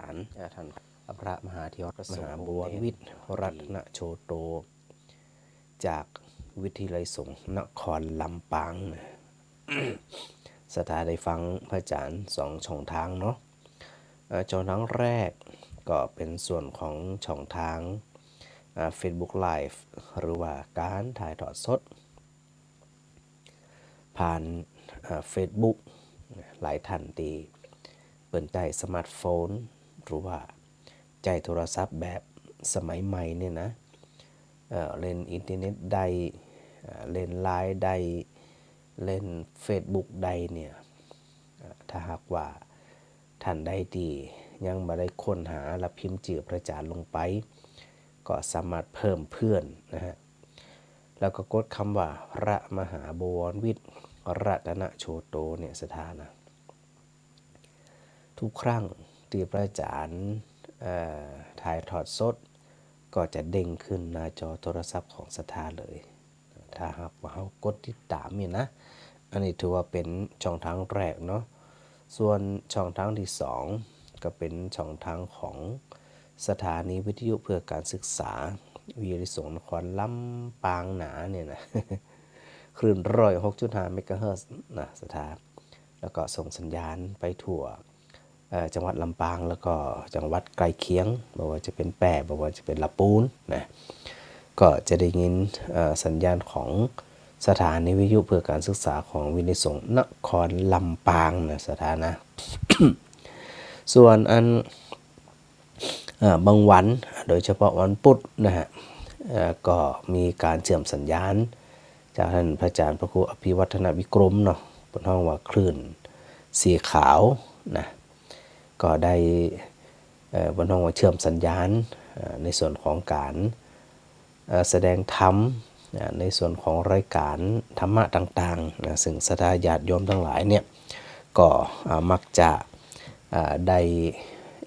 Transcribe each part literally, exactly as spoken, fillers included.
าน อ่า ท่านพระมหาเถร มหาบวรวิทย์ รัตนโชโต จากวิทยาลัยสงฆ์นครลำปางนะ ศรัทธาได้ฟังพระอาจารย์สองช่องทางเนาะ เอ่อ ช่องทางแรกก็เป๋นส่วนของช่องทาง อ่า Facebook Live หรือว่าก๋านถ่ายทอดสด ผ่าน เอ่อ Facebook หลายท่านตี้เปิ้นใจ๊สมาร์ทโฟน หรือว่าใจ๊โทรศัพท์แบบสมัยใหม่เนี่ยนะ เอ่อ เล่นอินเทอร์เน็ตได้ เอ่อ เล่นไลน์ได้ เล่นเฟซบุ๊กได้เนี่ย เอ่อ ถ้าหากว่าท่านใดตี้ยังบ่ได้ค้นหาและพิมพ์จื้อพระอาจารย์ลงไป ก็สามารถเพิ่มเพื่อนนะฮะ แล้วก็กดกำว่าพระมหาบวรวิทย์ รัตนโชโตเนี่ยศรัทธานะ ทุกครั้งตี้พระอาจารย์ เอ่อ ถ่ายทอดสด ก็จะเด้งขึ้นหน้าจอโทรศัพท์ของศรัทธาเลย ถ้าหากว่าเฮากดติดต๋ามเนี่ยนะ อันนี้ถือว่าเป๋นช่องทางแรกเนาะ ส่วนช่องทางตี้สอง ก็เป๋นช่องทางของสถานีวิทยุเพื่อการศึกษา วิทยาลัยสงฆ์นครลำปางหนาเนี่ยนะ คลื่นร้อยหกจุดห้าเมกะเฮิรตซ์นะศรัทธา แล้วก็ส่งสัญญาณไปทั่ว เอ่อ จังหวัดลำปาง แล้วก็จังหวัดใกล้เคียง บ่ว่าจะเป๋นแป้ บ่ว่าจะเป๋นละปูนนะ ก็จะได้ยิน เอ่อ สัญญาณของสถานีวิทยุเพื่อการศึกษาของวิทยาลัยสงฆ์นครลำปางนะศรัทธานะ ส่วนอัน เอ่อ บางวัน โดยเฉพาะวันพุธนะฮะ เอ่อ ก็มีก๋านเชื่อมสัญญาณจากท่านพระอาจารย์พระครูอภิวัฒนวิกรมเนาะ เปิ้นฮ้องว่าคลื่นสีขาวนะ ก็ได้ เอ่อ เปิ้นฮ้องว่าเชื่อมสัญญาณ เอ่อ ในส่วนของก๋าน เอ่อ แสดงธรรม อ่า ในส่วนของรายก๋านธรรมะต่างๆ นะ ซึ่งศรัทธาญาติโยมตังหลายเนี่ย ก็ อ่า มักจะ อ่า ได้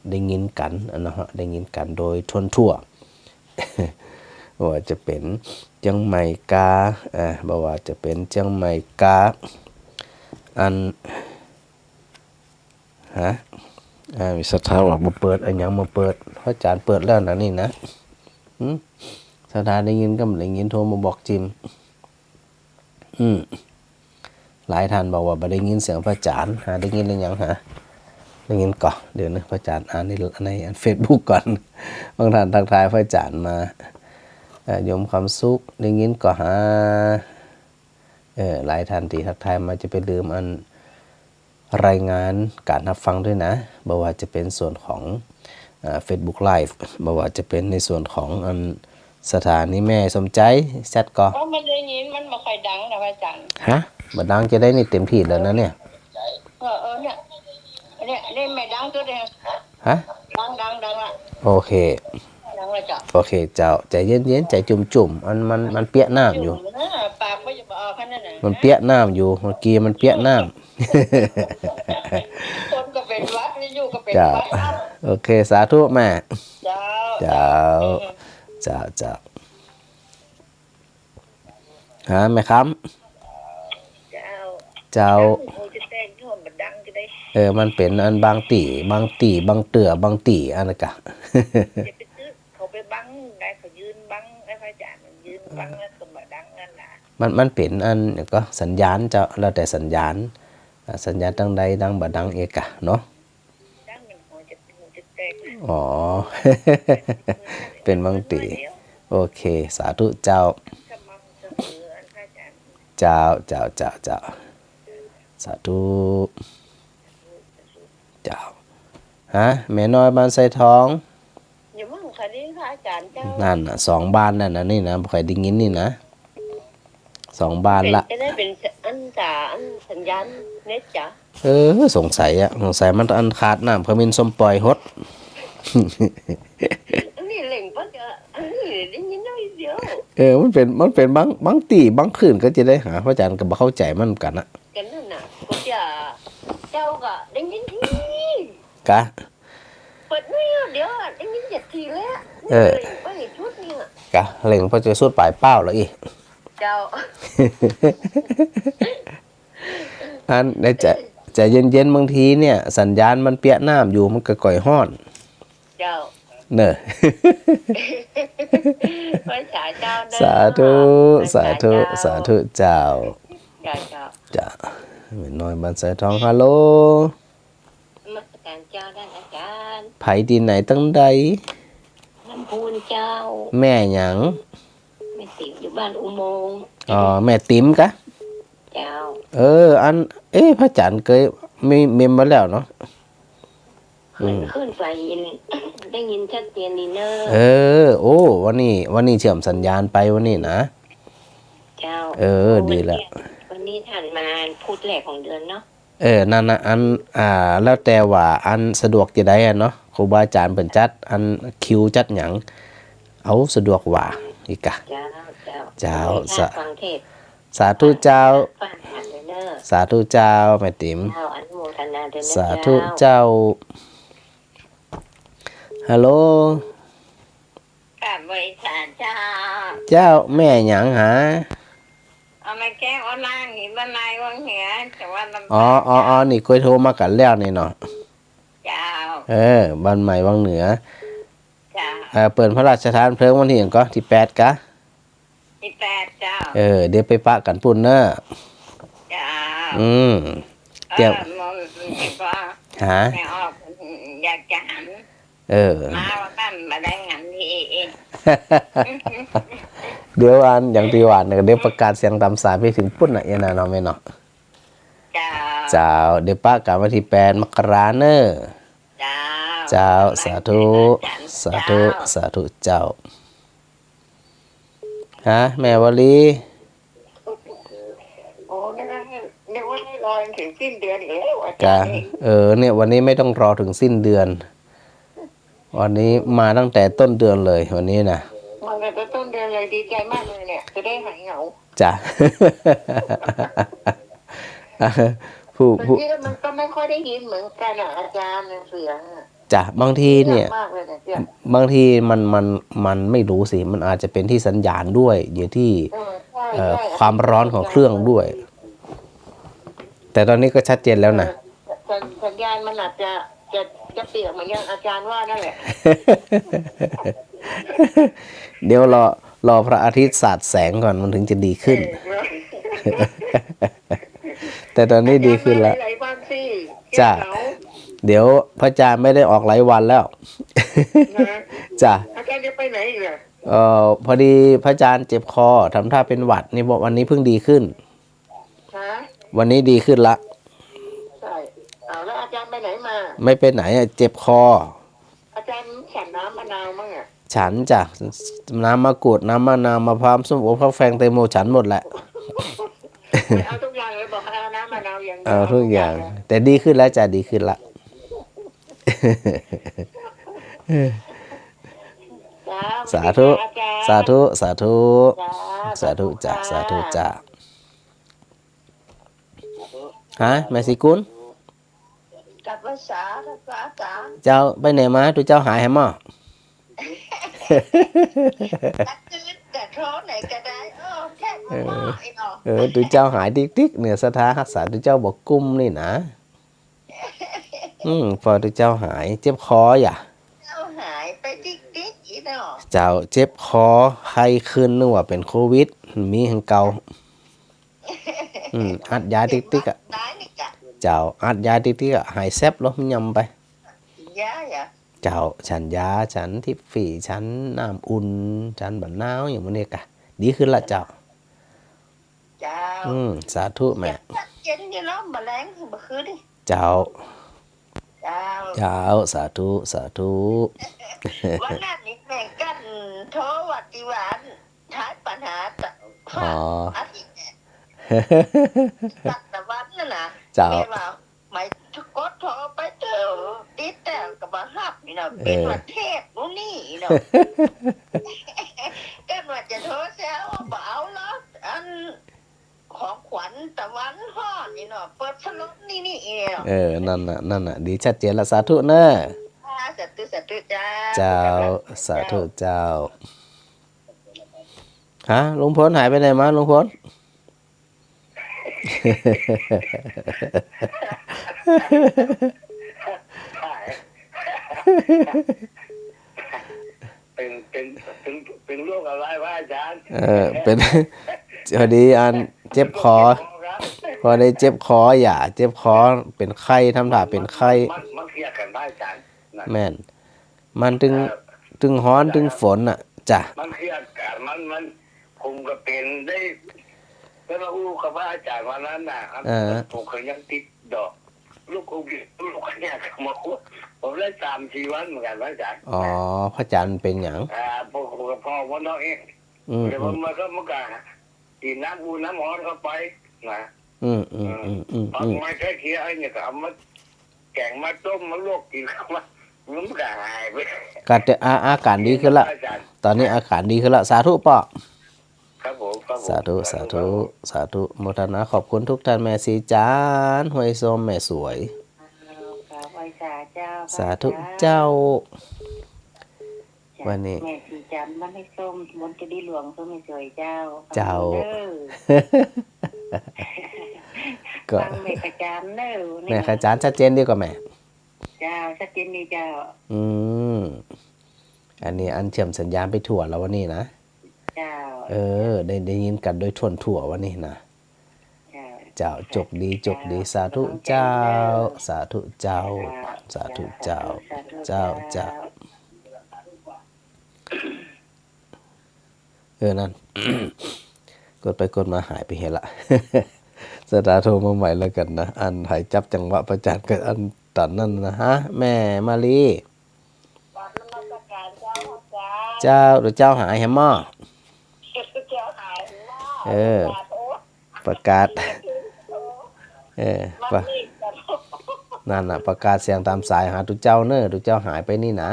ได้ยินกั๋นนะฮะ ได้ยินกั๋นโดยทั่วๆ บ่ว่าจะเป๋นเจียงใหม่กา อ่า บ่ว่าจะเป๋นเจียงใหม่กา อัน ฮะ อ่า มีศรัทธาว่าบ่เปิด อะหยังบ่เปิด พระอาจารย์เปิดแล้วนะนี่นะ หึ ศรัทธาได้ยินก็บ่ได้ยิน โทรมาบอกจิม อืม หลายท่านบอกว่าบ่ได้ยินเสียงพระอาจารย์ ฮะ ได้ยินหรือยัง ฮะ ได้ยินก่อ เดี๋ยวนะ พระอาจารย์อ่านใน ในอันเฟซบุ๊กก่อน บางท่านทักทายพระอาจารย์มา เอ่อ โยมคำสุข ได้ยินก่อ ฮะ เออ หลายท่านตี้ทักทายมาจะไปลืมอันรายงานก๋านฮับฟังตวยนะ บ่ว่าจะเป๋นส่วนของ เอ่อ เฟซบุ๊กไลฟ์ บ่ว่าจะเป๋นในส่วนของอันสถานีแม่สมใจ แซดก่อ ก็มันได้ยิน มันบ่ค่อยดังนะพระอาจารย์ ฮะ บ่ดังจะใดนี่เต็มตี้แล้วนะเนี่ย เออ เออ เนี่ย เนี่ย เนี่ยไม่ดังสุดเลย ฮะ ดัง ดัง ดังละ โอเค ดังละเจ้า โอเคเจ้า ใจ๋เย็นๆ ใจ๋จุ่มๆ อันมัน มันเปียะน้ำอยู่ จุ่มนะ ปากบ่อยากออกขนาดนั้นนะ มันเปียะน้ำอยู่ เมื่อกี้มันเปียะน้ำ คนก็เป๋นหวัด อยู่ก็เป๋นหวัด เจ้า โอเค สาธุแม่ เจ้า เจ้า เจ้า เจ้า ฮะ แม่คำ เจ้า เจ้า ดัง โอ้ย จะแต่งที่มันดังจะได้ เออ มันเป๋นอันบางตี้ บางตี้ บางเตื้อ บางตี้ อันนั้นกะ อย่าไปตื้อเขาไปบังได้ เขายืนบัง ไอ้พระอาจารย์มันยืนบังแล้วก็บ่ดังนั่นน่ะ มัน มันเป๋นอันก็สัญญาณเจ้า แล้วแต่สัญญาณ อ่า สัญญาณตังใดดังบ่ดังเอกะเนาะ ดังมันหัวจะ หัวจะแตก อ๋อ เป๋นบางตี้ โอเค สาธุเจ้า เจ้า เจ้า เจ้า เจ้า สาธุ เจ้า ฮะ แม่น้อยบ้านไซทอง อย่ามั่งค่ะนี่ค่ะอาจารย์เจ้า นั่นน่ะ สองบ้านนั่นน่ะนี่นะ บ่ค่อยได้ยินนี่นะ สองบ้านละ เป๋นจะได้เป๋นอันตา อันสัญญาณเน็ตจ้ะ เออ สงสัยอะ สงสัยมันอันขาดน้ำขมิ้นส้มปล่อยหด อันนี้เล่งก็จะ อันนี้ได้ยินน้อยเดียว เออ มันเป๋น มันเป๋นบาง บางตี้ บางคลื่นก็จะได้หา พระอาจารย์ก็บ่เข้าใจ๋มันเหมือนกั๋นนะ กั๋นนั่นน่ะ ก็จะ เจ้าก็ได้ยินที กะ เปิดนี่เดี๋ยวได้ยินเจ็ดทีแล้ว เออ เล่งไปชุดเนี่ย กะ เล่งไปจะสุดป๋ายเป้าแล้วอีก เจ้า อันในใจ๋ ใจ๋เย็นๆ บางทีเนี่ย สัญญาณมันเปียะน้ำอยู่ มันก็ก่อยฮ้อน เจ้า เน่อ ไหว้สาเจ้าเน่อ สาธุ ไหว้สาเจ้า สาธุ สาธุเจ้า เจ้า เจ้า เจ้า แม่น้อยบ้านสายทอง ฮัลโหล นมัสการเจ้า ต้านอาจ๋ารย์ ใผตี้ไหนตังใด ลำพูนเจ้า แม่หยัง แม่ติ๋มอยู่บ้านอุโมงค์ อ๋อ แม่ติ๋มกะ เจ้า เออ อัน เอ๊ะ พระอาจ๋ารย์เกยเมม เมมมาแล้วเนาะ อืม ขึ้นไปยิน ได้ยินชัดเจนดีเน่อ เออ โอ้ วันนี้ วันนี้เชื่อมสัญญาณไปวันนี้นะ เจ้า เออ โอ้ ดีแล้ว วันนี้ วันนี้ต้านมาพุธแรกของเดือนเนาะ เออ นั่นนะ อัน อ่า แล้วแต่ว่าอันสะดวกจะใดอะเนาะ ครูบาอาจ๋ารย์เปิ้นจัดอันคิวจัดหยัง เอาสะดวกว่า อีกกะ เจ้า เจ้า เจ้า วันนี้ สา ฟังเทศน์ สาธุเจ้า ฟังธรรมเน่อ สาธุเจ้า แม่ติ๋ม เจ้า อนุโมทนาด้วยนะ สาธุเจ้า เจ้า ฮัลโหล กราบไหว้สาเจ้า เจ้า แม่หยังหา เอามาแก้วเอานางหินบ้านนายวังเหนือ จังหวัดลำปาง อ๋อ อ๋อ อ๋อ นี่เกยโทรมากั๋นแล้วนี่เนาะ เจ้า เออ บ้านใหม่วังเหนือ เจ้า เออ เปิ้นพระราชทานเพลิงวันตี้หยังก่อ ตี้แปดกะ ตี้แปดเจ้า เออ เดี๋ยวไปปะกั๋นปุ้นเน่อ เจ้า อืม เออ เตรียม มัน มันก็ หา ไม่ออก อยากจะหัน เออ มาว่าบ้านบ่ได้หันทีเอง เดี๋ยวอันอย่างตี้ว่าเน่อ เดี๋ยวประกาศเสียงต๋ามสายไปเถิงปุ้นน่ะ เอียนะเนาะแม่เนาะ เจ้า เจ้า เดี๋ยวปะกั๋นวันตี้แปดมกราเน่อ เจ้า เจ้า สาธุ สาธุ เจ้า สาธุเจ้า ฮะ แม่วลี โอ้ นึกว่าให้ นึกว่าให้รอเถิงสิ้นเดือนอีกแล้ว อาจ๋ารย์ กะ เออ เนี่ย วันนี้ไม่ต้องรอถึงสิ้นเดือน วันนี้มาตั้งแต่ต้นเดือนเลย วันนี้นะ มาตั้งแต่ต้นเดือนเลย ดีใจมากเลยเนี่ย จะได้หายเหงา จ้ะ ผู้ บาง ผู้ ทีมันก็ไม่ค่อยได้ยินเหมือนกั๋นอะ อาจ๋ารย์ เสียงอะ จ้ะ บางทีเนี่ย เงียบมากเลยเนี่ย เสียง บางทีมัน มัน มันไม่รู้สิ มันอาจจะเป๋นตี้สัญญาณด้วย อยู่ตี้ เออ ใช่ เอ่อ ใช่ ความร้อนของเครื่องด้วย แต่ตอนนี้ก็ชัดเจนแล้วนะ เออ สัญ สัญญาณมันอาจจะ จะ จะเปียกเหมือนอย่างอาจ๋ารย์ว่านั่นแหละ เดี๋ยวรอ รอพระอาทิตย์สาดแสงก่อน มันถึงจะดีขึ้น เออ แต่ตอนนี้ดีขึ้นแล้ว อาจ๋ารย์มาหลายๆวันสิ จ้ะ แก้เหงา เดี๋ยวพระอาจ๋ารย์ไม่ได้ออกหลายวันแล้ว นะ จ้ะ อาจ๋ารย์จะไปไหนอีกอะ เอ่อ พอดีพระอาจ๋ารย์เจ็บคอ ทำท่าเป็นหวัดนี่ บอกวันนี้เพิ่งดีขึ้น ฮะ วันนี้ดีขึ้นละ ใช่ เอา แล้วอาจ๋ารย์ไปไหนมา ไม่ไปไหนอะ เจ็บคอ อาจ๋ารย์ฉันน้ำมะนาวมั้งอะ ฉันจ้ะ น้ำมะกรูด น้ำมะนาว มะพร้าว ส้มโอ ฟักแฟง แตงโม ฉันหมดแหละ เอาทุกอย่างเลย บอกให้เอาน้ำมะนาวอย่างเดียว เอาทุกอย่าง เอาทุกอย่างเลย แต่ดีขึ้นแล้วจ้ะ ดีขึ้นละ จ้า สาธุ สวัสดีค่ะอาจ๋ารย์ สาธุ สาธุ จ้า สาธุจ้ะ สาธุค่ะ สาธุจ้ะ ฮะ แม่ศรีกุล กลับภาษา ภาษาจ๋า เจ้าไปไหนมา ตุ๊เจ้าหายแหมอ่ะ ตักคืนจะโทรไหนก็ได้ เออ แค่ เออ มาไอ้หนอ เออ ตุ๊เจ้าหายติ๊กๆ เนี่ย ศรัทธาฮักษาตุ๊เจ้าบ่กุ้มนี่นะ อืม ปอตุ๊เจ้าหาย เจ็บคออย่า เจ้าหายไปติ๊กๆ อีหนอ เจ้าเจ็บคอ ไข้ขึ้น นึกว่าเป๋นโควิด มีแฮงเก่า อืม อัดยาติ๊กๆ อะ ได้นี่กะ เจ้า อัดยาติ๊กๆ อะ หายแซบลง ยำไป ยาอย่า เจ้า ฉันยา ฉันทิฟฟี่ ฉันน้ำอุ่น ฉันบ่าหนาว อย่างมื้อนี้กะ ดีขึ้นละเจ้า เจ้า อืม สาธุแม่ เย็นอยู่เนาะ บ่แลง บ่คืนนี่ เจ้า เจ้า เจ้า สาธุ สาธุ วันนั้นนี่แม่งกันโทรว่าติว่า ท้ายปัญหาตะ อ๋อ อาทิตย์เนี่ย ตัดตะวันนั่นน่ะ เจ้า แม่ว่า ไหมกดโทรไปเจอ ติดแต่ก็บ่ฮับนี่เนาะ เออ เป๋นว่าเทพนู่นนี่เนาะ ก็ว่าจะโทรแซวว่าบ่เอาหรอก อัน ของขวัญตะวันฮ้อนนี่เนาะ เปิดพัดลมนี่นี่เนาะ เออ นั่นน่ะ นั่นน่ะ ดีชัดเจนละ สาธุเนอะ อ่า สาธุ สาธุเจ้า เจ้า สาธุเจ้า ฮะ ลุงพลหายไปไหนมา ลุงพล หาย เป๋น เป๋น เป๋น เป๋นโรคอะไรวะอาจ๋ารย์ เออ เป๋น พอดีอันเจ็บคอ เป๋นโรคเจ็บคอครับ พอดีเจ็บคอ อย่า เจ็บคอ เป๋นไข้ ทำถ่าเป๋นไข้ มัน มันเครียดกั๋นบ่อาจ๋ารย์ นะ แม่น มันตึง เออ ตึงฮ้อน ตึงฝนน่ะ จ้ะ มันเครียดกั๋น มัน มัน ผมก็เป๋นได้ แล้วมาอู้กับพระอาจ๋ารย์วันนั้นน่ะ เออ ผมก็ยังติดดอก ลูกโควิด ลูกเนี่ย มาอู้ ผมได้สามสี่วันเหมือนกั๋น พระอาจ๋ารย์ อ๋อ พระอาจ๋ารย์เป๋นหยัง อ่า ผมก็พอวันนอกเอง อืม เดี๋ยวมัน อืม มันก็ มันก็กิ๋นน้ำอุ่นน้ำฮ้อนเข้าไป นะ อืม อืม เออ อืม อืม ผัก อืม ไม้ใกล้เคียงไอ้เนี่ยก็เอามาแก๋งมาต้มมาลวกกิ๋นเข้ามา มันก็หายไป ก็จะ อา อาก๋านดีขึ้นละ อาจ๋ารย์ ต๋อนนี้อาก๋านดีขึ้นละ สาธุป้อ ครับผม ครับผม สาธุ สาธุ สาธุ สาธุ โมทนาขอบคุณทุกท่าน แม่ศรีจันทร์ ห้วยส้ม แม่สวย เจ้า ขอบคุณเจ้า สาธุเจ้า วันนี้ แม่ศรีจันทร์ บ้านห้วยส้ม บนเจดีย์หลวง ส้มแม่สวยเจ้า เจ้า ฟังเด้อ ก็ ฟังแม่ขจารย์เด้อ แม่ขจารย์ชัดเจนดีกว่าแม่ เจ้า ชัดเจนดีเจ้า อืม อันนี้อันเชื่อมสัญญาณไปทั่วแล้ววันนี้นะ เจ้า เออ ได้ ได้ยินกั๋นโดยทั่วๆ วันนี้นะ เจ้า เจ้า โจคดี โจคดี สาธุเจ้า สาธุเจ้า สาธุเจ้า เจ้า เจ้า เออ นั่น กดไปกดมาหายไปเหียละ สาธุ โทรมาใหม่แล้วกั๋นนะ อันหายจับจังหวะพระอาจ๋ารย์ก็อันต๋อนนั้นนะฮะ แม่มาลี กราบนมัสการเจ้าค่ะ เจ้า เดี๋ยวเจ้าหายแหมม่อ เจ้าหายแหมม่อ เออ ประกาศ ประกาศ เออ มานี่กัน นั่นน่ะ ประกาศเสียงต๋ามสายหาตุ๊เจ้าเน่อ ตุ๊เจ้าหายไปนี่นะ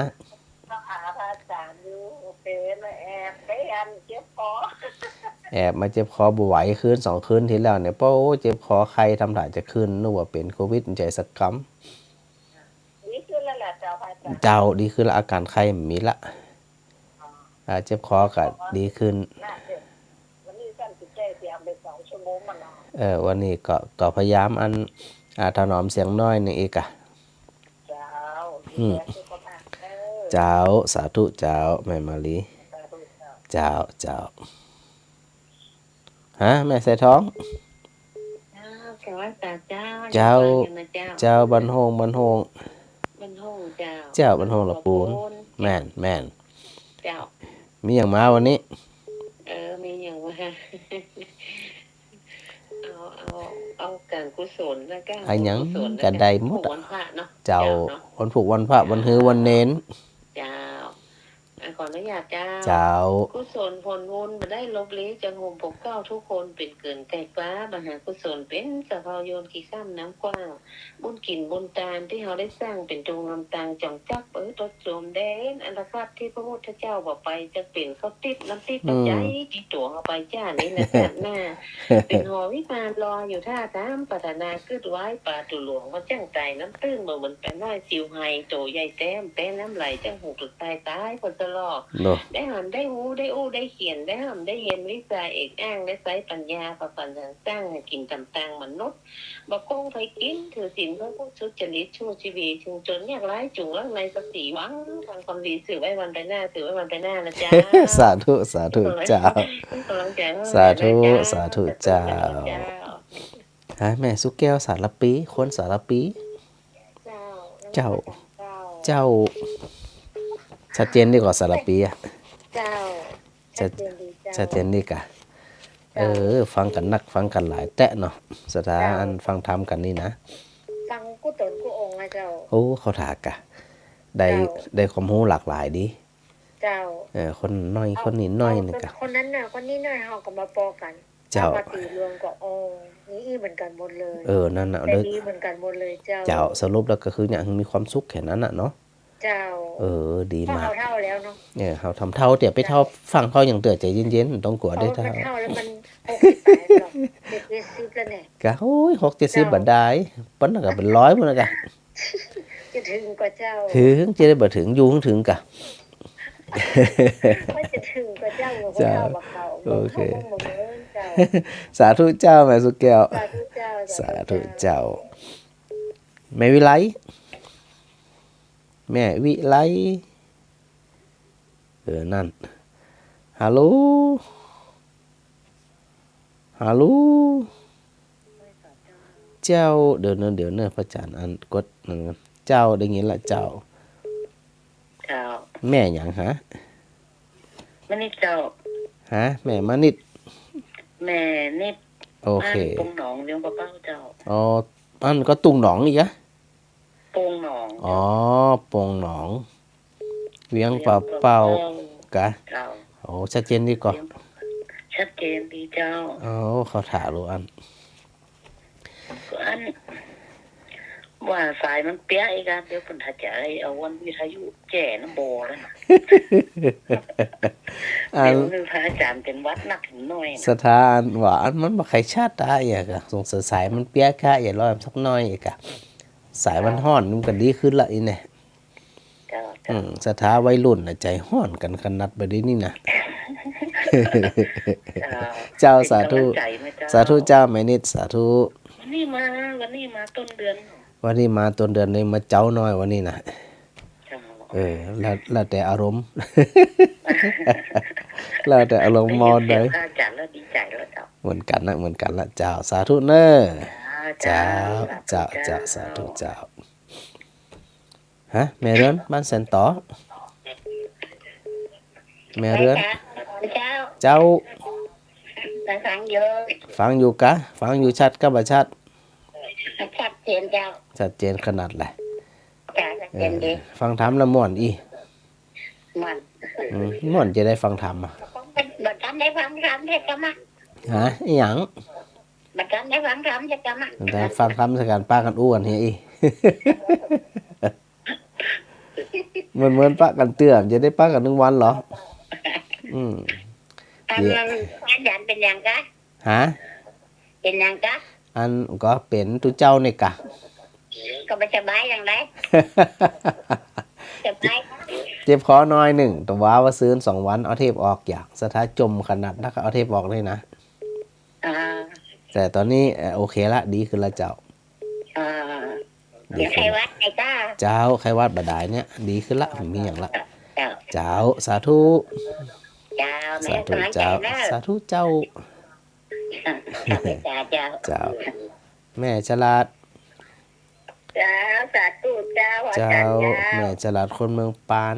เจ้าหาพระอาจ๋ารย์อยู่ เป๋นมาแอบไปอันเจ็บคอ แอบมาเจ็บคอบ่ไหว คืนสองคืนตี้แล้วเนี่ย โป๊ะ เจ็บคอไข้ทำถ่าจะขึ้น นึกว่าเป๋นโควิด ใจ๋สักกำ ดีขึ้นแล้วแหละเจ้าพระอาจ๋ารย์ เจ้า ดีขึ้นแล้ว อาก๋านไข้บ่มีละ อ๋อ อ่า เจ็บคอก็ดีขึ้น น่าจะ วันนี้ต้านสิแก้เสียงไปสองชั่วโมงมาแล้ว เออ วันนี้ก็ ก็พยายามอัน อ่า ถนอมเสียงน้อยนึ่งอีกอะ เจ้า อืม ดูแลสุขภาพเด้อ เจ้า สาธุเจ้า แม่มาลี สาธุเจ้า เจ้า เจ้า ฮะ แม่สายทอง เจ้า แก้วตาเจ้า เจ้า เจ้า บ้านโฮง บ้านโฮง บ้านโฮงเจ้า เจ้า บ้านโฮงละปูน ละปูน แม่น แม่น เจ้า มีหยังมาวันนี้ เออ มีหยังมา เอา เอา เอาก๋านกุศลแล้วก็ อะหยัง กุศลแล้วก็ ก็ได้หมดอะ วันพระเนาะ เจ้า เจ้าเนาะ วันพูกวันพระ วันฮือวันเณร เจ้า อ่ะ ขออนุญาตเจ้า เจ้า กุศลผลบุญบ่ได้ลบลี้ จักโฮมปกเกล้าทุกคน เป๋นเกินไก่ฟ้า มหากุศลเป๋นสะเพาโยนขี้ข้ามน้ำกว้าง บุญกิ๋นบุญตานตี้เฮาได้สร้างเป๋นตุงนำตัง จ่องจักเป๋อตดโสมแดน อันตรคัดตี้พระพุทธเจ้าบอกไป จักเป๋นข้าวติ๊บน้ำติ๊บ อืม น้ำใจ๋ตี้ตั๋วเฮาไปจ้า ในชาติหน้า เป๋นหอวิมานลอยอยู่ท่าต๋ามปรารถนา กึ๊ดไหว้ปาตุ๊หลวง ว่าจั้งต๋ายน้ำตื้น บ่เหมือนป๋าน้อยสิวไห โตใหญ่แต๊ม แต๊น้ำไหล จั้งหุกต๋ายต๋าย คนสะลอก เนาะ ได้หันได้ฮู้ ได้อู้ได้เขียน ได้ฮ่ำได้เฮียนวิชาเอกอ้าง ได้ใจ๊ปัญญา ประสานสรรสร้าง หื้อกิ๋นต๋ามตางมนุษย์ บ่โก้งใผกิ๋น ถือศีลพระพุทธสุจริต ชั่วชีวี ถึงจนยากไร้ จุ่งรักในศักดิ์ศรี หวังทางความดี สืบไว้วันไปหน้า สืบไว้วันไปหน้านะเจ้า สาธุ สาธุเจ้า กำลังใจ สาธุ กำลังใจ สาธุเจ้า เจ้า ฮะ แม่สุแก้วสารปี คนสารปี เจ้า เจ้า เจ้า ชัดเจนดีกว่าสารปีอะ เจ้า ชัด ชัดเจนดีเจ้า ชัดเจนดีกะ เจ้า เออ ฟังกั๋นนัก ฟังกั๋นหลายแต๊เนาะ ศรัทธา เจ้า อันฟังธรรมกั๋นนี่นะ ฟังกู้ต๋นกู้องค์นะเจ้า โอ้ เข้าท่ากะ ได้ เจ้า ได้ความฮู้หลากหลายดี เจ้า เออ คนน้อย เอา คนนี้น้อย เอา นี่กะ คนนั้นน่ะ คนนี้น้อย เฮาก็มาปอกั๋น เจ้า เอามาตีรวมก็ อ๋อ มีอี้เหมือนกั๋นหมดเลย เออ นั่นน่ะ แต่ เด้อ ดีเหมือนกั๋นหมดเลยเจ้า เจ้า สรุปแล้วก็คืออยากหื้อมีความสุขแค่นั้นน่ะเนาะ เจ้า เออ ดีมาก เพราะเฮาเฒ่าแล้วเนาะ เออ เฮาทำเฒ่าเตื้อ ไปเฒ่า เจ้า ฟังเฒ่าหยังเตื้อ ใจ๋เย็นๆ บ่ต้องกั๋ว เออ ได้เฒ่า มันเฒ่าแล้ว มันหกสิบแปดแล้ว เจ็ดสิบแล้วเนี่ย กะ โอ้ย หกเจ็ดสิบ เจ้า บ่ได้ ปานนั้นกะเป๋นร้อยปู้นน่ะกะ จะถึงก่อเจ้า ถึง จะได้บ่ถึง อยู่ถึงกะ ว่าจะถึงก่อเจ้า เจ้า เจ้า บ่เข้า โอเค บ่เข้า บ่เบิ่งเจ้า สาธุเจ้า แม่สุแก้ว สาธุเจ้า สาธุเจ้า สาธุเจ้า แม่วิไล แม่วิไล เออ นั่น ฮัลโหล ฮัลโหล เจ้า เดี๋ยวเนอะ เดี๋ยวเนอะ พระอาจารย์ อันกด เออ เจ้า ได้ยินละเจ้า เจ้า แม่หยังฮะ มะนิดเจ้า ฮะ แม่มะนิด แม่นิด โอเค บ้านปงหนอง เวียงป่าเป้าเจ้า อ๋อ อันก็ตุงหนองอีกอะ ปงหนอง อ๋อ ปงหนอง เวียงป่าเป้า เวียงป่าเป้า กะ เจ้า โอ้ ชัดเจนดีก่อ เวียงป่าเป้า ชัดเจนดีเจ้า โอ้ เข้าถ่าลูอัน อัน ว่าสายมันเปียะอีกอะ เดี๋ยวเปิ้นถ้าจะเอาอันวิทยุแจ้น้ำบ่อแล้วนะ อัน เดี๋ยวนึกพระอาจารย์เป๋นหวัดนักหน่อยนะ สถานว่าอันมันบ่ใค่ชัดอะ อย่ากะ สงสัยสายมันเปียะกะ อย่าลองสักหน่อยอีกอะ สายมันฮ้อน มันก็ดีขึ้นละอีเนี่ย เจ้า อืม สถาวัยรุ่นน่ะ ใจ๋ฮ้อนกั๋นขนาดบ่าดนี้นี่นะ เจ้า เจ้า เป๋น สาธุ ก๋ำลังใจ๋นะเจ้า สาธุเจ้า แม่นิด สาธุ วันนี้มา วันนี้มาต้นเดือน วันนี้มาต้นเดือนเลย มาเจ๊าหน้อยวันนี้นะ เจ้า เออ แล้ว แล้วแต่อารมณ์ แล้วแต่อารมณ์มองได้ ได้ยินเสียงพระอาจารย์แล้วดีใจ๋แล้วเจ้า เหมือนกั๋นนะ เหมือนกั๋นละเจ้า สาธุเน่อ เจ้า เจ้า เจ้า สาธุเจ้า สาธุเจ้า ฮะ แม่เรือน บ้านแสนต่อ แม่เรือน เจ้า เจ้า ฟังอยู่ ฟังอยู่กะ ฟังอยู่ชัดกะบ่ชัด ชัดเจนเจ้า ชัดเจนขนาดแหละ จ้ะ ชัดเจนดี เออ ฟังธรรมแล้วม่วนอี้ ม่วน อืม ม่วนจะได้ฟังธรรมอะ บ่ทันได้ฟังธรรมเทศน์กะมา ฮะ อีหยัง บ่ทันได้ฟังธรรมเทศน์กะมา บ่ทันฟังธรรมสักกั๋น ปะกั๋นอู้กั๋นเหียอี้ เหมือน เหมือนปะกั๋นเตื้อ จะได้ปะกั๋นตึงวันเหรอ อืม อันนั้น เดี๋ยว อาจารย์เป๋นหยังกะ ฮะ เป๋นหยังกะ อันก็เป๋นตุ๊เจ้านี่กะ ก็บ่สบายอย่างใด สบาย เจ็บคอหน้อยนึ่ง แต่ว่าว่าซืนสองวัน เอาเทปออก อย่างสถาจมขนาดนัก เอาเทปออกเลยนะ อ่า แต่ต๋อนนี้ เอ่อ โอเคละ ดีขึ้นละเจ้า อ่า ดีขึ้น เดี๋ยวไข้หวัดไอ้จ้า เจ้า ไข้หวัดบ่ดายเนี่ย ดีขึ้นละ บ่มีหยังละ เจ้า เจ้า สาธุ เจ้า แม่ สาธุ สบายใจ๋ เจ้า นะ สาธุเจ้า เจ้า เจ้า เจ้า แม่ฉลาด เจ้า สาธุเจ้า อาจารย์เจ้า เจ้า แม่ฉลาดคนเมืองปาน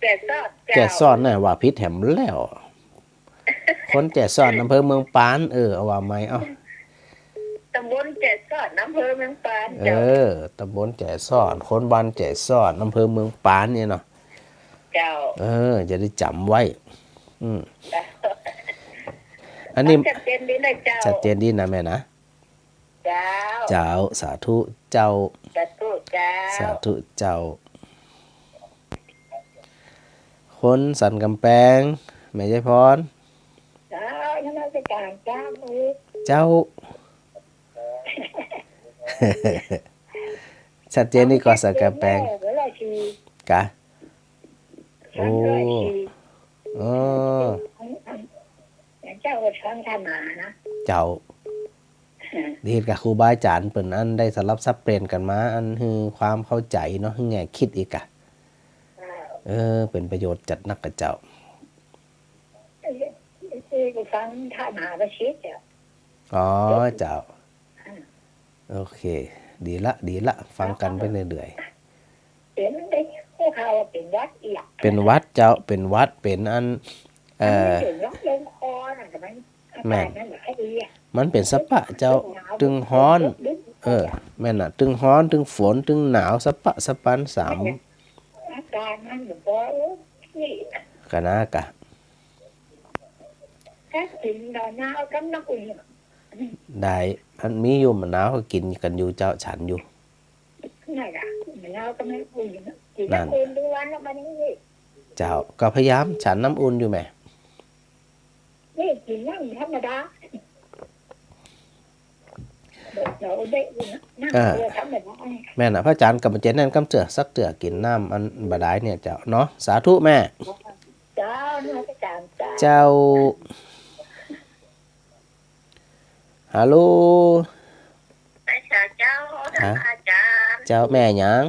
แจ้ซ้อนเจ้า แจ้ซ้อนน่ะ ว่าผิดแหมแล้ว คนแจ้ซ้อน อำเภอเมืองปาน เออ เอาว่าใหม่ เอ้า ตำบลแจ้ซ้อน อำเภอเมืองปาน เออ เจ้า ตำบลแจ้ซ้อน คนบ้านแจ้ซ้อน อำเภอเมืองปานเนี่ยเนาะ เจ้า เออ จะได้จ๋ำไว้ อืม เจ้า อันนี้ ชัดเจนดีนะเจ้า ชัดเจนดีนะแม่นะ เจ้า เจ้า สาธุเจ้า สาธุเจ้า สาธุเจ้า คนสันก๋ำแปง แม่ยายพร เจ้า นมัสก๋ารเจ้า เจ้า ชัดเจนดีก่อ สันก๋ำแปง เดี๋ยวเราสิ กะ โอ้ เออ เจ้าก็สอนธรรมะนะ เจ้า อืม ดีกะ ครูบาอาจ๋ารย์เปิ้นอันได้สลับสับเปลี่ยนกั๋นมา อันหื้อความเข้าใจ๋เนาะ หื้อแง่คิดอีกกะ เจ้า เออ เป๋นประโยชน์จัดนักกะเจ้า เออ เออ ฟังธรรมะประสิทธิ์เจ้า อ๋อ เจ้า อืม โอเค ดีละ ดีละ ฟังกั๋นไปเรื่อยๆ เป๋นได้ พวกเขาเป๋นหวัดอีหยัง เป๋นหวัดเจ้า เป๋นหวัด เป๋นอัน เอ่อ มันเป๋นหวัดลงคอน่ะ แต่มัน แม่น อาการมันบ่ค่อยดีอะ มันเป๋นสภาพะเจ้า ตึงฮ้อน เออ แม่นน่ะ ตึงฮ้อน ตึงฝน ตึงหนาว สะปะสะปันสาม อาการมันบ่ค่อยดี กะนากะ ถ้ากิ๋นหนาวๆ กับน้ำอุ่น ได้ อันมีอยู่มะนาวก็กิ๋นกั๋นอยู่เจ้า ฉันอยู่ นั่นล่ะ มะนาวกับน้ำอุ่น กิ๋นน้ำอุ่นทุกวันแล้วมันนี่ เจ้า ก็พยายามฉันน้ำอุ่นอยู่แหม นี่กิ๋นน้ำธรรมดา เดี๋ยวได้อุ่นนะ น้ำ อ่า เกลือธรรมดา แม่นน่ะ พระอาจ๋ารย์ก็บ่เจ๋นแน่นกำเตื้อสักเตื้อ กิ๋นน้ำอันบ่ดายเนี่ยเจ้าเนาะ สาธุแม่ เจ้า นมัสก๋ารเจ้า เจ้า ฮัลโหล ไปเจ้า เจ้า ฮะ อาจ๋ารย์ เจ้า แม่หยัง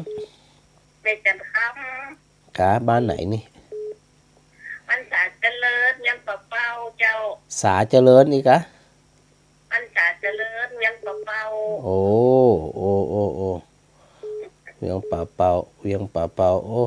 แม่จันทร์คำ กะ บ้านไหนนี่ สาเจริญอีกอะ อันสาเจริญ เวียงป่าเป้า โอ้ โอ้ โอ้ โอ้ เวียงป่าเป้า เวียงป่าเป้า โอ้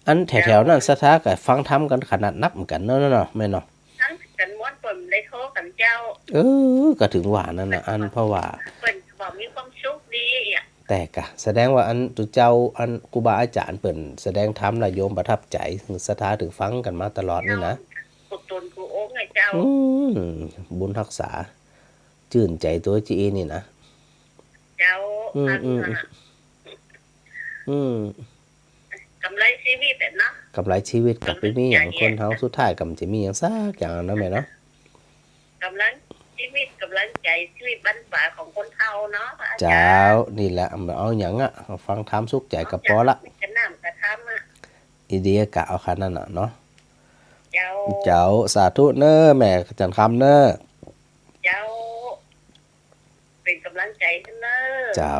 อันแถวๆ นั้นศรัทธาก็ฟังธรรมกั๋นขนาดนักเหมือนกั๋นเนาะ เนาะ แม่เนาะ ทั้งกั๋นหมด เปิ้นได้โทรกั๋นเจ้า เออ ก็ถึงว่านั่นน่ะ อันเพราะว่า เปิ้นบอกมีความสุขดีอะ แต่ก็แสดงว่าอันตุ๊เจ้า อันครูบาอาจ๋ารย์เปิ้นแสดงธรรมแล้วโยมประทับใจ๋ ศรัทธาถึงฟังกั๋นมาตลอดนี่นะ เจ้า กู้ตนกู้องค์ไงเจ้า อืม บุญฮักษา จื้นใจ๋ตั๋วจริงๆ นี่นะ เจ้า อืม อัน อืม น่ะ อืม อืม ก๋ำไรชีวิตอะเนาะ ก๋ำไรชีวิตก็บ่มีหยัง ก๋ำไรใจ๋อะ คนเฮาสุดท้ายก็บ่จะมีหยังสักอย่างนะแม่เนาะ ก๋ำลังชีวิต ก๋ำลังใจ๋ชีวิตบรรปลายของคนเฮาเนาะ พระอาจ๋ารย์ เจ้า นี่แหละ บ่เอาหยังอะ ฟังธรรมสุขใจ๋ก็ปอละ เอาจากน้ำกระทำอะ อีเดียกะเอาขนาดนั้นน่ะเนาะ เจ้า เจ้า สาธุเน้อแม่จันทร์คำเน้อ เจ้า เป๋นก๋ำลังใจ๋หื้อเน้อ เจ้า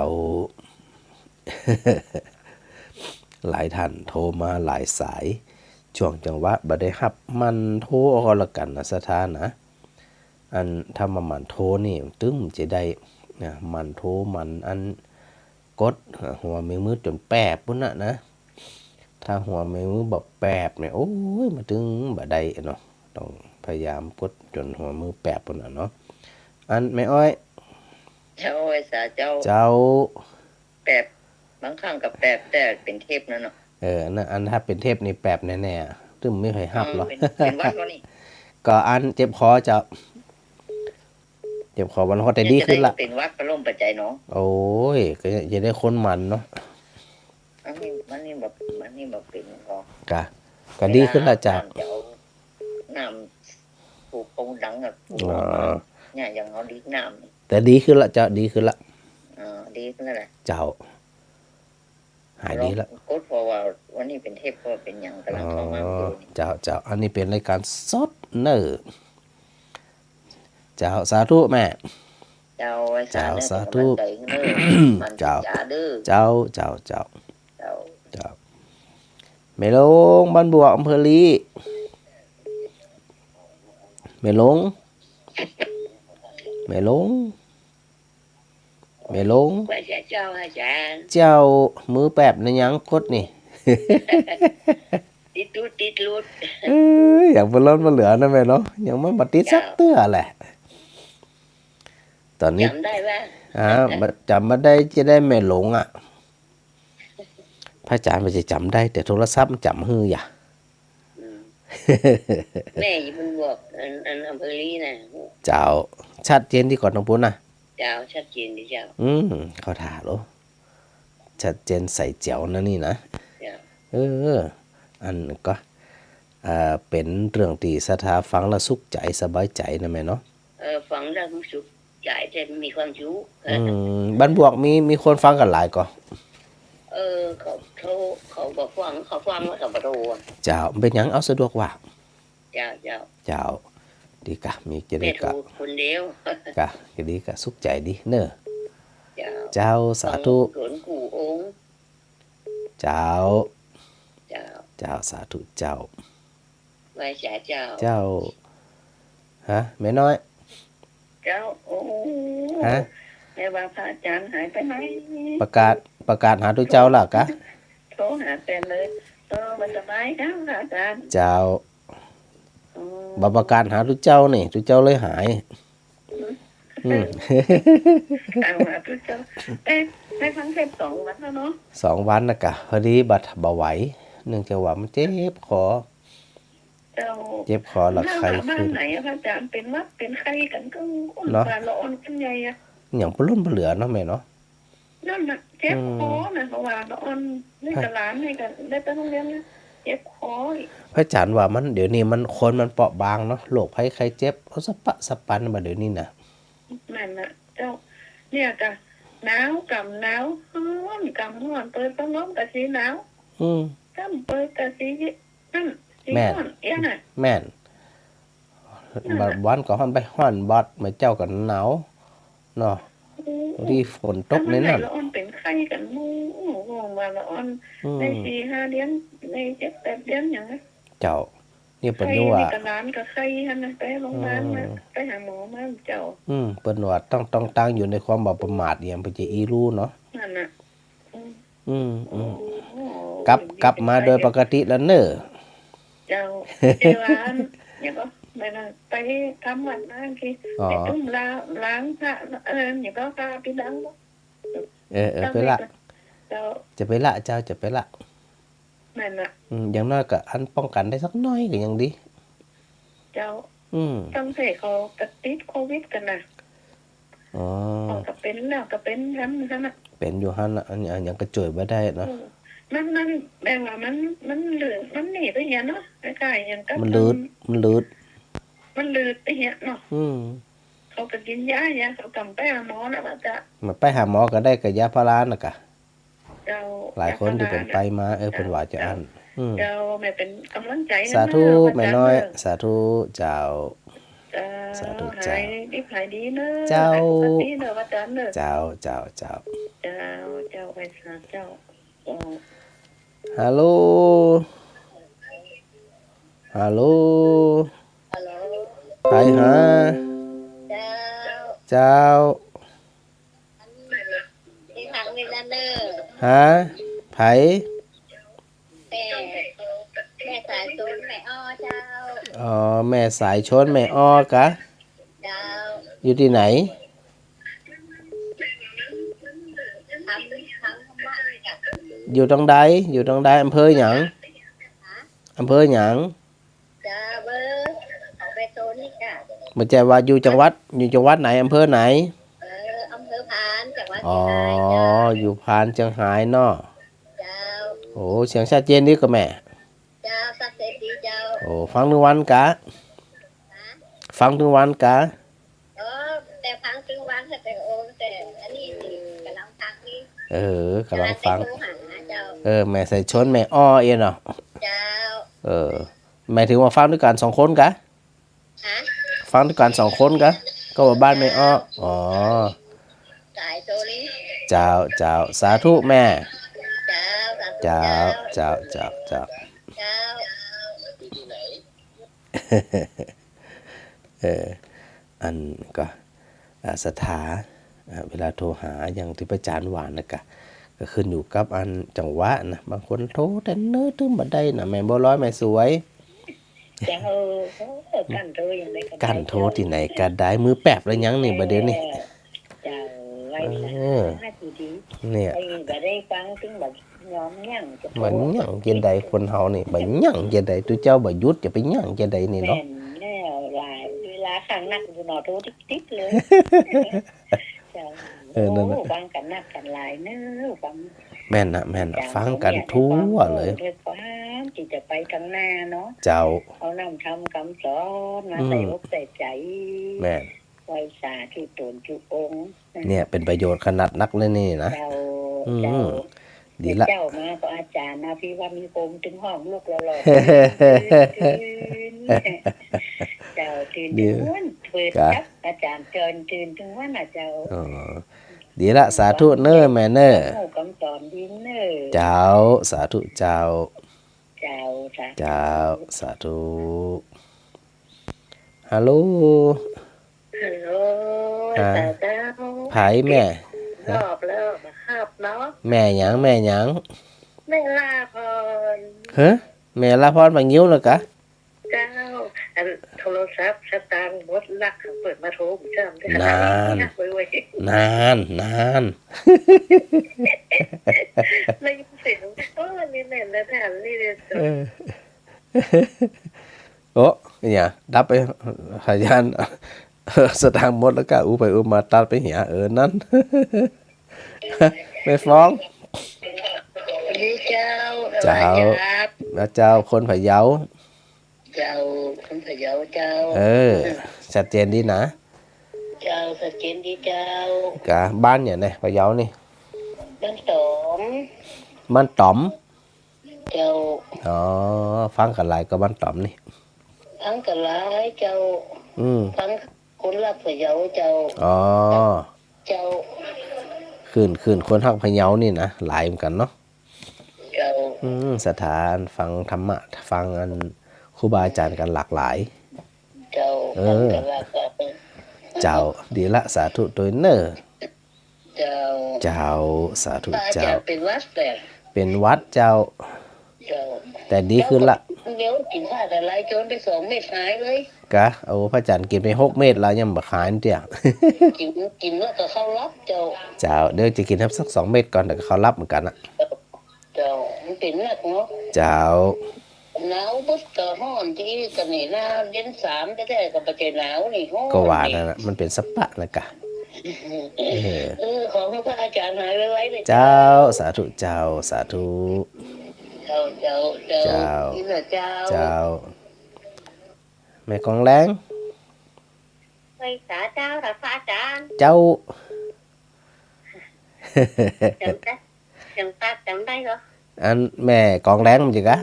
หลายท่านโทรมาหลายสาย ช่วงจังหวะบ่ได้ฮับ หมั่นโทรเอาก็แล้วกั๋นนะศรัทธานะ อันถ้าบ่หมั่นโทรนี่ตึงจะได้นะ หมั่นโทร หมั่นอันกด หัวแม่มือจ๋นแปบปู๊นน่ะนะ ถ้าหัวแม่มือบ่แปบเนี่ย โอ้ย มาตึงบ่ได้เนาะ ต้องพยายามกดจ๋นหัวมือแปบปู๊นน่ะเนาะ อันแม่อ้อย เจ้า ไอ้สาเจ้า เจ้า แปบ บางครั้งก็แปบ แต่เป๋นเทปนั่นเนาะ เออ อันนั้น อันถ้าเป๋นเทปนี่แปบแน่ๆ ตึงบ่มีใผฮับหรอก เออ เป๋น เป๋นหวัดบ่นี่ ก็อันเจ็บคอเจ้า เจ็บคอวันฮอดแต่ดีขึ้นละ จะได้เป๋นหวัดประโลมประใจ๋เนาะ โอ้ย ก็จะได้คนหมั่นเนาะ อันนี้ อันนี้บ่ อันนี้บ่เป๋นหรอก กะ ก็ดีขึ้นละเจ้า เวลาอาบน้ำจะเอาน้ำผูกโป่งดังอะ ผูก อ๋อ เนี่ย อย่างเอาดีดน้ำ แต่ดีขึ้นละเจ้า ดีขึ้นละ อ๋อ ดีขึ้นแล้วแหละ เจ้า หายดีละ กด เพราะว่าวันนี้เป๋นเทป เพราะว่าเป๋นหยัง ก๋ำลังเข้ามา อ๋อ ดูนี่ เจ้า เจ้า อันนี้เป๋นรายการสดเน้อ เจ้า สาธุแม่ เจ้า ไว้สา เจ้า เน้อ สาธุ เป๋นก๋ำลังใจ๋หื้อเน้อ หมั่น เจ้า จ๋าเด้อ เจ้า เจ้า เจ้า เจ้า เจ้า แม่หลง บ้านบวก อำเภอลี้ แม่หลง แม่หลง แม่หลง ว่าจะเจ้าอาจ๋ารย์ เจ้า มือแปบในยังกดนี่ ติดหลุด ติดหลุด เอ้ย อย่างบ่ล้นบ่เหลือนะแม่เนาะ ยังบ่มาติดสักเตื้อแหละ ต๋อนนี้จ๋ำได้บ่ อ่า บ่ จ๋ำบ่ได้จะได้แม่หลงอะ พระอาจ๋ารย์ว่าจะจ๋ำได้ แต่โทรศัพท์มันจ๋ำหื้อหยา อืม แม่อยู่บ้านบวก อัน อันอำเภอลี้น่ะ เจ้า ชัดเจนดีก่อนตรงปู๊นนะ เจ้า ชัดเจนดีเจ้า อืม เข้าท่าโล ชัดเจนใสแจ๋วนะนี่นะ เจ้า เออ อันก็ เอ่อ เป๋นเรื่องตี้ศรัทธาฟังแล้วสุขใจ๋สบายใจ๋นะแม่เนาะ เออ ฟังแล้วสุขใจ๋ แต่มีความสุข อืม บ้านบวกมี มีคนฟังกั๋นหลายก่อ เออ เขา เขา เขาบ่ฟัง เขาฟังแล้วเขาบ่โทรอะ เจ้า เป๋นหยัง เอาสะดวกว่า เจ้า เจ้า เจ้า ดีกะ มีจะได้กะ แม่โทรคนเดียว กะ จะดีกะ สุขใจ๋ดีเน้อ เจ้า เจ้า สาธุ ต้องสนกู้องค์ เจ้า เจ้า เจ้า สาธุเจ้า ไหว้สาเจ้า เจ้า ฮะ แม่น้อย เจ้า โอ้ ฮะ แม่ว่าพระอาจ๋ารย์หายไปไหน ประกาศ ประกาศหาตุ๊เจ้าละกะ โทรหาแต่เลย เออ บ่สบายครับพระอาจ๋ารย์ เจ้า อืม บ่ประกาศหาตุ๊เจ้านี่ ตุ๊เจ้าเลยหาย อืม อืม ตามหาตุ๊เจ้า เอ๊ะ ได้ฟังเทศน์สองวันแล้วเนาะ สองวันนะกะ พอดีบ่ บ่ไหว เนื่องจากว่ามันเจ็บคอ เจ้า เจ็บคอละ ไข้ขึ้น บ้านไหนอะพระอาจ๋ารย์ เป๋นหวัดเป๋นไข้กั๋นก็ เนาะ ว่าละอ่อนกั๋นใหญ่อะ หยังปะล้นปะเหลือเนาะแม่เนาะ นั่นน่ะ เจ็บคอน่ะ อืม เพราะว่าละอ่อน นี่กะหลานนี่กะได้ไปโฮงเฮียนนะ เจ็บคออีก พระอาจ๋ารย์ว่ามัน เดี๋ยวนี้มัน คนมันเปราะบางเนาะ โรคภัยไข้เจ็บ เอาสะปะสะปันบ่าเดี๋ยวนี้น่ะ นั่นน่ะ เจ้า เนี่ยกะ หนาวก่ำหนาว ฮ้อนก่ำฮ้อน เปิดพัดลมกะสิหนาว อืม ซ้ำเปิดกะสิ นั่น สิ แม่น ฮ้อน เอี้ยน่ะ แม่น นั่นน่ะ บางวันก็ฮ้อนไปฮ้อน บาดมื้อเจ๊าก็หนาวเนาะ อืม บางทีฝนตกในนั้น ละอ่อนเป๋นไข้กั๋นหมู่ ว่าละอ่อน อืม ได้สี่ห้าเดือน ได้เจ็ดแปดเดือนหยังนะ เจ้า เนี่ยเปิ้นยังว่า ไข้นี่ก็หลานก็ไข้หั้นนะ ไปโรงพยาบาลมา อืม ไปหาหมอมาเจ้า อืม เปิ้นว่าต้อง ต้องตั้งอยู่ในความบ่ประมาท อย่างเปิ้นจะอี้ฮู้เนาะ นั่นน่ะ อืม อืม อืม โอ้ กลับ กลับมาโดยปกติแล้วเน่อ เจ้า เจ้า อัน เนี่ยก็ ไปนะ ไปทำวัดมากี้ อ๋อ ไปตุ้มลา ล้างพระ เออ เนี่ยก็พระปิดดัง เออ เออ ไปละ เจ้า จะไปละเจ้า จะไปละ นั่นน่ะ อืม อย่างน้อยก็อันป้องกันได้สักหน้อยก็ยังดี เจ้า อืม ตั้งแต่เขาก็ติดโควิดกั๋นน่ะ อ๋อ เขาก็เป๋นแล้วก็เป๋นหั้นหั้นน่ะ เป๋นอยู่หั้นน่ะ อัน อันหยังก็จ้วยบ่ได้เนาะ เออ มัน มัน แบบว่ามัน มันลืด มันหนีไปเหียเนาะ คล้ายๆ อย่างกับ มันลืด มัน มันลืด มันลืดไปเหียเนาะ อืม เขาก็กิ๋นยา ยา เขาก็ไปหาหมอแล้วว่าจะ มาไปหาหมอก็ได้กับยาพาราน่ะกะ เจ้า หลายคนตี้เปิ้นไปมา ยาพาราน่ะ เออ เปิ้นว่าจะอั้น เจ้า อืม เจ้า แม่เป๋นก๋ำลังใจ๋ สาธุ เน่อ แม่น้อย อาจ๋ารย์เน่อ สาธุเจ้า เจ้า สาธุเจ้า หายดี หายดีเน่อ เจ้า หายปกติเน่อ อาจ๋ารย์เน่อ เจ้า เจ้า เจ้า เจ้า เจ้า ไหว้สาเจ้า เจ้า ฮัลโหล ฮัลโหล ฮัลโหล ใผหา เจ้า เจ้า นี่ทางนี้ละเน่อ ฮะ ใผ แม่ แม่สายชนแม่อ้อเจ้า อ๋อ แม่สายชนแม่อ้อกะ เจ้า อยู่ตี้ไหน ทำ ทำธรรมะจ้ะ อยู่ตรงใด อยู่ตรงใด อำเภอหยัง ฮะ อำเภอหยัง จ้า เบอร์ของแม่โซนนี่จ้ะ บ่ใจ้ว่าอยู่จังหวัด อยู่จังหวัดไหน อำเภอไหน เออ อำเภอพาน จังหวัดเชียงรายจ้ะ อ๋อ อยู่พานเชียงรายเนาะ เจ้า โอ้ เสียงชัดเจนดีกะแม่ เจ้า ชัดเจนดีเจ้า โอ้ ฟังตึงวันกะ ฮะ ฟังตึงวันกะ เออ แต่ฟังตึงวัน แต่โอ้ แต่อันนี้สิ ก๋ำลังฟังนี่ เออ ก๋ำลังฟัง แต่โทรหาเจ้า เออ แม่สายชนแม่อ้อเอี้ยเนาะ เจ้า เออ หมายถึงว่าฟังตวยกั๋นสองคนกะ ฮะ ฟังตวยกั๋นสองคนกะ ก็ว่าบ้านแม่อ้อ อ๋อ สายโซลิ เจ้า เจ้า สาธุแม่ เจ้า สาธุ เจ้า เจ้า เจ้า เจ้า เจ้า เจ้า เออ อันก็ อ่า ศรัทธา อ่า เวลาโทรหาอย่างตี้พระอาจ๋ารย์ว่านั่นกะ ก็ขึ้นอยู่กับอันจังหวะนะ บางคนโทรแต่เนิ่นตึงบ่ได้นะ แม่บัวลอย แม่สวย เจ้า เออ กั้นโทรอย่างใดก็ได้ กั้นโทรตี้ไหนก็ได้ มือแป๊บแล้วยังนี่ บ่าเดี่ยวนี้ เจ้า ไหว้สา เออ ธุดี เนี่ย ไอ้บ่ได้ฟังตึงบ่ยอมยั้งจะโทร บ่ยั้งจะใด คนเฮานี่ บ่ยั้งจะใด ตุ๊เจ้าบ่หยุด จะไปยั้งจะใดนี่เนาะ แม่นแล้ว หลายเวลาครั้งนักอยู่เนาะ โทรติดๆ เลย เจ้า เออ นั่นน่ะ โอ้ ฟังกั๋นนักกั๋นหลายเน่อ ฟัง แม่นนะ แม่นนะ เจ้า ฟังกั๋นทั่วเลย เนี่ย ด้วยความตี้จะไปข้างหน้าเนาะ เจ้า เอานำธรรมคำสอนมา อืม ใส่อกใส่ใจ๋ แม่น ไหว้สาธุต๋นจุองค์ เนี่ย เป๋นประโยชน์ขนาดนักเลยนี่นะ เจ้า อืม เจ้า ดีละ เจ้ามาก็อาจ๋ารย์นะ พี่ว่ามีโฮมตึงห้องลูกหล่อๆ ตื่น เจ้า ตื่น ดี ตึงวัน เปิด กะ ครับ อาจ๋ารย์เจิญตื่นตึงวันนะเจ้า อ๋อ ดีละ สาธุเน่อแม่เน่อ คำสอนดีเน่อ เจ้า สาธุเจ้า เจ้า สาธุ เจ้า สาธุ ฮัลโหล ฮัลโหล ฮะ สาวเจ้า ใผแม่ รอบแล้วมาฮับเนาะ แม่หยัง แม่หยัง แม่ลาพร ฮะ แม่ลาพร บ่างิ้วแล้วกะ เจ้า อันโทรศัพท์สตางค์หมดลัก เปิ้นมาโทร เจ้า นาน เว้ย นาน นาน ได้ยินเสียง โอ้ นี่แม่นแล้ว แม่นนี่เลย เออ โอ้ เนี่ย ดับไป สัญญาณ สตางค์หมดแล้วกะ อู้ไปอู้มาตัดไปเหีย เออ นั่น แม่ฟอง ดีเจ้า เจ้า สวัสดีครับ แล้วเจ้า คนพะเยา เจ้า คนพะเยาเจ้า เออ ชัดเจนดีนะ เจ้า ชัดเจนดีเจ้า กะ บ้านหยังแหน่ พะเยานี่ บ้านต๋อม บ้านต๋อม เจ้า อ๋อ ฟังกั๋นหลายก่อบ้านต๋อมนี่ ฟังกั๋นหลายเจ้า อืม ฟังคนฮักพะเยาเจ้า อ๋อ เจ้า คลื่น คลื่นคนฮักพะเยานี่นะ หลายเหมือนกั๋นเนาะ เจ้า อืม ศรัทธาฟังธรรมะ ฟังอัน ครูบาอาจ๋ารย์กั๋นหลากหลาย เจ้า เออ ฟังกั๋นหลากหลาย เจ้า ดีละ สาธุตวยเน่อ เจ้า เจ้า สาธุ พระอาจ๋ารย์ เจ้า เป๋นหวัดแหละ เป๋นหวัดเจ้า เจ้า แต่ดีขึ้นละ เดี๋ยวกิ๋นผ้าแต่หลายโจรไปสองเม็ดหายเลย กะ โอ้ พระอาจ๋ารย์กิ๋นไปหกเม็ดแล้วยังบ่หายเตี้ย กิ๋น กิ๋นแล้วก็เข้าลับเจ้า เจ้า เดี๋ยวจะกิ๋นสักสองเม็ดก่อน เดี๋ยวก็เข้าลับเหมือนกั๋นนะ เจ้า มันเป๋นนักเนาะ เจ้า หนาวบึ๊ดก็ฮ้อนตี้ ก็นี่หนาว เย็นสามแต๊ๆ ก็บ่ใจ้หนาวนี่ ฮ้อน ก็ว่านั่นน่ะ มันเป๋นสภาพนะกะ เออ เออ ขอหื้อพระอาจ๋ารย์หายไวๆ เลย เจ้า สาธุเจ้า สาธุ เจ้า เจ้า เจ้า เจ้า นี่แหละเจ้า เจ้า แม่กองแหลง ไหว้สาเจ้า พระอาจ๋ารย์ เจ้า จ๋ำได้ จ๋ำปากจ๋ำได้ก่อ อันแม่กองแหลงมันจะกะ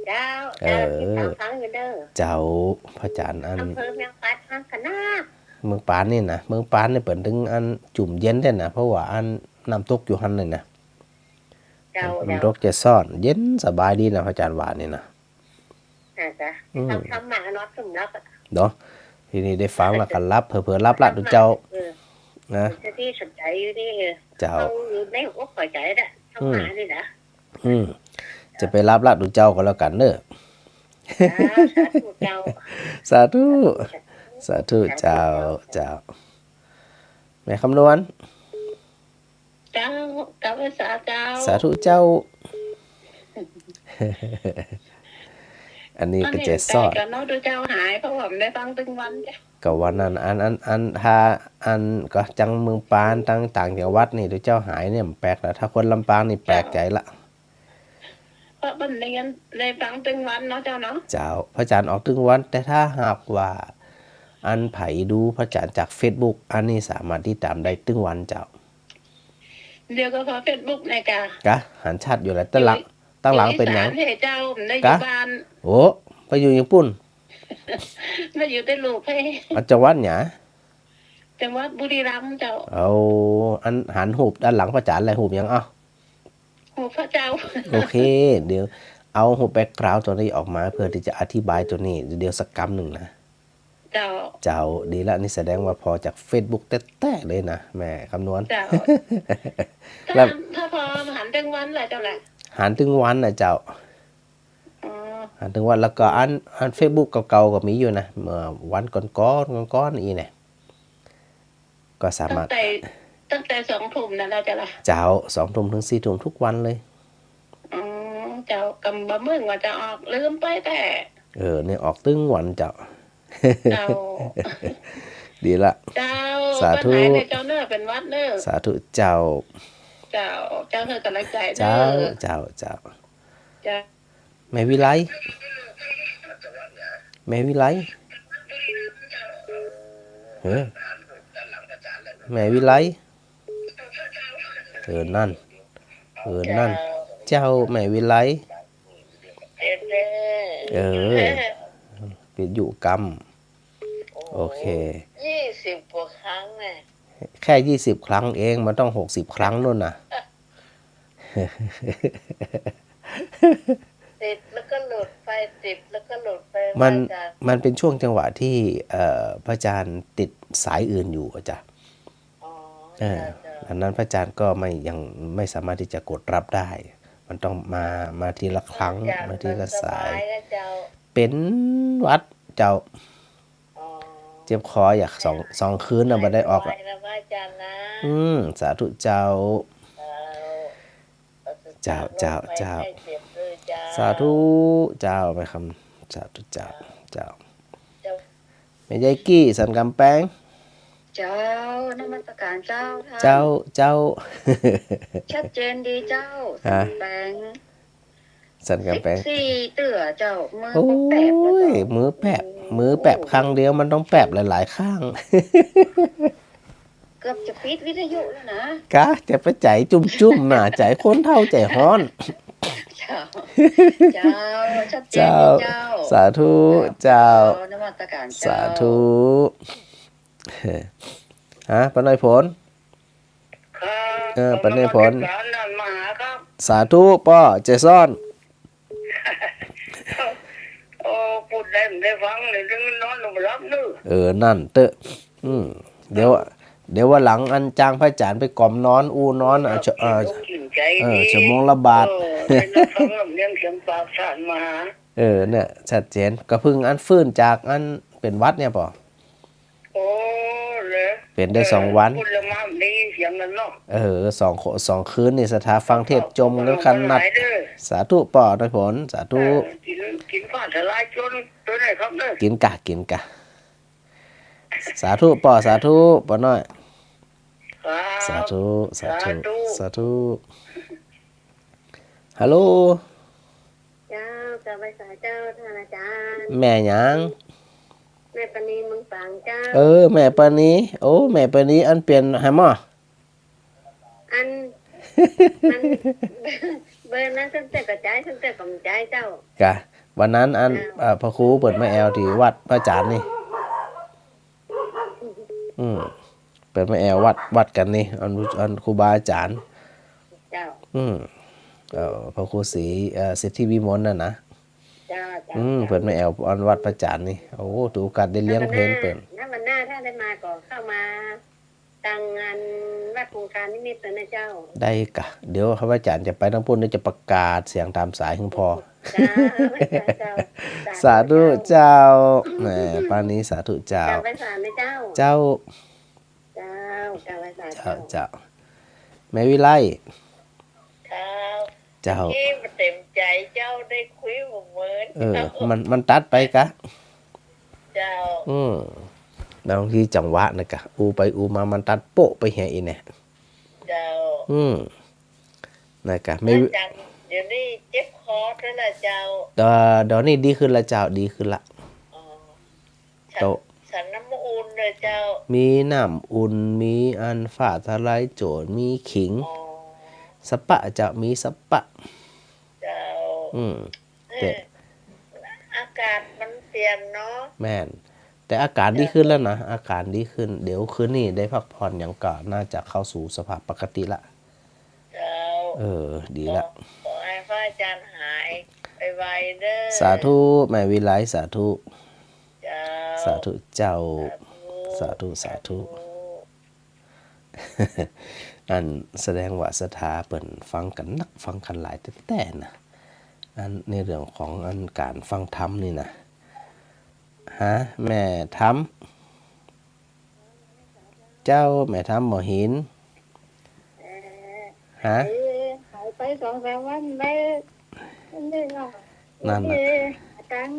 เจ้า เจ้า เออ ติดต๋ามฟังอยู่เน่อ เจ้า พระอาจ๋ารย์ อัน อำเภอเมืองปาน หั้นกะนา เมืองปานนี่นะ เมืองปานนี่เปิ้นตึงอันจุ่มเย็นแต๊นะ เพราะว่าอันน้ำตกอยู่หั้นเลยนะ เจ้า น้ำตกเจ้าซ่อน เย็นสบายดีนะ พระอาจ๋ารย์ว่านี่นะ อ่า เจ้า อืม ฟังธรรมะนอนก็หลับอะ เนาะ ทีนี้ได้ฟังแล้วก็หลับ เผลอๆ หลับละตุ๊เจ้า เออ นะ สติสนใจอยู่นี่ เจ้า เอาอยู่ในอกหัวใจ๋ละ ธรรมะนี่นะ อืม จะไปหลับละตุ๊เจ้าก็แล้วกั๋นเน่อ อ่า สาธุเจ้า สาธุ สาธุเจ้า เจ้า แม่คำนวณ เจ้า กราบไหว้สาเจ้า สาธุเจ้า อันนี้ก็จะซ่อน อันนี้ไปก่อนเนาะ ตุ๊เจ้าหาย เพราะว่าบ่ได้ฟังตึงวันเจ้า ก็วันนั้น อัน อัน อัน ถ้า อัน ก็จังเมืองปาน ตังต่างจังหวัดนี่ ตุ๊เจ้าหายเนี่ย มันแปลกละ ถ้าคนลำปางนี่แปลกใจ๋ละ เพราะบ่ได้ ได้ฟังตึงวันเนาะเจ้าเนาะ เจ้า พระอาจ๋ารย์ออกตึงวัน แต่ถ้าหากว่า อันใผดูพระอาจ๋ารย์จากเฟซบุ๊ก อันนี้สามารถติดต๋ามได้ตึงวันเจ้า เดี๋ยวก็พอเฟซบุ๊กนะกะ กะ หันชัดอยู่แหละ ตังหลัง อยู่ ตังหลังเป๋นหยัง อยู่อีสานเฮ้ยเจ้า บ่ได้อยู่ กะ บ้าน โอ้ ไปอยู่หยังปู้น มาอยู่แต่ลูกเฮ้ย อ่ะ จังหวัดหยัง จังหวัดบุรีรัมย์เจ้า เอา อันหันฮูปด้านหลังพระอาจ๋ารย์แล ฮูปหยัง เอ้า ฮูปพระเจ้า โอเค เดี๋ยวเอาฮูปแบ็คกราวด์ตัวนี้ออกมา เพื่อตี้จะอธิบายตัวนี้ เดี๋ยวสักกำนึ่งนะ เจ้า เจ้า ดีละ นี่แสดงว่าพอจากเฟซบุ๊กแต๊ๆ เลยนะ แม่คำนวณ เจ้า แล้ว ถ้า ถ้าพอหันตึงวันแหละเจ้าแหละ หันตึงวันนะเจ้า อ๋อ หันตึงวัน แล้วก็อัน อันเฟซบุ๊กเก่าๆ ก็มีอยู่นะ เมื่อวันก่อนๆ ก่อนๆ อี้เนี่ย ก็สามารถ ตั้งแต่ ตั้งแต่สองทุ่มนั่นแหละเจ้าล่ะ เจ้า สองทุ่มถึงสี่ทุ่มทุกวันเลย อ๋อ เจ้า กำบ่เมินว่าจะออก ลืมไปแต๊ เออ เนี่ยออกตึงวันเจ้า เจ้า ดีละ เจ้า สาธุ เปิ้นหายเลยเจ้าเน่อ เป๋นหวัดเน่อ สาธุเจ้า เจ้า เจ้าหื้อกำลังใจ๋เน่อ เจ้า เจ้า เจ้า เจ้า แม่วิไล แม่วิไล เออ แม่วิไล เออ นั่น เออ นั่น เจ้า แม่วิไล เออ เออ วิทยุกำ โอ้ โอเค ยี่สิบกว่าครั้งแน่ แค่ยี่สิบครั้งเอง มันต้องหกสิบครั้งนู่นน่ะ ติดแล้วก็หลุดไป ติดแล้วก็หลุดไป มัน พระอาจ๋ารย์ มันเป็นช่วงจังหวะที่ เอ่อ พระอาจ๋ารย์ติดสายอื่นอยู่อะจ๊ะ อ๋อ เออ เจ้า เจ้า อันนั้นพระอาจ๋ารย์ก็ไม่ ยังไม่สามารถที่จะกดรับได้ มันต้องมา มาทีละครั้ง เจ้า มาทีละสาย มันสบายนะเจ้า เป๋นหวัดเจ้า อ๋อ เจ็บคออยากสอง สองคืนน่ะ บ่ได้ออกอะ หายสบายแล้วพระอาจ๋ารย์นะ อืม สาธุเจ้า เจ้า เจ้า เจ้า เจ้า เจ้า สาธุเจ้า แม่คำ สาธุเจ้า เจ้า เจ้า แม่ยายกี้ สันกำแปง เจ้า นมัสการเจ้าท่าน เจ้า เจ้า ชัดเจนดีเจ้า ฮะ สันกำแปง สันกำแปง สิบสี่เตื้อเจ้า มือ โอ้ย ก็แปบแล้วเจ้า มือแปบ โอ้ มือแปบข้างเดียว มันต้องแปบหลายๆ ข้าง เกือบจะปิดวิทยุแล้วนะ กะ จะไปใจ๋จุ่มๆ น่ะ ใจ๋คนเฒ่าใจ๋ฮ้อน เจ้า เจ้า ชัดเจนดีเจ้า เจ้า สาธุ เจ้า เจ้า นมัสการเจ้า สาธุ ฮะ ป้าน้อยฝน ครับ เออ ป้าน้อยฝน ผมนมัสการนั่นมาหาครับ สาธุ ป้อ เจซอน โอ้ ได้ฟังเลย เดี๋ยวนอนบ่หลับเนอะ เออ นั่นเต๊อะ อืม เดี๋ยว เดี๋ยววันหลังอันจ้างพระอาจ๋ารย์ไปกล่อมนอน อู้นอน อ่ะ เจ้า เออ เออ ชั่วโมงละบาท เออ ได้ฟังสำเนียงเสียงปากสานมา เออ เนี่ย ชัดเจน ก็เพิ่งอันฟื้นจากอันเป๋นหวัดเนี่ยปอ โอ้ เหรอ เป๋นได้สองวัน เออ พูดแล้วมาได้ยินเสียงกันเนาะ เออ สอง สองคืนนี่ศรัทธาฟังเทศน์จมกั๋นขนาด สาธุปอ นายผล สาธุ เออ กิ๋น กิ๋นฟ้าทะลายโจรตวยหน่อยครับเนอะ กิ๋นก่ะ กิ๋นก่ะ สาธุปอ สาธุปอน้อย ครับ สาธุ สาธุ สาธุ สาธุ ฮัลโหล เจ้า กราบไหว้สาเจ้า ท่านอาจ๋ารย์ แม่หยัง แม่ปานี เมืองฝางเจ้า เออ แม่ปานี โอ้ แม่ปานี อันเปลี่ยนหาหมอ อัน มัน เบอร์นั้นตั้งแต่ก็ใจ๊ ตั้งแต่ก็บ่ใจ๊เจ้า กะ วันนั้นอัน เจ้า เอ่อ พระครูเปิ้นมาแอ่วตี้วัดพระอาจ๋ารย์นี่ อืม เปิ้นมาแอ่ววัด วัดกั๋นนี่ อัน อันครูบาอาจ๋ารย์ เจ้า อืม เอ่อ พระครูศรี เอ่อ สิทธิวิมลนั่นนะ เจ้า เจ้า อืม เจ้า เปิ้นมาแอ่วอันวัดพระอาจ๋ารย์นี่ โอ้ ถือโอกาสได้เลี้ยงเพลเปิ้น แล้ววันหน้า แล้ววันหน้าถ้าได้มาก็เข้ามา ตังอันวัดคงคานิมิตรนะเจ้า ได้กะ เดี๋ยวข้าพเจ้าจะไปตางปู้น เดี๋ยวจะประกาศเสียงตามสายหื้อพอ เจ้า เจ้า เจ้า สาธุเจ้า แม่ปานี สาธุเจ้า กราบไหว้สานะเจ้า เจ้า เจ้า กราบไหว้สา เจ้า เจ้า เจ้า แม่วิไล เจ้า เจ้า เมื่อกี้มันเต็มใจ๋เจ้าได้คุยบ่เหมือน เออ เจ้า มัน มันตัดไปกะ เจ้า อืม บางทีจังหวะนะกะ อู้ไปอู้มามันตัดโป๊ะไปเหียอีเนี่ย เจ้า อืม นะกะ ไม่ อาจ๋ารย์ เดี๋ยวนี้เจ็บคอตวยนะเจ้า เอ่อ เดี๋ยวนี้ดีขึ้นละเจ้า ดีขึ้นละ อ๋อ ฉัน โต ฉันน้ำอุ่นเลยเจ้า มีน้ำอุ่น มีอันฟ้าทะลายโจร มีขิง อ๋อ สะปะเจ้า มีสะปะ เจ้า อืม เออ แต่ อากาศมันเปลี่ยนเนาะ แม่น แต่อาก๋านดีขึ้นแล้วนะ อาก๋านดีขึ้น เดี๋ยวคืนนี้ได้พักผ่อนหยังก็น่าจะเข้าสู่สภาพปกติละ เจ้า เออ ดีละ ขอ ขอหื้อพระอาจ๋ารย์หายไวๆเด้อ สาธุ แม่วิไล สาธุ เจ้า สาธุเจ้า สาธุ สาธุ สาธุ สาธุ อันแสดงว่าศรัทธาเปิ้นฟังกั๋นนัก ฟังกั๋นหลายแต๊ๆ นะ อันในเรื่องของอันก๋านฟังธรรมนี่นะ ฮะ แม่ธรรม เจ้า แม่ธรรมบ่เห็น เออ ฮะ เออ หายไปสองสามวันได้ นี่เนาะ นั่นน่ะ นี่ อาก๋าน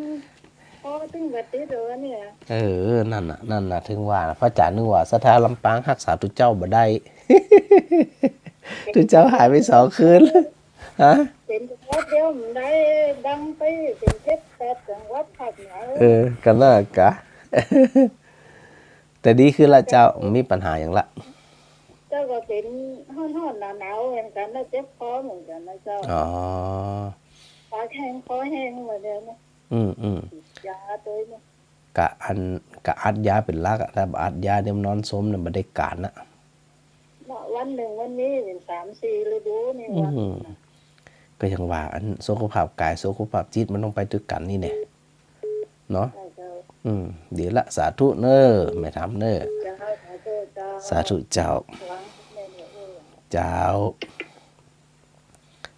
คอตึงบ่ติดเลยเนี่ย เออ นั่นน่ะ นั่นน่ะ เถิงว่าน่ะ พระอาจ๋ารย์นึกว่าศรัทธาลำปางฮักษาตุ๊เจ้าบ่ได้ ตุ๊เจ้าหายไปสองคืน ฮะ เป๋นจังหวัดเดียวมันได้ดังไปเป๋นเจ็ดแปดจังหวัดภาคเหนือ เออ ก็น่ากะ แต่ดีขึ้นละเจ้า บ่มีปัญหาหยังละ เจ้าก็เป๋นฮ้อนๆหนาวๆเหมือนกั๋นนะ เจ็บคอเหมือนกั๋นนะเจ้า อ๋อ ปากแห้งคอแห้งมาเนี่ยนะ อืม อืม ยาตวยเนี่ย กะอัน กะอัดยาเป๋นหลักอะ ถ้าบ่อัดยาเดี๋ยวมันนอนซมเนี่ยบ่ได้ก๋านอะ เนาะ วันนึ่งวันนี้เป๋นสามสี่ฤดูนี่ อืม วันนึ่งน่ะ ก็ยังว่าอันสุขภาพก๋ายสุขภาพจิตมันต้องไปตวยกั๋นนี่แน่ เนาะ ใช่เจ้า อืม ดีละ สาธุเน้อ แม่ธรรมเน้อ เจ้า สาธุเจ้า สาธุเจ้า หวังแม่เนี่ย เออ เจ้า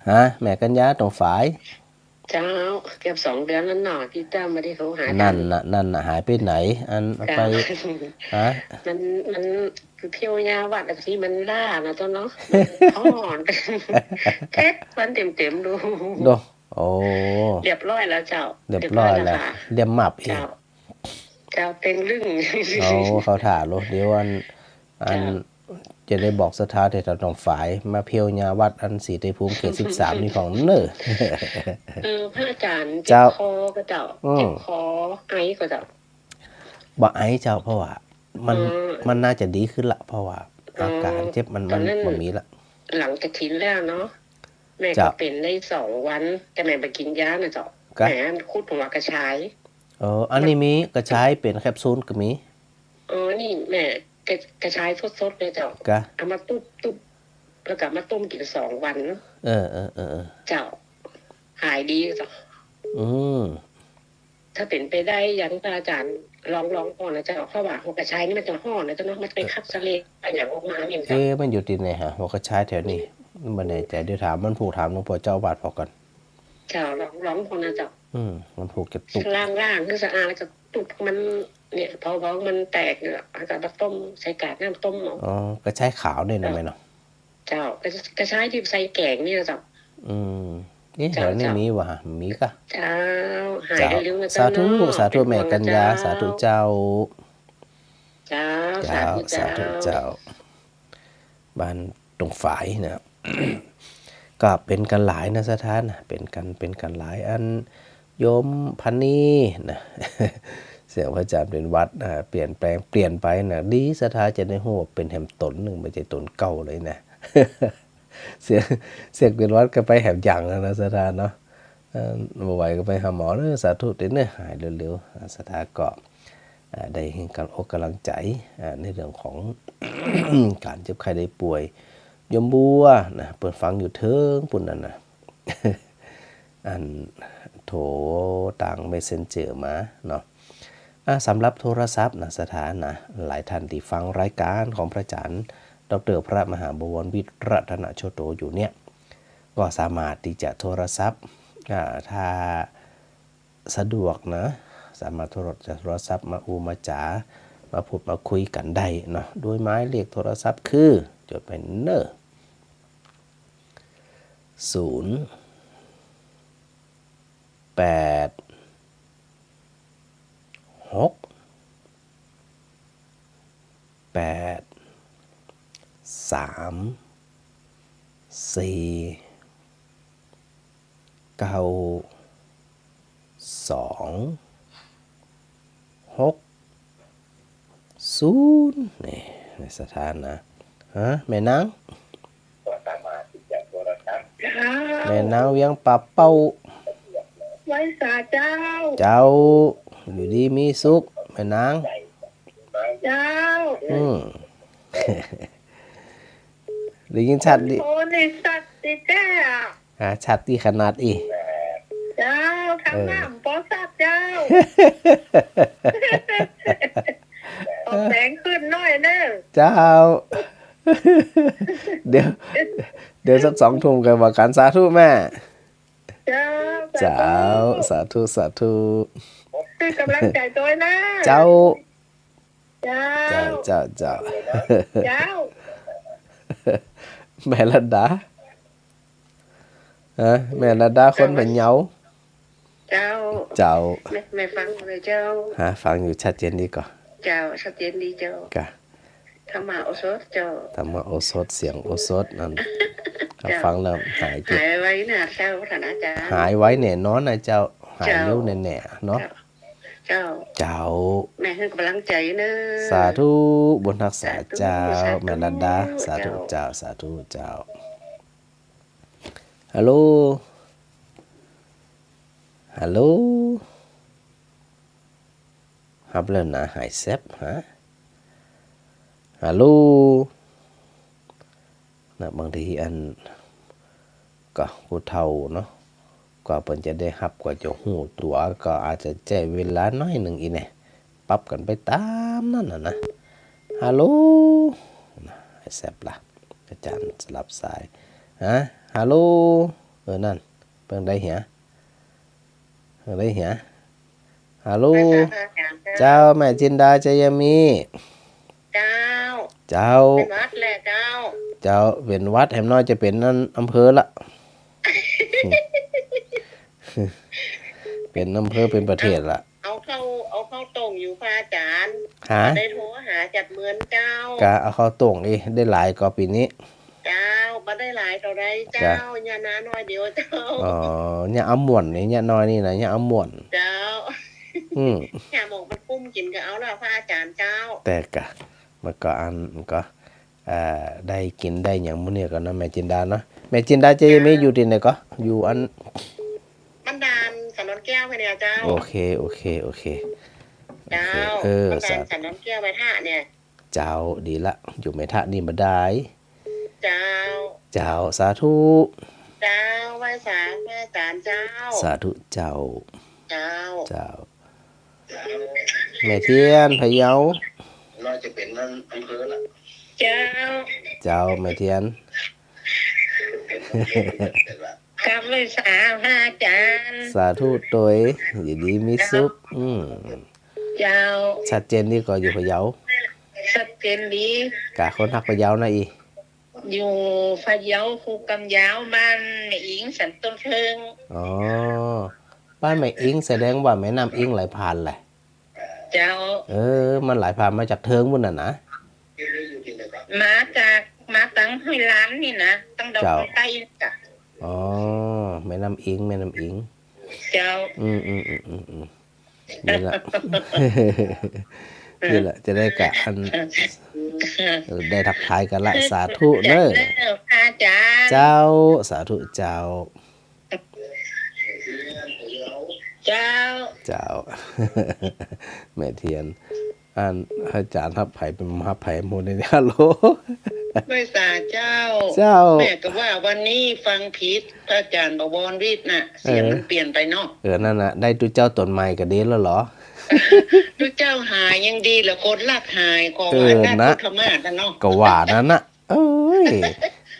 ฮะ แม่กัญญาตองฝาย เจ้า เกือบสองเดือนแล้วเนาะ ตี้เจ้าบ่ได้โทรหากั๋น นั่นน่ะ นั่นน่ะ หายไปไหน อัน เจ้า ไป ฮะ มัน มันเพี้ยวยาหวัดอะ ตี้มันล้านะเจ้าเนาะ ฮ้อน เจ็ดวันเต็มๆ ดู โด โอ้ เรียบร้อยแล้วเจ้า เรียบร้อยแล้ว เรียบร้อยแล้วค่ะ เรียบมับอีก เจ้า เจ้าเต็งลึ่ง โอ้ เข้าท่าโลด เดี๋ยวอัน อัน เจ้า จะได้บอกศรัทธาแถวหนองฝาย มาเพี้ยวยาหวัดอันศรีไตรภูมิเขตสิบสามนี่พ่องเน้อ เออ พระอาจ๋ารย์ เจ้า เจ็บคอก็เจ้า อืม เจ็บคอ ไอก็เจ้า บ่ไอเจ้า เพราะว่ามัน อืม มันน่าจะดีขึ้นละ เพราะว่า อืม อาก๋านเจ็บมัน มัน ตอนนั้น บ่มีละ หลังกฐินแล้วเนาะ แม่ก็ เจ้า เป๋นได้สองวัน แต่แม่บ่กิ๋นยานะเจ้า กะ แม่ขุดหัวกระชาย เออ อันนี้มีกระชายเป๋นแคปซูลก็มี เออ นี่แม่ กระ กระชายสดๆ เลยเจ้า กะ เอามาตุ๊บๆ แล้วก็มาต้มกิ๋นสองวัน เออ เออ เออ เออ เจ้า หายดีเจ้า อืม ท มันเป๋นไปได้หยัง พระอาจ๋ารย์ ลอง ลองผ่อนะเจ้า เพราะว่าหัวกระชายนี่มันจะฮ้อนนะเจ้าเนาะ มันไปขับเสลดอะหยังออกมานี่เจ้า เอ๊ะ มันอยู่ตี้ไหนฮะ หัวกระชายแถวนี้ บ่แน่ใจ๋ เดี๋ยวถาม มันผูกถามหลวงป้อเจ้าอาวาสผ่อก่อน เจ้า ลอง ลองผ่อนะเจ้า อืม มันผูกจะตุ๊บ ล้าง ล้างหื้อสะอาดแล้วก็ตุ๊บมัน เนี่ย พอ พอมันแตกเนี่ย เอาก็มาต้มใส่กาดน้ำต้มเอา อ๋อ กระชายขาวเนี่ยนะแม่เนาะ เจ้า กระ กระชายตี้ใส่แก๋งนี่นะเจ้า อืม เอ๊ะ เจ้า แถวนี้ เจ้า มีบ่ฮะ มีก่ะ เจ้า หายเร็วๆนะเจ้าเนาะ สาธุ สาธุ แม่กัญญา เป๋นห่วงนะเจ้า สาธุเจ้า เจ้า เจ้า สาธุ สาธุเจ้า เจ้า บ้านตรงฝายนะ ก็เป๋นกั๋นหลายนะศรัทธานะ เป๋นกั๋น เป๋นกั๋นหลาย อันโยมพันนีนะ เสียงพระอาจ๋ารย์เป๋นหวัดนะ เปลี่ยนแปลง เปลี่ยนไปนะ ดีศรัทธาจะได้ฮู้ เป๋นแหมต๋นนึ่ง บ่ใจ้ต๋นเก่าเลยนะ เสียง เสียงเป๋นหวัดก็ไปแหมอย่างแล้วนะศรัทธาเนาะ เอ่อ บ่ไหวก็ไปหาหมอเนาะ สาธุเต๊อะเนาะ หายเร็วๆ อ่า ศรัทธาก็ อ่า ได้หื้อก๋ำลังอกก๋ำลังใจ๋ อ่า ในเรื่องของ ก๋านเจ็บไข้ได้ป่วย โยมบัวนะ เปิ้นฟังอยู่เทิงปู๊นนั่นนะ อันโทรตางเมสเซนเจอร์มาเนาะ อ่า สำหรับโทรศัพท์นะศรัทธานะ หลายท่านตี้ฟังรายก๋านของพระอาจ๋ารย์ ด็อกเตอร์ พระมหาบวรวิทย์ รัตนโชติโต อยู่เนี่ย ก็สามารถตี้จะโทรศัพท์ อ่า ถ้าสะดวกนะ สามารถโทร จะโทรศัพท์มาอู้มาจ๋า มาพูดมาคุยกั๋นได้เนาะ โดยหมายเลขโทรศัพท์คือ จ๋ดไปเน่อ ศูนย์ แปด หก แปด สาม สี่ เก้า สอง หก ศูนย์ นี่ ในศรัทธานะ ฮะ แม่นาง เจ้า แม่นางเวียงป่าเป้า ไหว้สาเจ้า เจ้า อยู่ดีมีสุข แม่นาง เจ้า อืม ได้ยินชัดดี โอ้ นี่ชัดดีแต๊อะ ฮะ ชัดตี้ขนาดอี้ เจ้า ทาง เออ น้ำปอสัตว์เจ้า ขอแสงขึ้นหน้อยเน่อ เจ้า เดี๋ยว เดี๋ยวสักสองทุ่มก่อนว่ากั๋น สาธุแม่ เจ้า เจ้า สาธุ สาธุ หื้อก๋ำลังใจ๋ตวยนะ เจ้า เจ้า เจ้า เจ้า เจ้า เจ้า แม่รัตดา ฮะ แม่รัตดาคนพะเยา เจ้า เจ้า แม่ แม่ฟังเลยเจ้า ฮะ ฟังอยู่ชัดเจนดีก่อ เจ้า ชัดเจนดีเจ้า ก่ะ ธรรมโอสถเจ้า ธรรมโอสถ เสียงโอสถนั่น เจ้า ฟังแล้วหายเจ็บ หายไวนะเจ้า ท่านอาจ๋ารย์ หายไวแน่นอนนะเจ้า หายเร็วแน่ๆ เนาะ เจ้า เจ้า เจ้า แม่หื้อก๋ำลังใจ๋เน่อ สาธุ บุญฮักษาเจ้า สาธุ แม่รัตดา สาธุ สาธุเจ้า เจ้า สาธุเจ้า ฮัลโหล ฮัลโหล ฮับแล้วนะ หายแซ็บ ฮะ ฮัลโหล นะ บางทีอัน ก็ผู้เฒ่าเนาะ กว่าเปิ้นจะได้ฮับ กว่าจะฮู้ตั๋ว ก็อาจจะใจ๊เวลาหน้อยนึ่งอี้แน่ ปรับกั๋นไปต๋ามนั้นน่ะนะ ฮัลโหล นะ หายแซ็บละ อาจ๋ารย์สลับสาย ฮะ ฮัลโหล เออ นั่น เปิ้นได้เหีย เปิ้นได้เหีย ฮัลโหล เจ้า แม่จินดา ชัยมี เจ้า เจ้า เป๋นหวัดแหละเจ้า เจ้า เป๋นหวัด แหมน้อยจะเป๋นนั่นอำเภอละ เป๋นอำเภอ เป๋นประเทศละ เอาเข้า เอาเข้าต้งอยู่พระอาจ๋ารย์ ฮะ ได้โทรหาจัดเมือนเจ้า กะเอาเข้าต้งอี้ ได้หลายก่อปี๋นี้ เจ้า บ่ได้หลายเต้าใดเจ้า กะ เยียะนาน้อยเดียวเจ้า อ๋อ เยียะอำม่วนนี่ เยียะน้อยนี่นะ เยียะอำม่วน เจ้า อืม เยียะหมกมันกุ้มกิ๋นก็เอาละพระอาจ๋ารย์เจ้า แต่กะ มันก็อัน มันก็ เอ่อ ได้กิ๋นได้หยังมื้อนี้ก่อเนาะ แม่จินดาเนาะ แม่จินดา ชัยมี อยู่ตี้ไหนก่อ อยู่อัน บ้านด่านสันดอนแก้วไปเนี่ยเจ้า โอเค โอเค โอเค เจ้า โอเค เออ บ้านด่านสันดอนแก้วไปท่าเนี่ย เจ้า ดีละ อยู่แม่ทะนี่บ่ดาย เจ้า เจ้า สาธุ เจ้า ไหว้สาพระอาจ๋ารย์เจ้า สาธุเจ้า เจ้า เจ้า แม่เทียน พะเยา เจ้า เจ้า แม่เทียน กราบไหว้สาพระอาจารย์ สาธุตวย อยู่ดีมีสุข อืม เจ้า ชัดเจนดีก่อ อยู่พะเยา ชัดเจนดี กาคนฮักพะเยานะอี อยู่พะเยา ภูกำยาว บ้านแม่อิง สันต้นเพิ่ง อ๋อ บ้านแม่อิง แสดงว่าแม่น้ำอิงไหลผ่านแหละ เจ้า เออ มันไหลผ่านมาจากเทิงปู๊นน่ะนะ มาจาก มาตังห้วยลานนี่นะ ตังดาว เจ้า ใต้นี่จ้ะ อ๋อ แม่น้ำอิง แม่น้ำอิง เจ้า อืม อืม อืม อืม อืม นี่แหละ นี่แหละ จะได้กะอัน เออ ได้ทักทายกั๋นละ สาธุเน่อ เจ้า พระอาจารย์ เจ้า สาธุเจ้า เจ้า เจ้า แม่เทียน อัน อาจารย์ฮับใผ เป๋นฮับใผหมู่นี่ ฮัลโหล ไหว้สาเจ้า เจ้า แม่ก็ว่าวันนี้ฟังผิด พระอาจารย์บวรวิทย์น่ะ เสียงมันเปลี่ยนไปเนาะ เออ นั่นน่ะ ได้ตุ๊เจ้าต๋นใหม่ก็ดีแล้วเหรอ ตุ๊เจ้าหายยังดีเหลือ คนรักหายของ เออ อันน่า นะ ทุกขมาศน่ะเนาะ ก็ว่านั้นน่ะ เอ้ย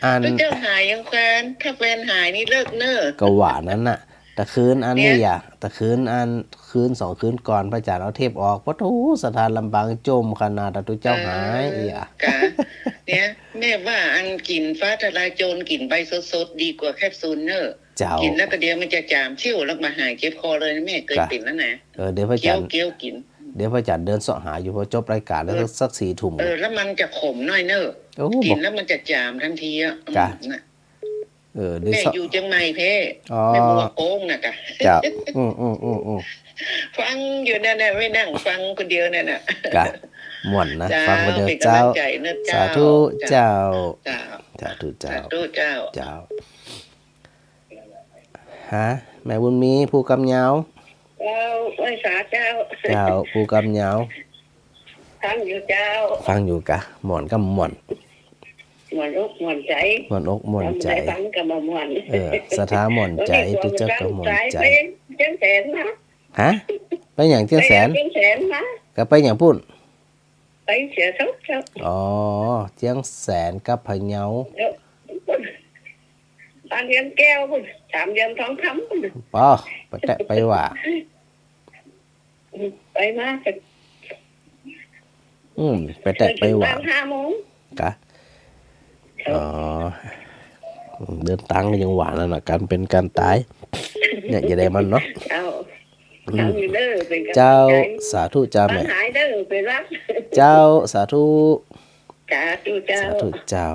อัน ตุ๊เจ้าหายยังแฟน ถ้าแฟนหายนี่เลิกเน่อ ก็ว่านั้นน่ะ ตะคืนอันนี้ เนี่ย อย่า ตะคืนอัน คืนสองคืนก่อน พระอาจารย์เอาเทปออก ปะโถ ศรัทธาลำปางจมขนาด ตุ๊เจ้าหาย เออ อย่า กะ เนี่ย แม่ว่าอันกิ๋นฟ้าทะลายโจร กิ๋นใบสดๆ ดีกว่าแคปซูลเน่อ เจ้า กิ๋นแล้วก็เดี๋ยวมันจะจ๋ามเขี้ยว แล้วมาหายเจ็บคอเลยนะ แม่เกยเป๋นแล้วนะ เออ เดี๋ยวพระอาจารย์ เคี้ยว เคี้ยวกิ๋น เดี๋ยวพระอาจารย์เดินเสาะหาอยู่ พอจบรายการแล้ว เออ สัก สักสี่ทุ่ม เออ แล้วมันจะขมหน่อยเน่อ โอ้ กิ๋นแล้วมันจะจ๋ามทันทีอะ กะ อืม น่ะ เออ เดี๋ยว แม่ เสาะ อยู่เจียงใหม่แท้ อ๋อ แม่บัวโค้งน่ะกะ เจ้า อืม อืม อืม อืม ฟังอยู่นั่นน่ะ แม่นั่งฟังคนเดียวนั่นน่ะ กะ ม่วนนะ เจ้า ฟังคนเดียว เป๋นก๋ำลังใจ๋เน่อ เจ้า สาธุเจ้า เจ้า เจ้า สาธุเจ้า สาธุเจ้า เจ้า ฮะ แม่บุญมี ภูกำยาว เจ้า ไหว้สาเจ้า เจ้า ภูกำยาว ฟังอยู่เจ้า ฟังอยู่กะ ม่วนกะม่วน ม่วนอกม่วนใจ๋ ม่วนอกม่วนใจ๋ ฟังกะบ่ม่วน เออ ศรัทธาม่วนใจ๋ ตุ๊เจ้าก็ม่วนใจ๋ เจียงแสนนะ ฮะ ไปหยังเจียงแสน ไปเจียงแสนนะ กะไปหยังปู๊น ไปเสียสกเจ้า อ๋อ เจียงแสนกับพะเยา เดี๋ยว บ้านเรือนแก้วปู๊น สามเหลี่ยมทองคำปู๊น ปอ ไปแต๊ไปหว่า ไปมา อืม ไปแต๊ไปหว่า ไปถึงบ้านห้าโมง กะ อ๋อ เดินตางก็ยังหวานั่นน่ะ ก๋านเป๋นก๋านต๋าย เนี่ย อย่าได้มันเนาะ เจ้า อืม เจ้าอยู่เน่อ เป๋นก๋ำลังใจ๋ เจ้า สาธุเจ้าแม่ หายเน่อ เป๋นหวัด เจ้า สาธุ สาธุเจ้า สาธุเจ้า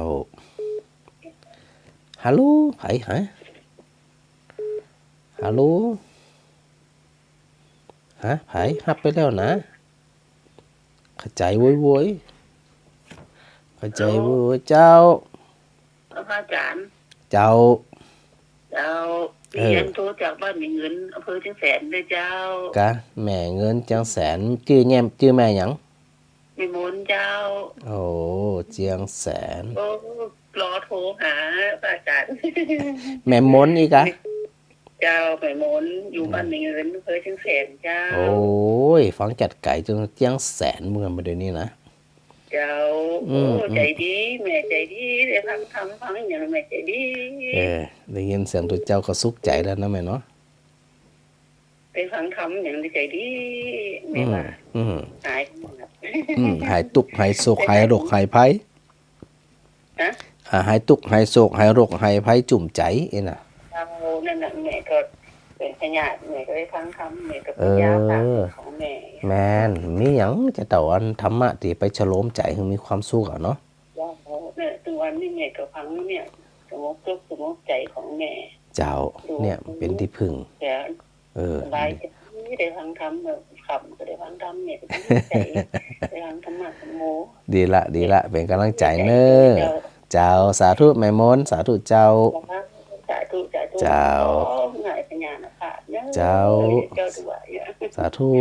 ฮัลโหล ใผฮะ ฮัลโหล ฮะ ใผฮับไปแล้วนะ เข้าใจ๋โวยโวย เข้าใจ๋โวยโวย ฮัลโหล เจ้า พระอาจารย์ เจ้า เจ้า เออ ดิฉันโทรจากบ้านแม่เงิน อำเภอเจียงแสนเน่อเจ้า กะ แม่เงินเจียงแสน จื้อแม่ จื้อแม่หยัง แม่มนเจ้า โอ้ เจียงแสน โอ้ รอโทรหาพระอาจารย์ แม่มนอีกอะ เจ้า แม่มน อยู่ อืม บ้านแม่เงิน อำเภอเจียงแสนเจ้า โอ้ย ฟังจัดไก๋จนเจียงแสนเมืองมาเดี๋ยวนี้นะ เจ้า อืม โอ้ อืม ใจ๋ดี แม่ใจ๋ดี ได้ฟังธรรมฟังหยังแม่ใจ๋ดี เออ ได้ยินเสียงตุ๊เจ้าก็สุขใจ๋แล้วนะแม่เนาะ ได้ฟังธรรมหยังได้ใจ๋ดี แม่ว่า อืม อืม หาย อืม หายตุ๊กข์ หายโศก หายโรค หายภัย ฮะ อ่า หายตุ๊กข์ หายโศก หายโรค หายภัยจุ่มใจ๋ เอ้ยนะ เจ้า นั่นน่ะ แม่ก็เป๋นพยาธิ แม่ก็ได้ฟังธรรม แม่ก็กิ๋นยา เออ ของแม่ แม่น มีหยังจะเต้าอันธรรมะตี้ไปฉโลมใจ๋หื้อมีความสุขอะเนาะ เจ้า เนี่ย ทุกวันนี้แม่ก็ฟังเนี่ย สงบสุข สงบใจ๋ของแม่ เจ้า เนี่ย เป๋นตี้พึ่ง เจ้า เออ สบายใจ๋ ได้ฟังธรรม เมื่อค่ำก็ได้ฟังธรรม เนี่ย ก็ดีใจ๋ ได้ฟังธรรมะธรรมโม ดีละ ดีละ เป๋นก๋ำลังใจ๋เน่อ เจ้า เจ้า สาธุแม่มน สาธุเจ้า สาธุ สาธุ เจ้า ขอให้พญานาคราชเน่อ เจ้า เจ้าด้วย สาธุ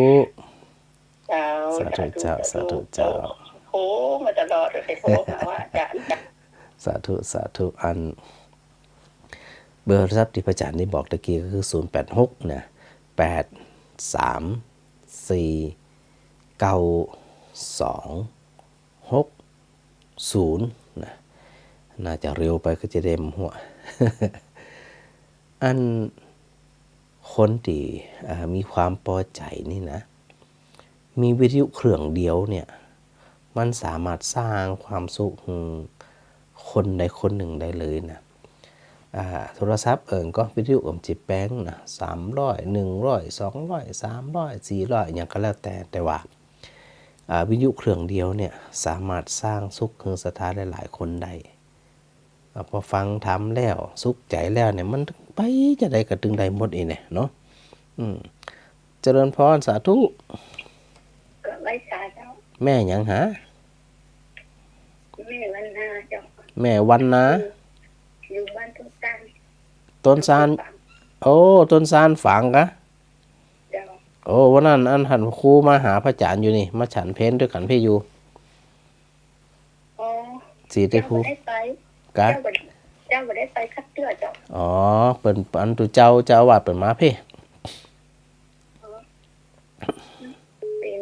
เจ้า สาธุเจ้า สาธุ สาธุเจ้า สาธุ โทรมาตลอดเลย โทรหาว่าอาจารย์ สาธุ สาธุ อัน เบอร์โทรศัพท์ตี้พระอาจารย์ได้บอกตะกี้ก็คือ ศูนย์แปดหก นะ แปดสาม สี่เก้าสองหกศูนย์ นะ น่าจะเร็วไปก็จะได้หัว อันคนตี้ เอ่อ มีความปอใจ๋นี่นะ มีวิทยุเครื่องเดียวเนี่ย มันสามารถสร้างความสุขหื้อคนใดคนนึ่งได้เลยนะ อ่า โทรศัพท์เอิ้นก่อ วิทยุก็บ่ใจ้แปงนะ สามร้อย หนึ่งร้อย สองร้อย สามร้อย สี่ร้อย หยังก็แล้วแต่ แต่ว่า อ่า วิทยุเครื่องเดียวเนี่ย สามารถสร้างสุขหื้อศรัทธาหลายๆ คนได้ อ่า พอฟังธรรมแล้ว สุขใจ๋แล้วเนี่ย มันไปจะใดก็ตึงได้หมดอี้แหละเนาะ อืม เจริญพร สาธุ ก็ไหว้สาเจ้า แม่หยังหา แม่วันนาเจ้า แม่วันนา อยู่ อยู่บ้านต้นซาน ต้นซาน โอ้ ต้นซานฝางกะ เจ้า โอ้ วันนั้นอันหันครูมาหาพระอาจ๋ารย์อยู่นี่ มาฉันเพลตวยกั๋นปี้อยู่ อ๋อ ศรีไตรภูมิ เจ้าบ่ได้ไป กะ เจ้าบ่ได้ เจ้าบ่ได้ไปสักเตื้อเจ้า อ๋อ เปิ้น อันตุ๊เจ้า เจ้าอาวาสเปิ้นมาปี้ อ๋อ เป๋น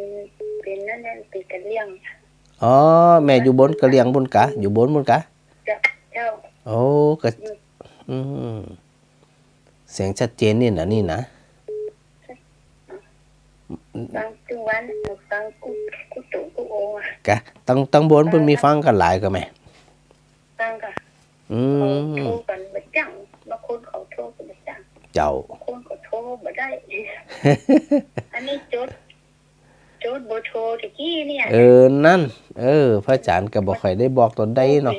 เป๋นนั่นแหละ เป๋นกะเหรี่ยง อ๋อ แม่อยู่บนกะเหรี่ยงปู้นกะ อยู่บนปู้นกะ เจ้า เจ้า โอ้ กะ อืม เสียงชัดเจนนี่นะ นี่นะ ฟังตึงวัน ฟังกู้ กู้ตั๋วกู้องค์อะ กะ ตัง ตังบนเปิ้นมีฟังกั๋นหลายก่อแม่ ฟังก่ะ อืม เขาโทรกั๋นบ่จั้ง บางคนเขาโทรกั๋นบ่จั้ง เจ้า บางคนเขาโทรบ่ได้ อันนี้จด จดเบอร์โทรตะกี้เนี่ย เออ นั่น เออ พระอาจ๋ารย์ก็บ่ค่อยได้บอกต๋นได้เนาะ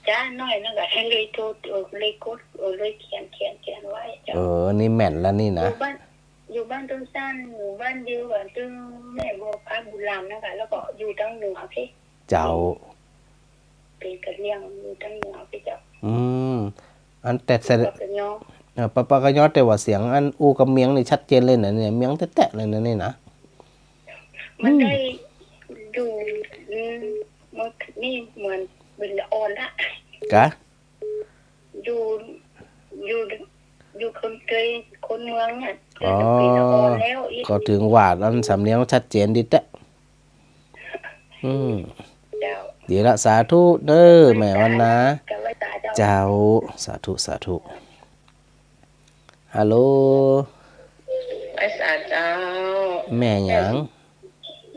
จ้า น้อยนั่นก็เลยโทร เออ เลยกด เออ เลยเขียน เขียน เขียนไว้เจ้า เออ นี่แม่นแล้วนี่นะ อยู่บ้าน อยู่บ้านต้นซาน หมู่บ้านเดียวกั๋นตึงแม่บัวพาบุญหลามนั่นกะ แล้วก็อยู่ตังเหนือปี้ เจ้า เป๋นกะเหรี่ยงอยู่ตังเหนือปี้เจ้า อืม อันแต่ ปะปะกะยอ เอ่อ ปะปะกะยอ แต่ว่าเสียงอันอู้กับเมียงนี่ชัดเจนเลยนะเนี่ย เมียงแต๊ๆ เลยนะนี่นะ มันได้ อืม อยู่ อืม มันนี่เหมือนเป๋นละอ่อนละ กะ อยู่ อยู่ อยู่คนเกย คนเมืองเนี่ย อ๋อ เกยกับเป๋นละอ่อนแล้วอีก ก็เถิงว่าอันสำเนียงชัดเจนดีแต๊ อืม เจ้า ดีละ สาธุเด้อ แม่วันนา กะไหว้สาเจ้า เจ้า สาธุ สาธุ ฮัลโหล ไหว้สาเจ้า แม่หยัง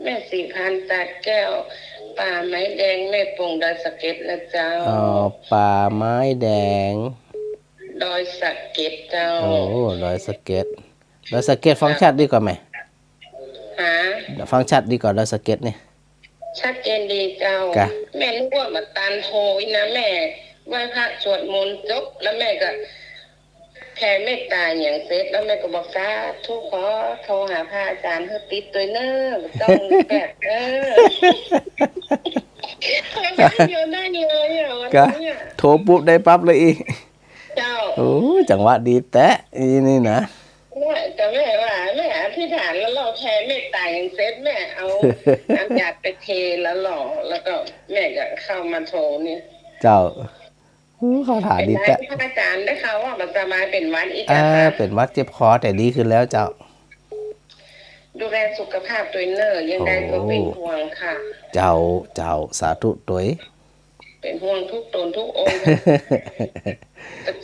แม่ศรีพันธ์ ตาแก้ว ป่าไม้แดง แม่โป่ง ดอยสะเก็ดนะเจ้า อ๋อ ป่าไม้แดง ดอยสะเก็ดเจ้า โอ้ ดอยสะเก็ด ดอยสะเก็ดฟังชัดดีกว่าแม่ ฮะ ฟังชัดดีกว่าดอยสะเก็ดนี่ ชัดเจนดีเจ้า กะ แม่นึกว่าบ่ตันโทรอีกนะ แม่ไหว้พระสวดมนต์จบ แล้วแม่ก็แผ่เมตต๋าหยังเสร็จ แล้วแม่ก็บอก สาธุ ขอโทรหาพระอาจ๋ารย์หื้อติดตวยเน้อ บ่ต้องแบบ เออ ได้เลย ได้เลยอะ กะ วันนี้อะ โทรปุ๊บได้ปั๊บเลยอี้ เจ้า โอ้ จังหวะดีแต๊ อี้นี่นะ เนี่ย แต่แม่ว่าแม่อธิษฐานแล้วเนาะ แผ่เมตต๋าหยังเสร็จ แม่เอาน้ำยาไปเทแล้วเนาะ แล้วก็แม่ก็เข้ามาโทรนี่ เจ้า อู้ เข้าท่าดีแต๊ เป็นไงพระอาจ๋ารย์ ได้ข่าวว่าบ่สบาย เป๋นหวัดอีก เออ อะคะ เป๋นหวัดเจ็บคอ แต่ดีขึ้นแล้วเจ้า ดูแลสุขภาพตวยเน้อ ยังไงก็เป๋นห่วงค่ะ โอ้ เจ้า เจ้า สาธุตวย เป๋นห่วงกู้ต๋นกู้องค์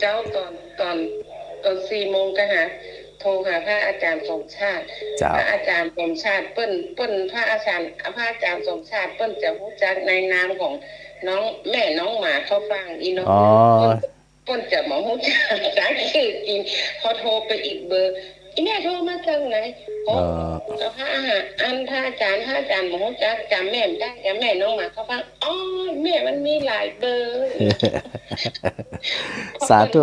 เจ้า ต๋อน ต๋อน ต๋อนสี่โมงก็หา โทรหาพระอาจ๋ารย์สมชาติ เจ้า พระอาจ๋ารย์สมชาติ เปิ้น เปิ้น พระอาจ๋ารย์ พระอาจ๋ารย์สมชาติ เปิ้นจะฮู้จักในนามของน้อง แม่น้องหมาเข้าฟังอี้เนาะ อ๋อ เปิ้น เปิ้นจะบ่ฮู้จัก จักจื้อจริง พอโทรไปอีกเบอร์ อีแม่โทรมาจากไหน โอ้ เออ เจ้าค่ะ อันพระอาจ๋ารย์ พระอาจ๋ารย์บ่ฮู้จัก จ๋ำแม่บ่ได้ จ๋ำแม่น้องหมาเข้าฟัง อ๋อ แม่มันมีหลายเบอร์ สาธุ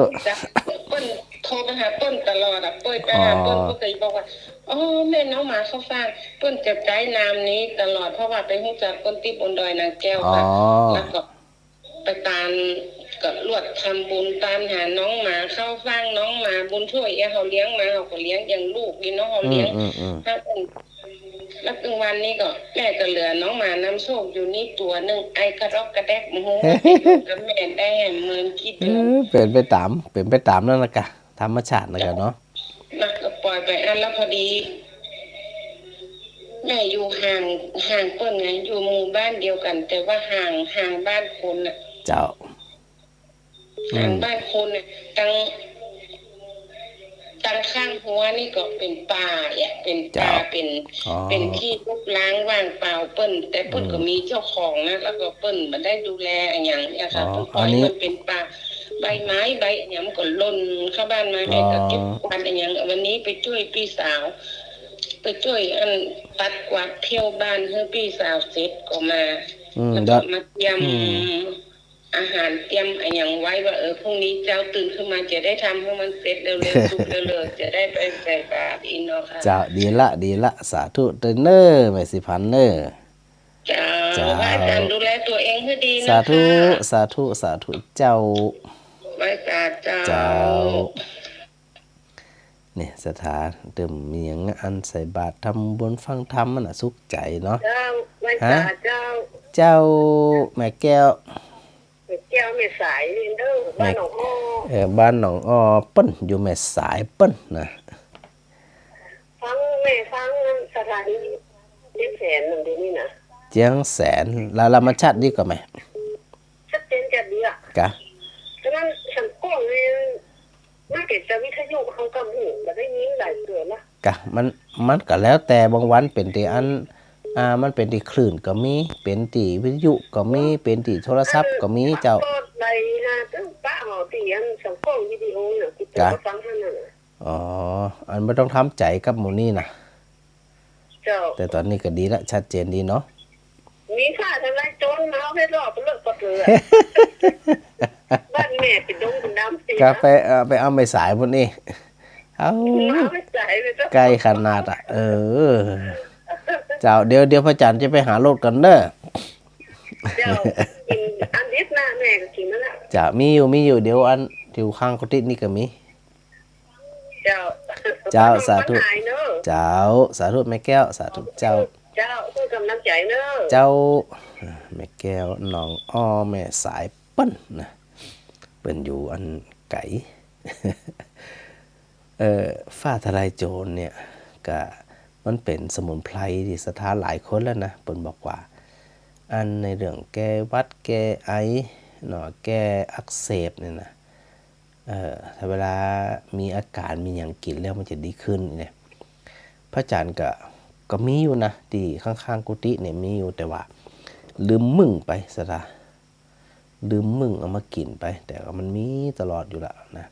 เปิ้นโทรไปหาเปิ้นตลอดอะ เปิ้นไปหาเปิ้น อ๋อ เปิ้นก็เลยบอกว่า อ๋อ แม่น้องหมาเข้าฟัง เปิ้นจะใจ๊นามนี้ตลอด เพราะว่าไปฮู้จักเปิ้นตี้บนดอยนางแก้วค่ะ อ๋อ แล้วก็ ไปตานก็ลวดทำบุญตานหาน้องหมาเข้าฟัง น้องหมาบุญถ้วยเอี้ย เฮาเลี้ยงมา เฮาก็เลี้ยงอย่างลูกนี่เนาะ เฮาเลี้ยง อืม อืม อืม แล้วตึงวันนี้ก็แม่ก็เหลือน้องหมานำโชคอยู่นี่ตั๋วนึ่ง ไอกระดอกกระแดก บ่ฮู้ว่าจะอยู่กับแม่ได้เหมือนกี่เดือน เออ เป๋นไปต๋าม เป๋นไปต๋ามนั่นแหละกะ ธรรมชาตินั่นกะเนาะ แล้วก็ปล่อยไปอันละพอดี แม่อยู่ห่าง ห่างเปิ้นไง อยู่หมู่บ้านเดียวกั๋น แต่ว่าห่าง ห่างบ้านคนน่ะ เจ้า ห่าง อืม บ้านคนน่ะ ตัง ตังข้างฮั้วนี่ก็เป๋นป่าอะ เป๋นป่า เจ้า เป๋น อ๋อ เป๋นตี้ฮกฮ้างว่างเปล่า เปิ้น แต่เปิ้น อืม ก็มีเจ้าของนะ แล้วก็เปิ้นบ่ได้ดูแลอะหยังเนี่ยค่ะ อ๋อ เปิ้นปล่อย อันนี้ มันเป๋นป่า ใบไม้ใบอะหยังมันก็หล่นเข้าบ้านมา อ๋อ แม่ก็เก็บกวาดอะหยัง วันนี้ไปจ้วยปี้สาว ไปจ้วยอันปัดกวาดเที่ยวบ้านหื้อปี้สาวเสร็จก็มา อืม แล้วก็ แล้ว มาเตรียม อืม อาหารเตรียมอะหยังไว้ว่า เออ พรุ่งนี้เจ๊าตื่นขึ้นมาจะได้ทำหื้อมันเสร็จเร็วๆ สุกเร็วๆ จะได้ไปใส่บาตรอิ้นเนาะค่ะ เจ้า ดีละ ดีละ สาธุเต๊อะเน่อ แม่ศรีพันธ์เน่อ เจ้า เจ้า ไหว้อาจ๋ารย์ดูแลตั๋วเองหื้อดีนะคะ สาธุ สาธุ สาธุเจ้า ไหว้สาเจ้า เจ้า เนี่ย ศรัทธาเติมมีหยังอันใส่บาตรทำบุญฟังธรรมมันน่ะสุขใจ๋เนาะ เจ้า ไหว้สาเจ้า ฮะ เจ้า แม่แก้ว แม่แก้วแม่สายนี่เน่อ แม่ บ้านหนองอ้อ เออ บ้านหนองอ้อ เปิ้นอยู่แม่สายเปิ้นนะ ฟัง แม่ฟังสถานีเจียงแสนนั่นเดี๋ยวนี้นะ เจียงแสน แล้ว แล้วมันชัดดีกว่าไหม ชัดเจนแจ่มดีอะ กะ ฉะนั้นสังคมนี่ มันเป๋นแต่วิทยุเฮาก็บ่ฮู้ บ่ได้ยินหลายเตื้อละ กะ มัน มันก็แล้วแต่ บางวันเป๋นตี้อัน อ่า มันเป๋นตี้คลื่นก็มี เป๋นตี้วิทยุก็มี เป๋นตี้โทรศัพท์ก็มีเจ้า ก็ได้นะ ตึงปะเฮาตี้อันสังคมวิดีโอน่ะ ติดต่อ กะ ฟังนั่นน่ะ อ๋อ อันบ่ต้องทำใจ๋กับหมู่นี้นะ เจ้า แต่ต๋อนนี้ก็ดีละ ชัดเจนดีเนาะ มีฟ้าทลายโจรมาเอาไปรอบเลิกปะเถอะ บ้านแม่เป๋นดงเป๋นดำเสีย กะไป เอ่อ ไปเอาแม่สายพุ้นนี่ เอา มาเอาแม่สายไปเถอะ ใก้ขนาดอะ เออ เจ้า เดี๋ยว เดี๋ยวพระอาจ๋ารย์จะไปหารถก่อนเน่อ เจ้า กิ๋นอันดิบนะ แม่ก็กิ๋นแล้วนะ เจ้า มีอยู่ มีอยู่ เดี๋ยวอันอยู่ข้างกุฏินี่ก็มี เจ้า เจ้า สาธุ เจ้า สาธุแม่แก้ว สาธุเจ้า เจ้า หื้อกำลังใจ๋เน่อ เจ้า แม่แก้ว หนองอ้อ แม่สายเปิ้นนะ เปิ้นอยู่อันไก๋ เอ่อ ฟ้าทลายโจรเนี่ย กะ มันเป๋นสมุนไพรตี้ศรัทธาหลายคนแล้วนะ เปิ้นบอกว่า อันในเรื่องแก้หวัด แก้ไอ เนาะ แก้อักเสบเนี่ยนะ เอ่อ ถ้าเวลามีอาก๋านมีหยังกิ๋นแล้วมันจะดีขึ้นเนี่ย พระอาจ๋ารย์ก็ ก็มีอยู่นะ ตี้ข้างๆ กุฏิเนี่ยมีอยู่ แต่ว่าลืมมึ่งไป ศรัทธา ลืมมึ่งเอามากิ๋นไป แต่ว่ามันมีตลอดอยู่ละนะ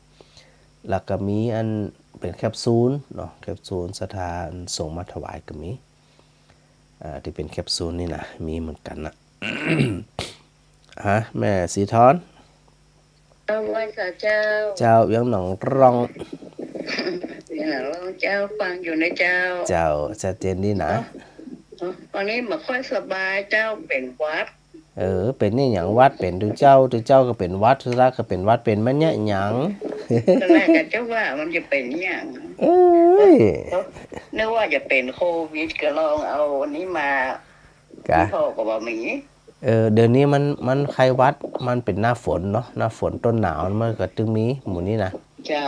แล้วก็มีอันเป๋นแคปซูลเนาะ แคปซูลศรัทธาส่งมาถวายก็มี อ่า ตี้เป๋นแคปซูลนี่นะ มีเหมือนกั๋นนะ ฮะ แม่ศรีธร เจ้า ไหว้สาเจ้า เจ้า เวียงหนองร่อง เวียงหนองร่องเจ้า ฟังอยู่นะเจ้า เจ้า ชัดเจนดีนะ เนาะ วันนี้บ่ค่อยสบายเจ้า เป๋นหวัด เออ เป๋นนี่หยัง หวัดเป๋น ตุ๊เจ้า ตุ๊เจ้าก็เป๋นหวัด ตุ๊รักก็เป๋นหวัด เป๋นมาเนี่ยหยัง ตอนแรกก็เจ้าว่ามันจะเป๋นหยัง เอ้ย นึกว่าจะเป๋นโควิด ก็ลองเอาอันนี้มา กะ พ่อก็บ่มี เออ เดี๋ยวนี้มัน มันไข้หวัด มันเป๋นหน้าฝนเนาะ หน้าฝนต้นหนาวมันก็จึงมีหมู่นี้นะ เจ้า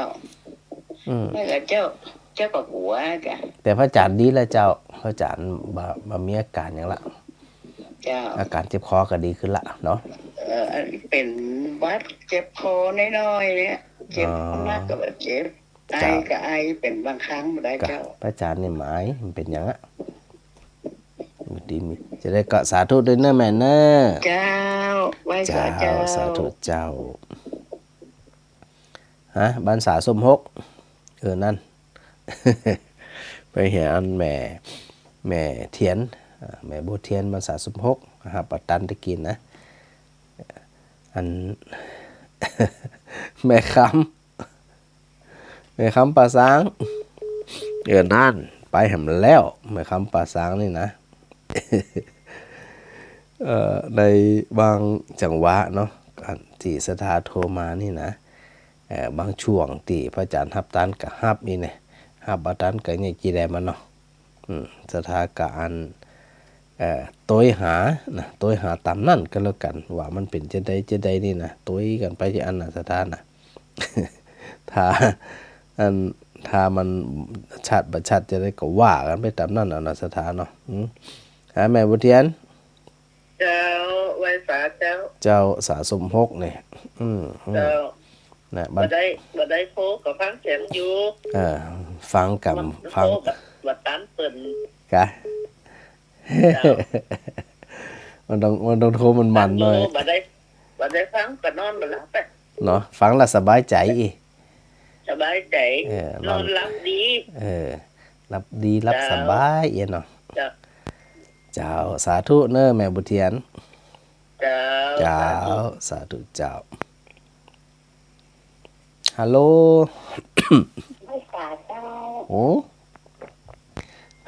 อืม นั่นแหละเจ้า เจ้าก็กั๋วกะ แต่พระอาจ๋ารย์ดีแล้วเจ้า พระอาจ๋ารย์บ่ บ่มีอาก๋านหยังละ เจ้า อาก๋านเจ็บคอก็ดีขึ้นละเนาะ เออ อันนี้เป๋นหวัดเจ็บคอน้อยๆ เนี่ย เจ็บ อ๋อ นักก็บ่เจ็บ ไอ เจ้า ก็ไอเป๋นบางครั้งบ่ได้ กะ เจ้า พระอาจ๋ารย์นี่หมายมันเป๋นหยังอะ ดีมี จะได้ก็สาธุด้วยเน่อแม่เน่อ เจ้า ไหว้สาเจ้า เจ้า สาธุเจ้า ฮะ บ้านสาส้มหก เออ นั่น ไปเหียอันแม่ แม่เทียน อ่า แม่บัวเทียน บ้านสาส้มหก ฮับเอาตันตะกี้นะ อัน แม่คำ แม่คำป่าซาง เออ นั่น ไปแหมแล้ว แม่คำป่าซางนี่นะ เอ่อ ในบางจังหวะเนาะ อันตี้ศรัทธาโทรมานี่นะ เอ่อ บางช่วงตี้พระอาจ๋ารย์ฮับตันก็ฮับนี่แหละ ฮับบ่ตันก็เนี่ยจีแดมันเนาะ อืม ศรัทธาก็อัน เอ่อ โตยหานะ โตยหาต๋ามนั้นก็แล้วกั๋น ว่ามันเป๋นจะใดจะใดนี่นะ โตยกั๋นไปตี้อันน่ะ ศรัทธานะ ถ้า อัน ถ้ามันชัดบ่ชัดจะได้ก็ว่ากั๋นไปต๋ามนั้นน่ะนะ ศรัทธาเนาะ อืม อ่า แม่บุญเตียน เจ้า ไหว้สาเจ้า เจ้า สาสมหกนี่ อืม อืม เจ้า นะ บ่ได้ บ่ได้โทรก็ฟังเสียงอยู่ เออ ฟังกับ บ่ ฟัง โทรบ่ บ่ตันเปิ้น กะ เจ้า มันต้อง มันต้องโทรมันๆ หน่อย บ่ได้ บ่ได้ฟังก็นอนบ่หลับอะ เนาะ ฟังแล้วสบายใจ๋ สบายใจ๋ เออ นอน นอนหลับดี เออ หลับดี หลับ เจ้า สบายเอี้ยเนาะ เจ้า เจ้า สาธุเน่อแม่บุญเตียน เจ้า เจ้า สาธุ สาธุเจ้า ฮัลโหล ไหว้สาเจ้า โอ้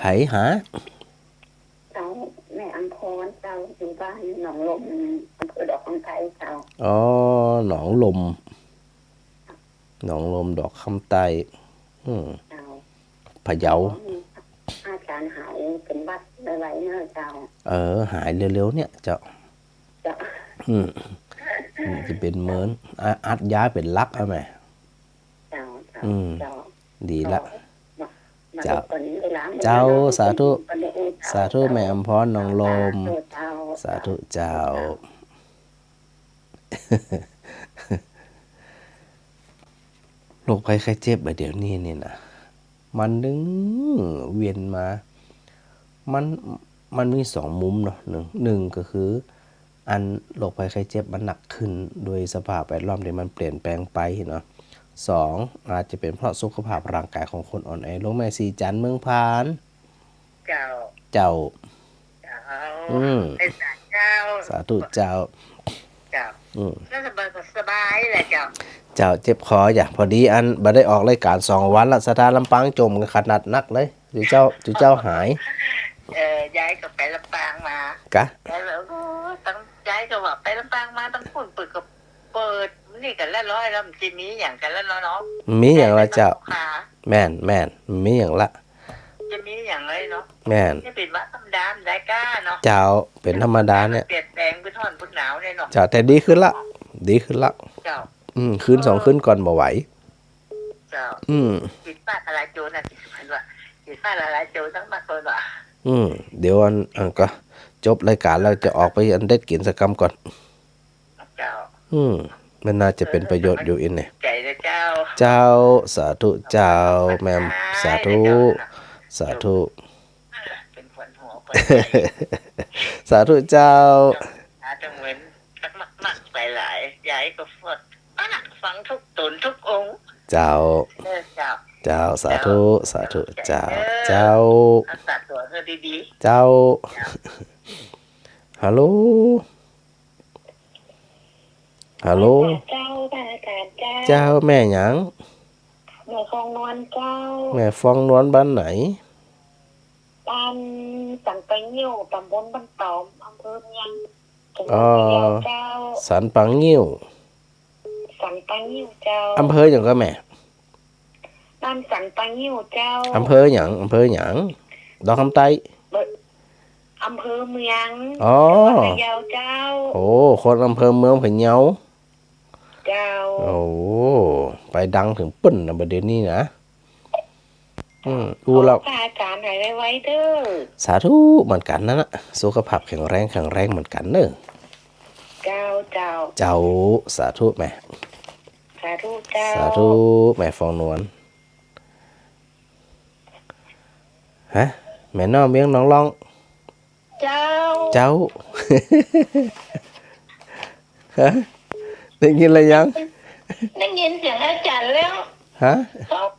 ใผหา เจ้า แม่อำพรเจ้า อยู่บ้านหนองลม อำเภอดอกคำใต้เจ้า อ๋อ หนองลม หนองลมดอกคำใต้ อืม เจ้า พะเยา ขอให้อาจ๋ารย์หายเป๋นหวัดไวๆ เน่อเจ้า เออ หายเร็วๆ เนี่ยเจ้า เจ้า อืม อืม จะเป๋นเหมิน อ่ะ อัดยาเป๋นหลักเอาแม่ เจ้า เจ้า อืม เจ้า ดีละ ก็มา มา เจ้า ตอนนี้เวลามัน เจ้า เวลา สาธุ ก็ได้ สาธุ แม่อำพร หนองลม สาธุเจ้า สาธุเจ้า โรคภัยไข้เจ็บบ่าเดี๋ยวนี้นี่นะ มันนึ่งเวียนมา มัน มันมีสองมุมเนาะ นึ่ง นึ่งก็คือ อันโรคภัยไข้เจ็บมันหนักขึ้นโดยสภาพแวดล้อมตี้มันเปลี่ยนแปลงไปเนาะ สอง อาจจะเป๋นเพราะสุขภาพร่างกายของคนอ่อนแอลง แม่ศรีจันทร์เมืองผาน เจ้า เจ้า เจ้า อืม ไหว้สาเจ้า สาธุเจ้า เจ้า อืม แล้วสบายก็สบายแหละเจ้า เจ้า เจ็บคอจ้ะ พอดีอันบ่ได้ออกรายการสองวันละ ศรัทธาลำปางจ่มกั๋นขนาดนักเลย จุเจ้า จุเจ้าหาย เออ ยายก็ไปลำปางมา กะ ยายบอก โอ้ ตั้ง ยายก็ว่าไปลำปางมา ตังปุ้นเปิ้นก็เปิดนี่กั๋นละร้อยแล้ว มันจะมีหยังกั๋นละเนาะ มีหยังละเจ้า ค่ะ แม่น แม่น มีหยังละ จะมีหยังเลยเนาะ แม่น จะเป๋นหวัดธรรมดาได้ก้าเนาะ เจ้า เป๋นธรรมดาเนี่ย เปลี่ยนแปลงเป๋นฮ้อนเป๋นหนาวเนี่ยเนาะ เจ้า แต่ดีขึ้นละ ดีขึ้นละ เจ้า อืม คืนสองคืนก่อนบ่ไหว เจ้า อืม กิ๋นฟ้าทะลายโจรน่ะ กิ๋นฟ้าทะลายโจรตั้งมากเลยว่ะ อืม เดี๋ยวอัน อันก็จบรายการแล้วจะออกไปอันเด็ดกิ๋นสักกำก่อน เจ้า อืม มันน่าจะเป๋นประโยชน์อยู่อินเนี่ย ใจ๋นะเจ้า เจ้า สาธุเจ้า แม่ สาธุ สาธุ เป๋นขวัญหัวขวัญใจ๋ สาธุเจ้า หาจังเหมือนนักๆ หลายๆ ยายก็ฟอด อันน่ะ ฟังทุกต๋นทุกองค์ เจ้า เออ เจ้า เจ้า สาธุ เจ้า สาธุ เจ้า เจ้า เจ้า รักษาตั๋วเธอดีๆ เจ้า ฮัลโหล ฮัลโหล เจ้า พระอาจ๋ารย์เจ้า เจ้า แม่หยัง แม่ฟองนวลเจ้า แม่ฟองนวลบ้านไหน บ้านสันป่างิ้ว ต๋ำบลบ้านต๋อม อำเภอเมือง จังหวัดพะเยาเจ้า อ๋อ สันป่างิ้ว สันป่างิ้วเจ้า อำเภอหยังก็แม่ บ้านสันป่างิ้วเจ้า อำเภอหยัง อำเภอหยัง ดอกคำใต้ เอ่อ อำเภอเมือง อ๋อ จังหวัดพะเยาเจ้า โอ้ คนอำเภอเมืองพะเยา เจ้า โอ้ ไปดังเถิงปุ้นนะบ่าเดี๋ยวนี้นะ อืม อู้แล้ว ขอพระอาจ๋ารย์หายไวๆ เด้อ สาธุเหมือนกั๋นนั่นน่ะ สุขภาพแข็งแรง แข็งแรงเหมือนกั๋นเน่อ เจ้า เจ้า เจ้า สาธุแม่ สาธุเจ้า สาธุแม่ฟองนวล ฮะ แม่น้องเวียงหนองล่อง เจ้า เจ้า ฮะ ได้ยินแล้วยัง ได้ยินเสียงอาจ๋ารย์แล้ว ฮะ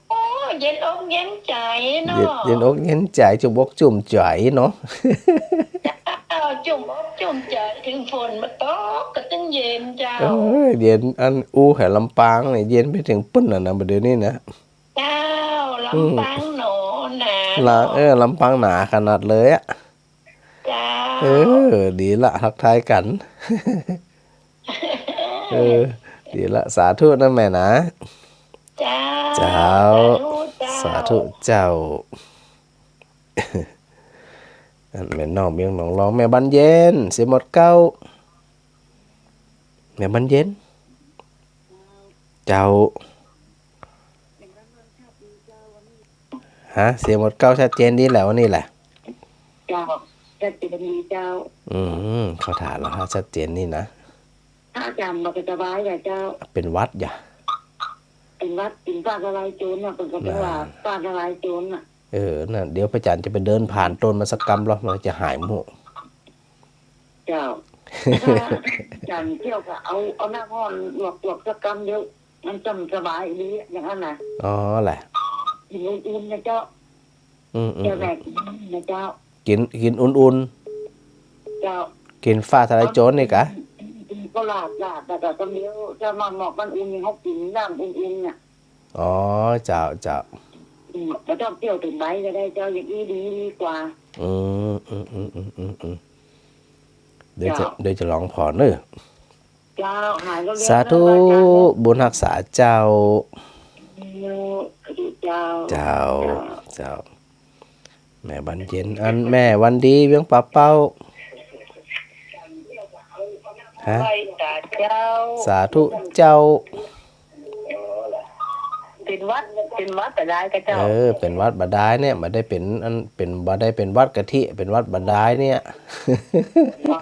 โอ้ เย็นอกเย็นใจ๋เนาะ เย็น เย็นอกเย็นใจ๋ จุ่มอกจุ่มใจ๋เนาะ เจ้า จุ่มอกจุ่มใจ๋ เถิงฝนบ่ตกก็ตึงเย็นเจ้า เออ เย็น อันอู้แหลำปางเนี่ย เย็นไปเถิงปุ้นแล้วนะ บ่าเดี๋ยวนี้นะ เจ้า อืม ลำปางหนอหนา ละ เนาะ เออ ลำปางหนาขนาดเลยอะ เจ้า เออ ดีละ ทักทายกั๋น เออ ดีละ สาธุนะแม่นะ เจ้า เจ้า สาธุเจ้า สาธุเจ้า อันแม่น้องเวียงหนองล่อง แม่บานเย็น เสียหมดเก๊า แม่บานเย็น เจ้า ฮะ เสียงหมดเก๊า ชัดเจนดีแล้วนี่แหละ เจ้า ชัดเจนดีเจ้า อืม เขาถามแล้วฮะ ชัดเจนนี่นะ พระอาจารย์บ่สบายเหรอเจ้า เป็นหวัดอย่า เป็นหวัด เป็นฟ้าทะลายโจรน่ะ เปิ้นก็ว่า น่ะ ฟ้าทะลายโจรน่ะ เออ นั่น เดี๋ยวพระอาจารย์จะไปเดินผ่านต้นมันสักกำลอ มันจะหายหมด เจ้า ถ้าอาจารย์เตี้ยวก็เอา เอาน้ำฮ้อนลวกๆ สักกำเดียว มันจะสบายดี อย่างนั้นน่ะ อ๋อ แหละ กินอุ่นๆ นะเจ้า อืมๆๆ เจ้าแม่กินนะเจ้า กิน กินอุ่นๆ เจ้า กินฟ้าทะลายโจรนี่กะ กินก็ลาดๆ แล้วก็กำเดียว เจ้า มาหมอกมันอุ่น เขากินน้ำอุ่นๆ น่ะ อ๋อ เจ้า เจ้า อืม บ่ต้องเคี้ยวเถิงใบก็ได้เจ้า อย่างอี้ดีกว่า อืม อืม เดี๋ยวจะ เจ้า เดี๋ยวจะลองผ่อนเน้อ เจ้า หายเร็วๆ สาธุ เน้อพระอาจารย์เน้อ บุญฮักษาเจ้า เจ้า เจ้า เจ้า เจ้า แม่บานเย็น อันแม่วันดีเวียงป่าเป้า ฮะ ไหว้สาเจ้า สาธุเจ้า เป็นหวัด เป็นหวัดบ่ดายกะเจ้า เออ เป็นหวัดบ่ดายเนี่ย บ่ได้เป็นอัน เป็น บ่ได้เป็นหวัดกะทิ เป็นหวัดบ่ดายเนี่ย อ๋อ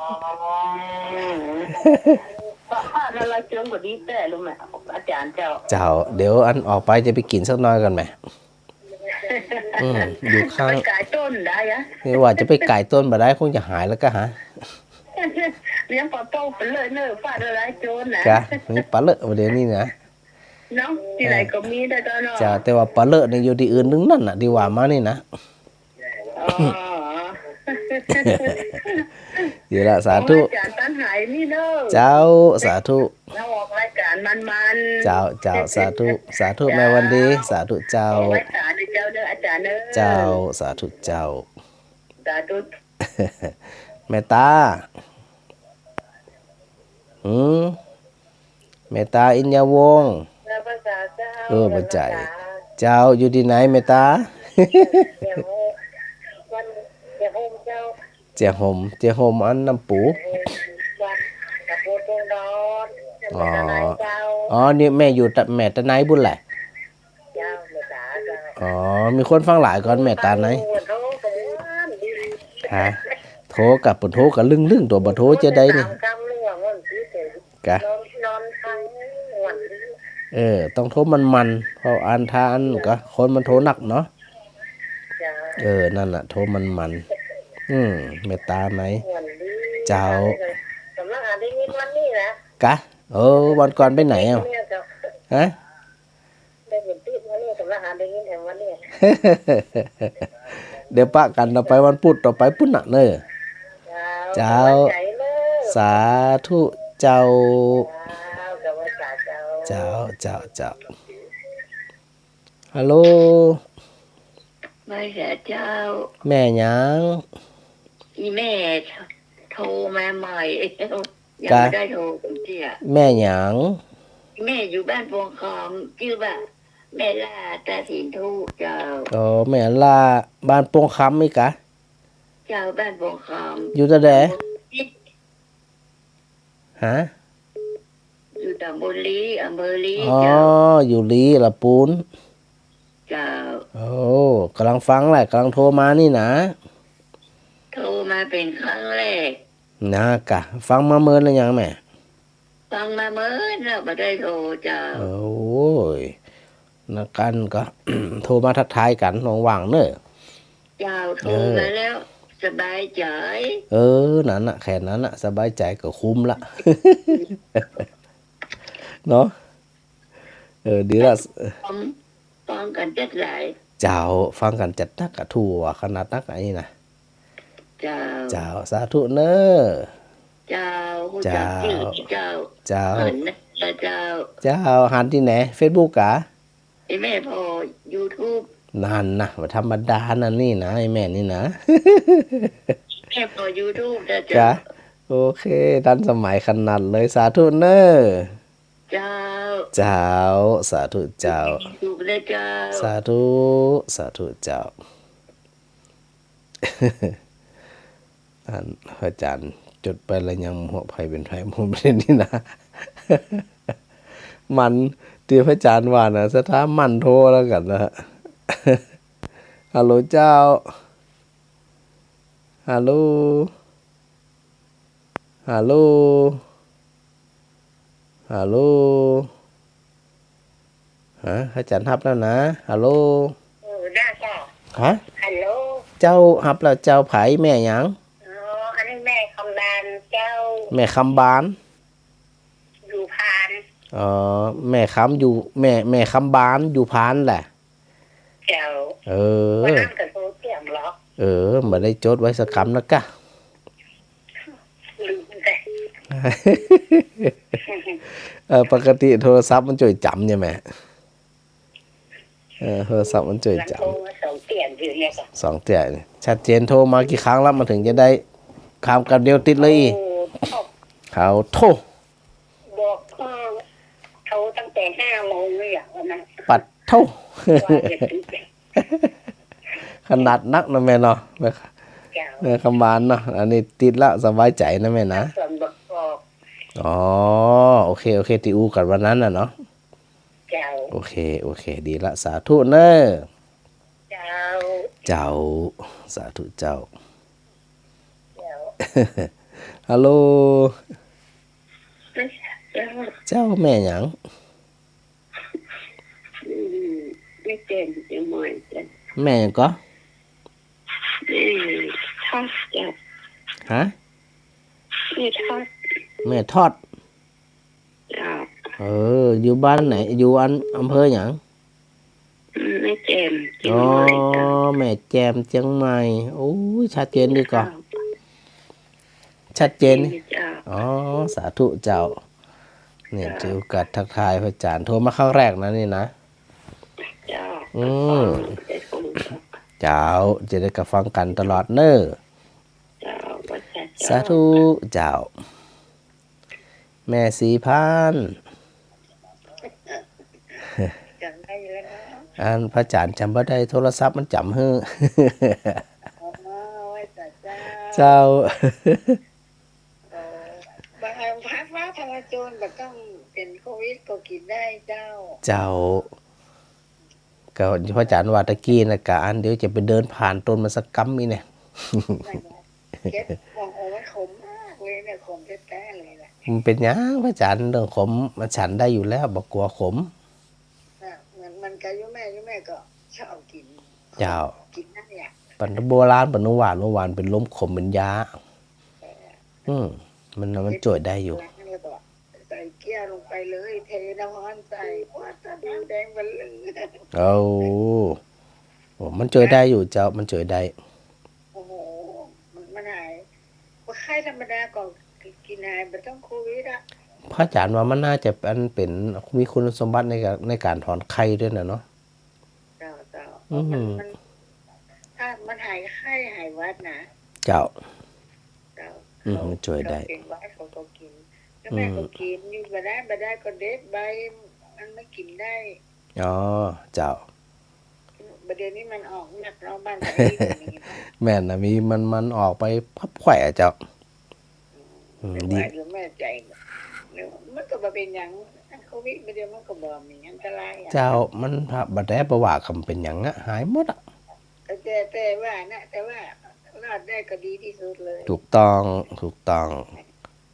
พระ พระนารายณ์เจิงก็ดีแต๊ลูกแม่ อาจารย์เจ้า เจ้า เดี๋ยวอันออกไปจะไปกิ๋นสักหน่อยก่อนแม่ อืม อยู่ข้าง ไปก๋ายต้นได้อะ นี่ว่าจะไปก๋ายต้นบ่ดาย คงจะหายแล้วกะฮะ เวียงป่าเป้าไปเลยเน้อ ฟ้าทะลายโจรน่ะ กะ นี่ปะเลอะบ่าเดี่ยวนี้นะ เนาะ ตี้ไหนก็มีได้เจ้าเนาะ เจ้า แต่ว่าปะเลอะนี่อยู่ตี้อื่นตึงนั้นน่ะ ตี้ว่ามานี่นะ อ๋อ อยู่ละ สาธุ ขอให้อาจารย์ตันหายนี่เน้อ เจ้า สาธุ แล้วออกรายการมันๆ เจ้า เจ้า สาธุ สาธุ แม่วันดี สาธุเจ้า ขอไหว้สาเจ้าเน้ออาจารย์เน้อ เจ้า สาธุเจ้า สาธุ แม่ต๋า หืม แม่ต๋าอินยาวงศ์ เออ บ่ใจ้ เจ้า อยู่ตี้ไหนแม่ต๋า เจียห่ม เจียห่มอันน้ำปู อ๋อ อ๋อ นี่แม่อยู่ตะ แม่ตะไนบุญแหละ อ๋อ มีคนฟังหลายก่อนแม่ต๋าไน ฮะ โทรกะ เปิ้นโทรกะลึ่งๆ ตั๋ว บ่โทรจะใดนี่ กะ เออ ต้องโทรมันๆ เพราะอันถ้าอันกะ คนมันโทรนักเนาะ เออ นั่นน่ะ โทรมันๆ อืม แม่ต๋าไน เจ้า กำลังหาได้ยินวันนี้นะ กะ เออ วันก่อนไปไหนอ่ะ ฮะ ได้เห็นติ๊บวันนี้กำลังหาได้ยินแถมวันนี้ เดี๋ยวปะกั๋นต่อไปวันพุธต่อไปปุ้นน่ะเน้อ เจ้า เจ้า สาธุเจ้า เจ้า เจ้า เจ้า เจ้า ฮัลโหล ไหว้สาเจ้า แม่หยัง อีแม่โทรมาใหม่ ยังบ่ได้โทรเตื้อ แม่หยัง แม่อยู่บ้านปงคอม จื้อว่าแม่ล่าตาสินธุเจ้า อ๋อ แม่ล่า บ้านปงคอมอีกกะ เจ้า บ้านปงคอม อยู่ตะใด ฮะ อยู่ตำบลลี้ อำเภอลี้ อ๋อ เจ้า อยู่ลี้ละปูน เจ้า โอ้ ก่ำลังฟังแหละ ก่ำลังโทรมานี่นะ โทรมาเป๋นครั้งแรก นะกะ ฟังมาเมินแล้วยังแม่ ฟังมาเมินแล้วบ่ได้โทรเจ้า โอ้ย นักกั๋นก็ โทรมาทักทายกั๋น ว่างๆ เน้อ เจ้า โทรมาแล้ว เออ สบายใจ๋ เออ นั่นน่ะ แค่นั้นน่ะ สบายใจ๋ก็คุ้มละ เนาะ เออ ดีละ ฟัง ฟังกั๋นจัดหลาย เจ้า ฟังกั๋นจัดนักอะ ทั่วขนาดนักอะ อันนี้นะ เจ้า เจ้า สาธุเน้อ เจ้า ฮู้จักจื้อ เจ้า เจ้า เจ้า หันนะ เจ้า เจ้า หันตี้ไหน เฟซบุ๊กกะ ไอ้แม่ผ่อยูทูบ นั่นนะ บ่ธรรมดานะนี่นะ ไอ้แม่นี่นะ แม่ผ่อยูทูบนะเจ้า กะ โอเค ทันสมัยขนาดเลย สาธุเน้อ เจ้า เจ้า สาธุเจ้า ถูกเลยเจ้า สาธุ สาธุเจ้า อันพระอาจารย์จดไปแล้วยังหัวไผเป๋นไผ ผมเป๋นนี่นะ มัน ตี้พระอาจารย์ว่านะ สถามันโทรแล้วกั๋นนะ เ ฮัลโหลเจ้า ฮัลโหล ฮัลโหล ฮัลโหล ฮะ พระอาจารย์ฮับแล้วนะ ฮัลโหล เออ ได้เจ้า ฮะ ฮัลโหล เจ้าฮับแล้วเจ้า ใผ แม่หยัง อ๋อ อันนี้แม่คำบานเจ้า แม่คำบาน อยู่พาน อ๋อ แม่คำอยู่ แม่ แม่คำบานอยู่พานแหละ เจ้า เออ วันนั้นก็โทรเตี้ยมหรอก เออ บ่ได้จดไว้สักกำนะกะ ลืมไป เออ ปกติโทรศัพท์มันจ้วยจ๋ำใจ้ไหม เออ โทรศัพท์มันจ้วยจ๋ำ หลังโทรมาสองเตี้ยอยู่เนี่ยค่ะ สองเตี้ยนี่ ชัดเจน โทรมากี่ครั้งแล้วมันถึงจะได้ คำ กำเดียวติดเลยอีก โอ้ เขาโทร บอกว่าโทรตั้งแต่ห้าโมงเลยอะวันนั้น ปัดโท ว่าอย่าติด ขนาดนักนะแม่เนาะ แม่ เจ้า แม่คำบานเนาะ อันนี้ติดละสบายใจ๋นะแม่นะ ส่วนประกอบ อ๋อ โอเค โอเค ตี้อู้กั๋นวันนั้นน่ะเนาะ เจ้า โอเค โอเค ดีละ สาธุเน่อ เจ้า เจ้า สาธุเจ้า เจ้า ฮัลโหล เจ้า เจ้า แม่หยัง อืม แม่แจ่มเจียงใหม่เจ้า แม่หยังก่อ แม่ทอดเจ้า ฮะ แม่ทอด แม่ทอด เจ้า เออ อยู่บ้านไหน อยู่อัน อำเภอหยัง แม่แจ่มเจียงใหม่เจ้า อ๋อ แม่แจ่มเจียงใหม่ โอ้ย ชัดเจนดีก่อ เจ้า ชัดเจน เจ้า อ๋อ สาธุเจ้า นี่ เจ้า ถือโอกาสทักทายพระอาจารย์ โทรมาครั้งแรกนะนี่นะ เจ้า อืม เจ้า จะได้กะฟังกั๋นตลอดเน่อ เจ้า สาธุเจ้า แม่ศรีพันธุ์ จ๋ำได้แล้วเนาะ อันพระอาจารย์จ๋ำบ่ได้ โทรศัพท์มันจ๋ำหื้อ อ๋อ ไหว้สาเจ้า เจ้า เออ บังเอิญพระ พระธรรมจารย์บ่ต้องเป๋นโควิดก็กิ๋นได้เจ้า เจ้า ก็พระอาจารย์ว่าตะกี้น่ะ กะอันเดี๋ยวจะไปเดินผ่านต้นมันสักกำอี้เนี่ย เก็บ โอ้โห มันขมมากเลยเนี่ย ขมแต๊ๆ เลยแหละ มันเป๋นหยังพระอาจารย์ เรื่องขมมันฉันได้อยู่แล้ว บ่กั๋วขม อ่ะ เหมือน เหมือนกับโยมแม่ โยมแม่ก็ชอบกิ๋น เจ้า กิ๋นนั่นแหละ ปั๋นโบราณ ปั๋นว่า ว่าเป๋นลมขมเป๋นยา เออ อืม มัน มันจ้วยได้อยู่ แล้วก็ใส่แก้วลงไปเลย เทน้ำฮ้อนใส่ ว้า น้ำแดงบะเริ่ม โอ้ โอ้ มันจ้วยได้อยู่เจ้า มันจ้วยได้ โอ้โห มัน มันหาย ว่าไข้ธรรมดาก็กิ๋นหาย บ่ต้องโควิดอะ พระอาจารย์ว่ามันน่าจะอันเป๋น มีคุณสมบัติในการ ในการถอนไข้ด้วยน่ะเนาะ เจ้า เจ้า อืม มัน มัน ถ้ามันหายไข้หายหวัดนะ เจ้า เจ้า อืม เขา มันจ้วยได้ เขาเป๋นหวัดเขาก็กิ๋น แล้วแม่ก็ อืม กิ๋นอยู่ บ่ได้ บ่ได้ก็เด็ดใบ มันมากิ๋นได้ อ๋อ เจ้า บ่าเดี๋ยวนี้มันออกนักเนาะ บ้านไทยก็มี แม่นน่ะ มีมัน มันออกไปพับแขว่เจ้า อืม อืม ดี ว่าอยู่แม่ใจ มันก็บ่เป๋นหยัง อันโควิดบ่าเดี๋ยวมันก็บ่มีอันตรายอะ เจ้า มันบ่าแต่บ่าว่าก็บ่เป๋นหยังอะ หายหมดอะ แต่ แต่ว่านะ แต่ว่ารอดได้ก็ดีตี้สุดเลย ถูกต้อง ถูกต้อง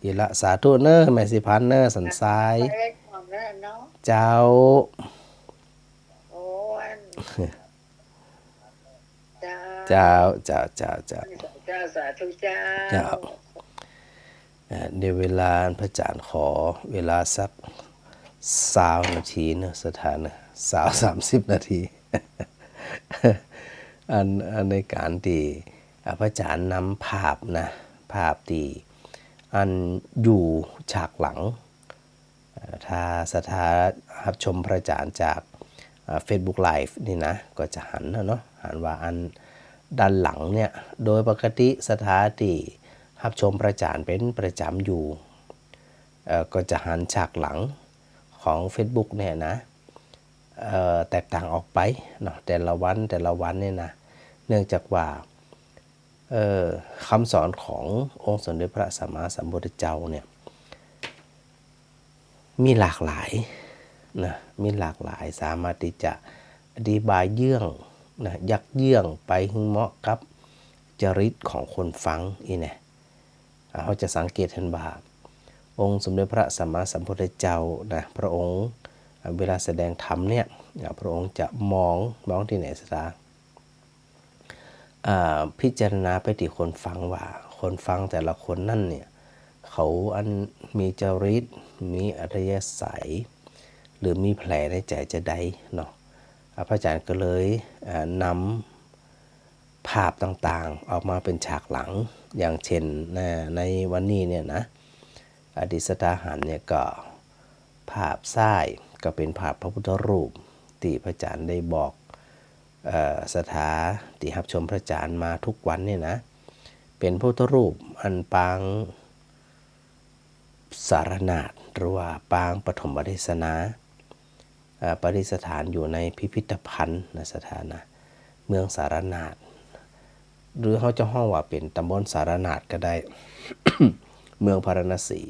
ดีละ สาธุเน่อ แม่ศรีพันธุ์เน่อ สันทราย ไปไว้ก่อนเน่อเนาะ เจ้า โอ้ อัน เจ้า เจ้า เจ้า เจ้า เจ้า เจ้า สาธุเจ้า เจ้า เอ่อ เดี๋ยวเวลาพระอาจารย์ขอเวลาสักซาวนาทีเน่อ สถานะ ซาว สามสิบนาที อัน อันในการตี้ อ่า พระอาจารย์นำภาพนะ ภาพตี้อันอยู่ฉากหลัง เอ่อ ถ้าศรัทธาฮับชมพระอาจารย์จาก เอ่อ Facebook Live นี่นะ ก็จะหันนะเนาะ หันว่าอันด้านหลังเนี่ย โดยปกติศรัทธาตี้ฮับชมพระอาจารย์เป๋นประจ๋ำอยู่ เอ่อ ก็จะหันฉากหลังของ Facebook เนี่ยนะ เอ่อ แตกต่างออกไปเนาะ แต่ละวัน แต่ละวันเนี่ยนะ เนื่องจากว่า เอ่อ คำสอนขององค์สมเด็จพระสัมมาสัมพุทธเจ้าเนี่ย มีหลากหลายนะ มีหลากหลาย สามารถตี้จะอธิบายเยื่อง นะ ยักเยื้องไปหื้อเหมาะกับจริตของคนฟังอี้แน่ อ่า เฮาจะสังเกตหันว่า องค์สมเด็จพระสัมมาสัมพุทธเจ้านะ พระองค์ อ่า เวลาแสดงธรรมเนี่ย อ่า พระองค์จะมอง มองตี้ไหนศรัทธา อ่า พิจารณาไปตี้คนฟังว่า คนฟังแต่ละคนนั้นเนี่ย เขาอันมีจริต มีอัธยาศัย หรือมีแผลในใจ๋จาใดเนาะ อ่า พระอาจารย์ก็เลย อ่า นำ ภาพต่างๆ ออกมาเป๋นฉากหลัง อย่างเช่น ใน ในวันนี้เนี่ยนะ อ่า ตี้ศรัทธาหันเนี่ยก็ภาพซ้ายก็เป๋นภาพพระพุทธรูปตี้พระอาจารย์ได้บอก เอ่อ ศรัทธาตี้ฮับชมพระอาจารย์มาทุกวันเนี่ยนะ เป๋นพระพุทธรูปอันปาง สารนาถ หรือว่าปางปฐมเทศนา เอ่อ ประดิษฐานอยู่ในพิพิธภัณฑ์นะศรัทธานะ เมืองสารนาถ หรือเฮาจะฮ้องว่าเป๋นตำบลสารนาถก็ได้ เมืองพาราณสี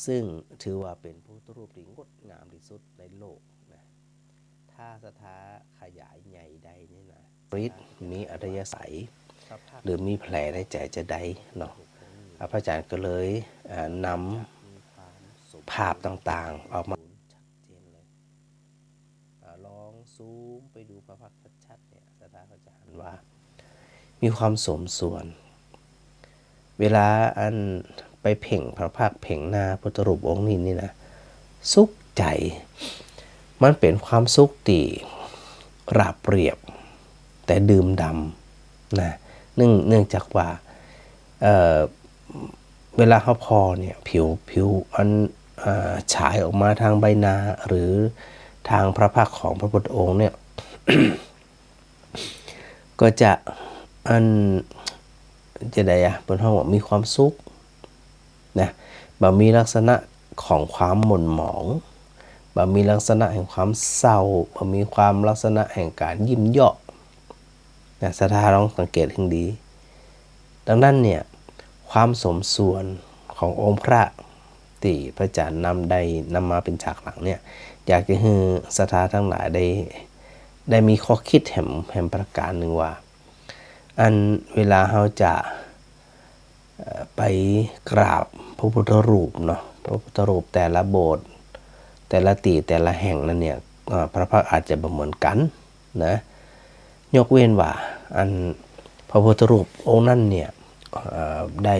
ซึ่งถือว่าเป๋นพระพุทธรูปตี้งดงามตี้สุดในโลกนะ ถ้าศรัทธาขยายใหญ่ได้นี่นะ ฤทธิ์ มีอัธยาศัย หรือมีแผลในใจ๋จาใดเนาะ อ่า พระอาจารย์ก็เลย อ่า นำภาพต่างๆ ออกมา ชัดเจนเลย อ่า ลองซูมไปดูพระพักตร์ชัดๆ เนี่ย ศรัทธาก็จะหันว่า มีความสมส่วน เวลาอันไปเพ่งพระพักตร์เพ่งหน้าพุทธรูปองค์นี้นี่นะ สุขใจ๋ มันเป๋นความสุขตี้ราบเรียบ แต่ดื่มด่ำนะ เนื่อง เนื่องจากว่า เอ่อ เวลาเฮาผ่อเนี่ย ผิว ผิวอัน เอ่อ ฉายออกมาตางใบหน้า หรือตางพระพักตร์ของพระพุทธองค์เนี่ย ก็จะ อัน จะใดอะ เปิ้นฮ้องว่ามีความสุขนะ บ่มีลักษณะของความหม่นหมอง บ่มีลักษณะแห่งความเศร้า บ่มีความลักษณะแห่งก๋านยิ้มเยาะนะ ศรัทธาลองสังเกตหื้อดี ดังนั้นเนี่ย ความสมส่วนขององค์พระตี้พระอาจารย์นำได้ นำมาเป๋นฉากหลังเนี่ย อยากจะหื้อศรัทธาตังหลายได้ ได้มีข้อคิดแหม แหมประก๋านนึ่งว่า อันเวลาเฮาจะ เอ่อ ไปกราบพระพุทธรูปเนาะ พระพุทธรูปแต่ละโบสถ์ แต่ละตี้ แต่ละแห่งนั้นเนี่ย เอ่อ พระพักตร์อาจจะบ่เหมือนกั๋น นะ ยกเว้นว่าอันพระพุทธรูปองค์นั้นเนี่ย เอ่อ ได้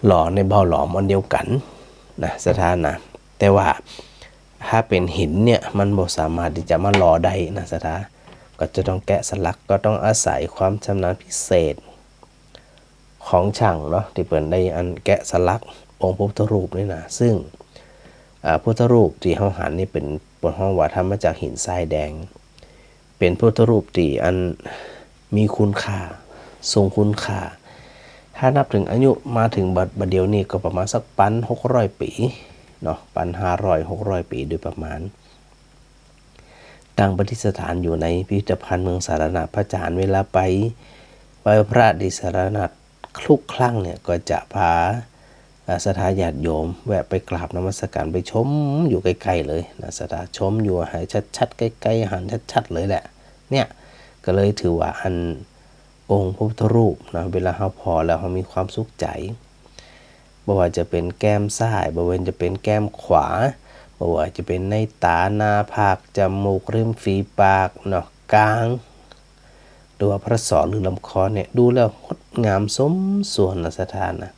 หล่อในบ่าหลอมอันเดียวกั๋นนะ ศรัทธานะ แต่ว่าถ้าเป๋นหินเนี่ย มันบ่สามารถตี้จะมาหล่อได้นะ ศรัทธา ก็จะต้องแกะสลัก ก็ต้องอาศัยความชำนาญพิเศษ ของช่างเนาะ ตี้เปิ้นได้อันแกะสลักองค์พระพุทธรูปนี่นะ ซึ่ง อ่า พุทธรูปตี้เฮาหันนี่เป๋น เปิ้นฮ้องว่าทำมาจากหินทรายแดง เป๋นพุทธรูปตี้อันมีคุณค่า ทรงคุณค่า ถ้านับเถิงอายุมาเถิงบัด บัดเดี๋ยวนี้ก็ประมาณสักปันหกร้อยปี๋เนาะ ปันห้าร้อย หกร้อยปี๋โดยประมาณ ตั้งประดิษฐานอยู่ในพิพิธภัณฑ์เมืองสารนาถ พระอาจารย์เวลาไปไหว้พระตี้สารนาถทุกครั้งเนี่ย ก็จะพา เอ่อ ศรัทธาญาติโยมแวะไปกราบนมัสการ ไปชมอยู่ใก้ๆ เลยนะ ศรัทธาชมอยู่ หันชัดๆ ใก้ๆ หันชัดๆ เลยแหละ เนี่ย ก็เลยถือว่าอันองค์พระพุทธรูปนะ เวลาเฮาผ่อแล้วเฮามีความสุขใจ๋ บ่ว่าจะเป๋นแก้มซ้าย บ่ว่าจะเป๋นแก้มขวา บ่ว่าจะเป๋นในต๋า หน้าผาก จมูก ริมฝีปากเนาะ ก๋าง หรือว่าพระศอกหรือลำคอเนี่ย ดูแล้วงดงามสมส่วนนะ ศรัทธานะ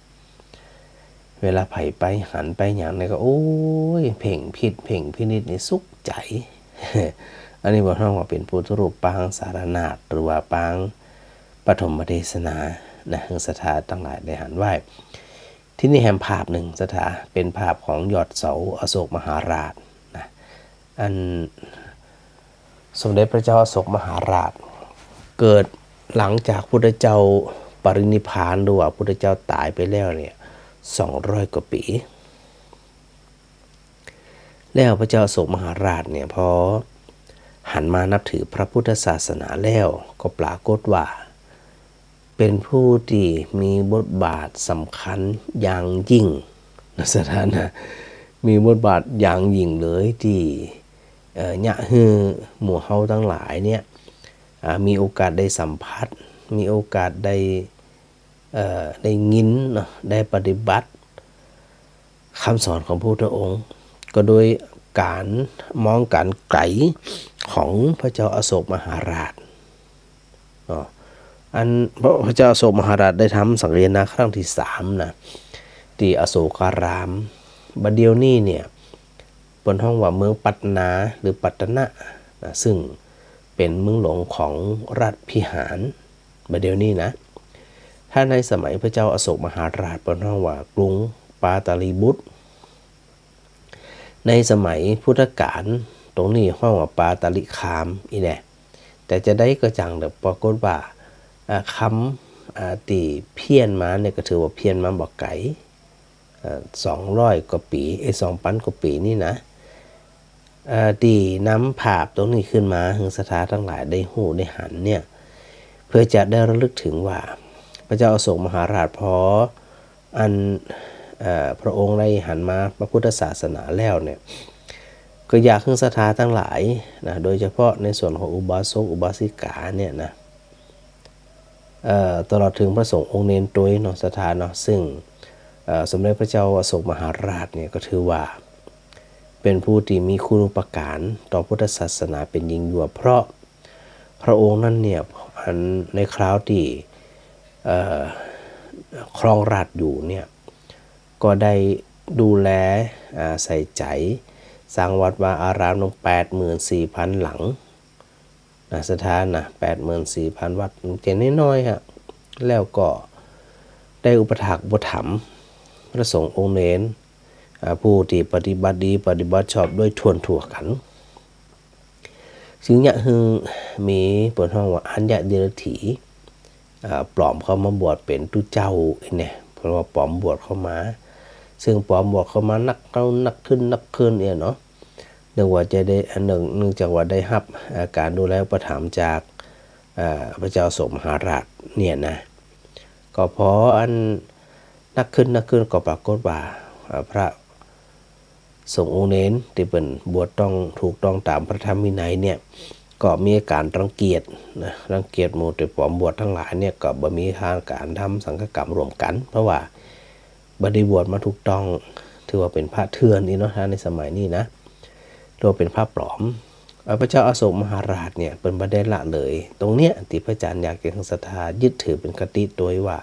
เวลาใผไปหันไปหยังเนี่ยก็ โอ้ย เพ่งพินิจ เพ่งพินิจนี่สุขใจ๋ อันนี้บ่ฮ้องว่าเป๋นพุทธรูปปางสารนาถ หรือว่าปางปฐมเทศนานะ หื้อศรัทธาตังหลายได้หันไว้ ทีนี้แหมภาพนึ่ง ศรัทธา เป๋นภาพของยอดเสาอโศกมหาราชนะ อันสมเด็จพระเจ้าอโศกมหาราช เกิดหลังจากพุทธเจ้าปรินิพพาน หรือว่าพุทธเจ้าต๋ายไปแล้วเนี่ย สองร้อยกว่าปี๋ แล้วพระเจ้าอโศกมหาราชเนี่ย พอหันมานับถือพระพุทธศาสนาแล้ว ก็ปรากฏว่า เป๋นผู้ตี้มีบทบาทสำคัญอย่างยิ่งนะ ศรัทธานะ มีบทบาทอย่างยิ่งเลยตี้ เอ่อ เยียะหื้อหมู่เฮาตังหลายเนี่ย อ่า มีโอกาสได้สัมผัส มีโอกาสได้ เอ่อ ได้ยินเนาะ ได้ปฏิบัติกำสอนของพระพุทธองค์ ก็โดยก๋านมองก๋านไก๋ของพระเจ้าอโศกมหาราชเนาะ อันพระ พระเจ้าอโศกมหาราชได้ทำสังคายนาครั้งตี้สามนะ ตี้อโศการาม บ่าเดี่ยวนี้เนี่ย เปิ้นฮ้องว่าเมืองปัตตนาหรือปัตตนะนะ ซึ่งเป๋นเมืองหลวงของราชพิหาร บ่าเดี่ยวนี้นะ ถ้าในสมัยพระเจ้าอโศกมหาราช เปิ้นฮ้องว่ากรุงปาตาลีบุตร ในสมัยพุทธกาล ตรงนี้ฮ้องว่าปาตาลิคามอี้แหละ แต่จาใดก็จั่งเถอะ ปรากฏว่า อ่า กำ อ่า ตี้เพี้ยนมาเนี่ยก็ถือว่าเพี้ยนมาบ่ไก๋ เอ่อ สองร้อยกว่าปี๋ เอ้ย สองปันกว่าปี๋นี่นะ เอ่อ ตี้นำภาพตรงนี้ขึ้นมาหื้อศรัทธาตังหลายได้ฮู้ได้หันเนี่ย เพื่อจะได้ระลึกเถิงว่า พระเจ้าอโศกมหาราชพออัน เอ่อ พระองค์ได้หันมาพระพุทธศาสนาแล้วเนี่ย ก็อยากหื้อศรัทธาตังหลายนะ โดยเฉพาะในส่วนของอุบาสกอุบาสิกาเนี่ยนะ เอ่อ ตลอดเถิงพระสงฆ์องค์เณรตวยเนาะ ศรัทธาเนาะ ซึ่ง เอ่อ สมเด็จพระเจ้าอโศกมหาราชเนี่ยก็ถือว่าเป๋นผู้ตี้มีคุณูปการต่อพุทธศาสนาเป๋นยิ่งยวด เพราะพระองค์นั้นเนี่ย อันในคราวตี้ เอ่อ ครองราชย์อยู่เนี่ย ก็ได้ดูแล อ่า ใส่ใจ๋ สร้างวัดวาอารามตั้งแปดหมื่นสี่พันหลัง นะ ศรัทธานะ แปดหมื่นสี่พันวัด มันจะน้อยๆ ฮะ แล้วก็ได้อุปถากอุปถัมภ์พระสงฆ์องค์เณร อ่า ผู้ตี้ปฏิบัติดีปฏิบัติชอบโดยทั่วๆ กั๋น ซึ่งเยียะหื้อมีเปิ้นฮ้องว่าอัญญะเดรัจฉี อ่า ปลอมเข้ามาบวชเป๋นตุ๊เจ้าอี้แหละ เปิ้นว่าปลอมบวชเข้ามา ซึ่งปลอมบวชเข้ามานักเข้านักขึ้นนักขึ้นเนี่ยเนาะ เนื่องว่าจะได้ เนื่อง เนื่องจากว่าได้ฮับ อ่า ก๋านดูแลอุปถัมภ์จาก อ่า พระเจ้าอโศกมหาราชเนี่ยนะ ก็พออันนักขึ้นนักขึ้นก็ปรากฏว่า อ่า พระสงฆ์องค์เณรตี้เปิ้นบวชต้องถูกต้องต๋ามพระธรรมวินัยเนี่ย ก็มีอาก๋านรังเกียจนะ รังเกียจหมู่ตี้ปลอมบวชตังหลายเนี่ย ก็บ่มีก๋านทำสังฆกรรมร่วมกั๋น เพราะว่า บ่ได้บวชมาถูกต้อง ถือว่าเป๋นพระเถื่อนอี้เนาะ ถ้าในสมัยนี้นะ ถือว่าเป๋นพระปลอม เอ่อ พระเจ้าอโศกมหาราชเนี่ย เปิ้นบ่ได้ละเลย ตรงเนี้ยตี้พระอาจ๋ารย์อยากจะหื้อศรัทธายึดถือเป๋นคติตวยว่า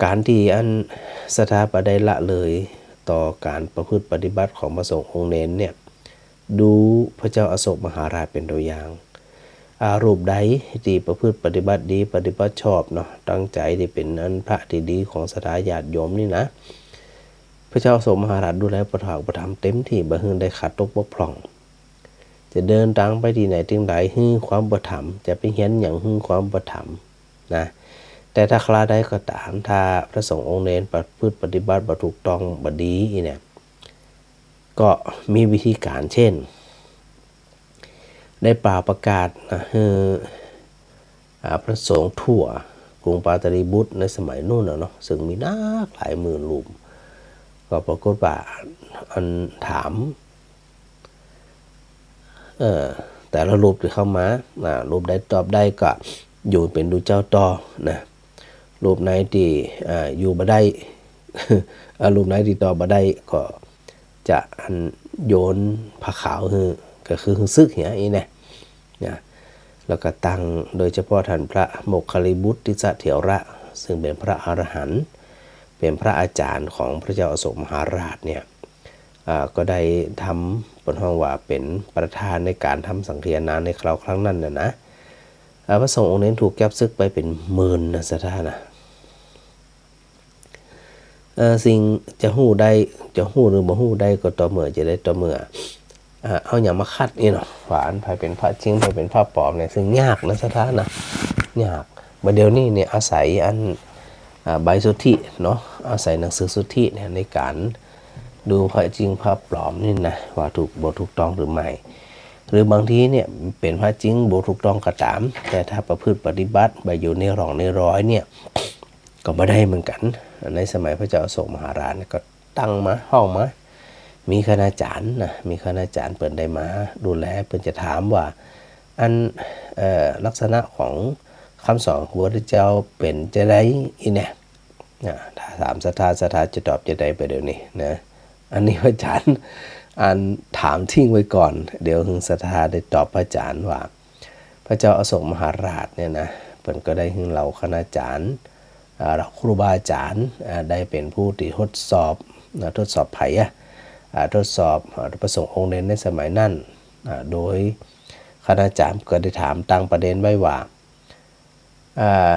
ก๋านตี้อันศรัทธาบ่ได้ละเลยต่อก๋านประพฤติปฏิบัติของพระสงฆ์องค์เณรเนี่ย ดูพระเจ้าอโศกมหาราชเป๋นตั๋วอย่าง อ่า รูปใดตี้ประพฤติปฏิบัติดีปฏิบัติชอบเนาะ ตั้งใจ๋ตี้เป๋นอันพระตี้ดีของศรัทธาญาติโยมนี่นะ พระเจ้าอโศกมหาราชดูแลอุปถากอุปถัมภ์เต็มตี้ บ่หื้อได้ขาดตกบกพร่อง จะเดินตางไปตี้ไหนตี้ใดหื้อความอุปถัมภ์ จะไปเฮียนหยังหื้อความอุปถัมภ์นะ แต่ถ้าคราใดก็ต๋าม ถ้าพระสงฆ์องค์เณรประพฤติปฏิบัติบ่ถูกต้องบ่ดีอี้เนี่ย ก็มีวิธีก๋าน เช่น ได้ป่าวประกาศนะ หื้อ อ่า พระสงฆ์ทั่วกรุงปาตาลีบุตรในสมัยนู้นน่ะเนาะ ซึ่งมีนักหลายหมื่นรูป ก็ปรากฏว่าอันถาม เอ่อ แต่ละรูปตี้เข้ามา อ่า รูปใดตอบได้ก็อยู่เป๋นตุ๊เจ้าต่อนะ รูปไหนตี้ อ่า อยู่บ่ได้ อ่า รูปไหนตี้ตอบบ่ได้ก็จะอันโยนผ้าขาวหื้อ ก็คือหื้อสึกเหียอี้แหละนะ แล้วก็ตั้งโดยเฉพาะท่านพระโมคคัลลิบุตติสเถระ ซึ่งเป๋นพระอรหันต์ เป๋นพระอาจ๋ารย์ของพระเจ้าอโศกมหาราชเนี่ย อ่า ก็ได้ทำ เปิ้นฮ้องว่าเป๋นประธานในก๋านทำสังคายนาในคราวครั้งนั้นน่ะนะ อ่า พระสงฆ์องค์เณรถูกจับสึกไปเป๋นหมื่นนะ ศรัทธานะ เอ่อ ซึ่งจะฮู้ได้ จะฮู้หรือบ่ฮู้ได้ก็ต่อเมื่อ จะได้ต่อเมื่อ อ่า เอาหยังมาคัดนี่เนาะ ว่าอันใผเป๋นพระจริง ใผเป๋นพระปลอมเนี่ย ซึ่งยากนะ ศรัทธานะ ยาก บ่าเดี่ยวนี้เนี่ยอาศัยอัน อ่า ใบสุทธิเนาะ อาศัยหนังสือสุทธิเนี่ยในก๋านดูพระจริงพระปลอมนี่นะ ว่าถูก บ่ถูกต้องหรือไม่ หรือบางทีเนี่ยเป๋นพระจริงบ่ถูกต้องก็ต๋าม แต่ถ้าประพฤติปฏิบัติบ่อยู่ในร่องในรอยเนี่ย ก็บ่ได้เหมือนกั๋น ในสมัยพระเจ้าอโศกมหาราชเนี่ยก็ตั้งมา ฮ้องมา มีคณาจ๋ารย์นะ มีคณาจ๋ารย์เปิ้นได้มาดูแล เปิ้นจะถามว่า อัน เอ่อ ลักษณะของกำสอนของพระพุทธเจ้าเป๋นจาใดอี้แน่ นะ ถ้าถามศรัทธา ศรัทธาจะตอบจาใดไปเดี๋ยวนี้นะ อันนี้พระอาจ๋ารย์ อันถามทิ้งไว้ก่อน เดี๋ยวหื้อศรัทธาได้ตอบพระอาจ๋ารย์ว่า พระเจ้าอโศกมหาราชเนี่ยนะ เปิ้นก็ได้หื้อเหล่าคณาจ๋ารย์ อ่า เหล่าครูบาอาจ๋ารย์ อ่า ได้เป๋นผู้ตี้ทดสอบ นะ ทดสอบใผอะ อ่า ทดสอบ อ่า พระสงฆ์องค์เณรในสมัยนั้น อ่า โดยคณาจ๋ารย์ก็ได้ถามตั้งประเด็นไว้ว่า อ่า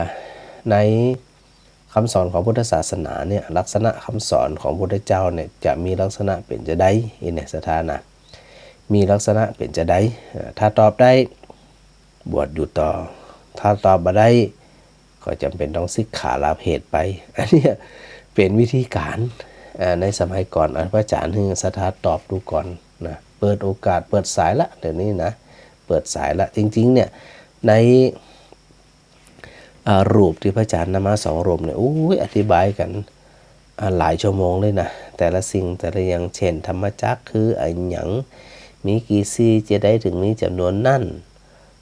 ในกำสอนของพุทธศาสนาเนี่ย ลักษณะกำสอนของพุทธเจ้าเนี่ย จะมีลักษณะเป๋นจาใดอี้แน่ ศรัทธานะ มีลักษณะเป๋นจาใด อ่า ถ้าตอบได้ บวชอยู่ต่อ ถ้าตอบบ่ได้ ก็จ๋ำเป๋นต้องสิกขาลาเพสไป อันเนี้ยเป๋นวิธีก๋าน อ่า ในสมัยก่อน อ่ะ พระอาจ๋ารย์หื้อศรัทธาตอบดูก่อนนะ เปิดโอกาส เปิดสายละ เดี๋ยวนี้นะ เปิดสายละ จริงๆ เนี่ย ใน อ่า รูปตี้พระอาจ๋ารย์นำมาสองรูปเนี่ย โอ้ย อธิบายกั๋น อ่า หลายชั่วโมงเลยนะ แต่ละสิ่งแต่ละอย่าง เช่น ธรรมจักรคืออะหยัง มีกี่ซี่ จาใดถึงมีจ๋ำนวนนั้น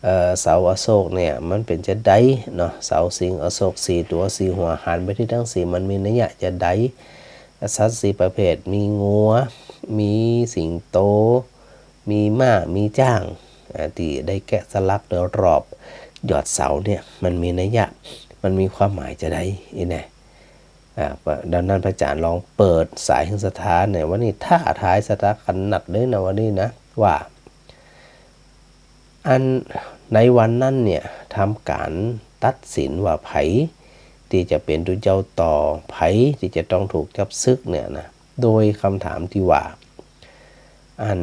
เอ่อ เสาอโศกเนี่ย มันเป๋นจาใดเนาะ เสาสิงห์อโศกสี่ตั๋วสี่หัว หันไปทิศตังสี่ มันมีนัยยะจาใด สัตว์สี่ประเภท มีงัว มีสิงโต มีม้า มีจ๊าง อ่า ตี้ได้แกะสลักโดยรอบยอดเสาเนี่ย มันมีนัยยะ มันมีความหมายจาใดอี้แน่ อ่า ดังนั้นพระอาจ๋ารย์ลองเปิดสายหื้อศรัทธาในวันนี้ ท้าทายศรัทธาขนาดเลยนะวันนี้นะ ว่า อันในวันนั้นเนี่ย ทำก๋านตัดสินว่าใผตี้จะเป๋นตุ๊เจ้าต่อ ใผตี้จะต้องถูกจับสึกเนี่ยนะ โดยกำถามตี้ว่า อัน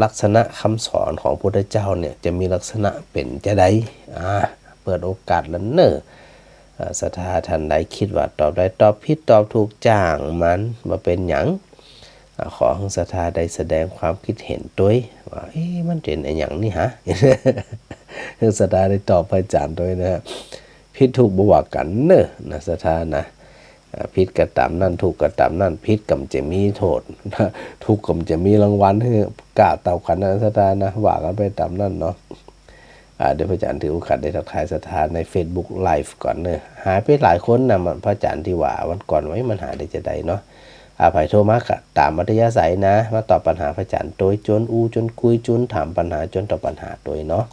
ลักษณะกำสอนของพุทธเจ้าเนี่ย จะมีลักษณะเป๋นจาใด อ่า เปิดโอกาสละเน่อ อ่า ศรัทธาท่านใดกึ๊ดว่าตอบได้ ตอบผิดตอบถูกจ้างมัน บ่เป๋นหยัง อ่า ขอหื้อศรัทธาได้แสดงความกึ๊ดเห็นตวย ว่า เอ๊ะ มันเป๋นอะหยังนี่ฮะ หื้อศรัทธาได้ตอบพระอาจ๋ารย์ตวยนะฮะ ผิดถูกบ่ว่ากั๋นเน่อนะ ศรัทธานะ อ่า ผิดก็ต๋ามนั้น ถูกก็ต๋ามนั้น ผิดก็บ่จะมีโต้ษ ถูกก็บ่จะมีรางวัลหื้อ ก้าเต้ากั๋นนะ ศรัทธานะ ว่ากั๋นไปต๋ามนั้นเนาะ อ่า เดี๋ยวพระอาจ๋ารย์ถือโอกาสได้ทักทายศรัทธาในเฟซบุ๊กไลฟ์ก่อนเน่อ หายไปหลายคนนะ มัน พระอาจ๋ารย์ตี้ว่าวันก่อนว่ามันหายได้จาใดเนาะ อ่า ใผโทรมาก็ต๋ามอัธยาศัยนะ มาตอบปัญหาพระอาจ๋ารย์ตวย จวนอู้ จวนกุย จวนถามปัญหา จวนตอบปัญหาตวยเนาะ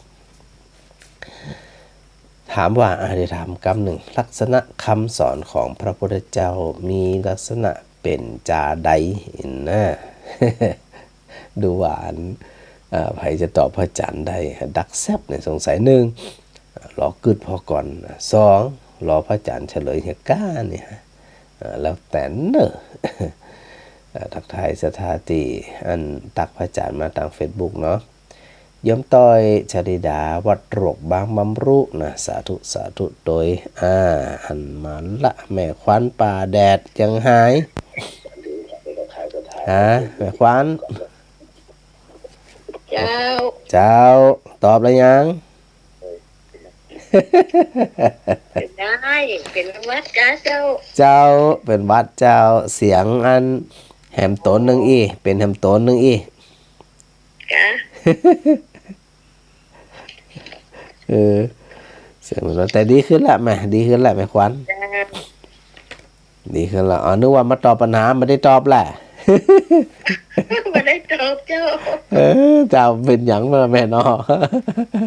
ถามว่า อ่ะ เดี๋ยวถามกำนึ่ง ลักษณะกำสอนของพระพุทธเจ้ามีลักษณะเป๋นจาใดนะ ดูว่าอัน เอ่อ ใผจะตอบพระอาจ๋ารย์ได้ ดักแซบเนี่ยสงสัย นึ่ง รอกึ๊ดผ่อก่อน สอง รอพระอาจ๋ารย์เฉลยเหียก้าเนี่ย เอ่อ แล้วแต่เน่อ เอ่อ ทักทายศรัทธาตี้อันตักพระอาจ๋ารย์มาตางเฟซบุ๊กเนาะ โยมต้อย ชลิดา วัดโรกบางบำรุนะ สาธุ สาธุตวย อ่า อันมาละ แม่ขวัญป่าแดดเจียงฮาย ฮะ แม่ขวัญ เจ้า เจ้า ตอบแล้วยัง เป๋นได้ เป๋นหวัดกาเจ้า เจ้า เป๋นหวัดเจ้า เสียงอันแหมโตนนึ่งอี้ เป๋นแหมโตนนึ่งอี้ กา เออ เสียงมัน แต่ดีขึ้นละแม่ ดีขึ้นละแม่ขวัญ เจ้า ดีขึ้นละ อ๋อ นึกว่ามาตอบปัญหา บ่ได้ตอบแหละ บ่ได้ตอบเจ้า เออ เจ้า เป๋นหยังมาแม่เนาะ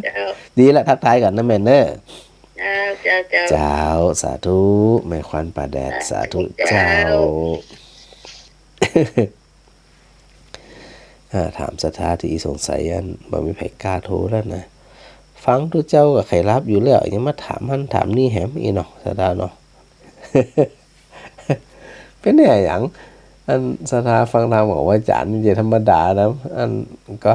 เจ้า ดีละ ทักทายกั๋นนะแม่เน่อ เจ้า เจ้า เจ้า เจ้า สาธุ แม่ขวัญป่าแดด สาธุ สาธุเจ้า เจ้า อ่า ถามศรัทธาตี้สงสัยอัน บ่มีใผกล้าโทรแล้วนะ ฟังตุ๊เจ้าก็ใค่หลับอยู่แล้ว ยังมาถามหั้นถามนี่แหมอี้เนาะ ศรัทธาเนาะ เป๋นแน่หยัง อันศรัทธาฟังธรรมของพระอาจ๋ารย์นี่จะธรรมดานะ อันก็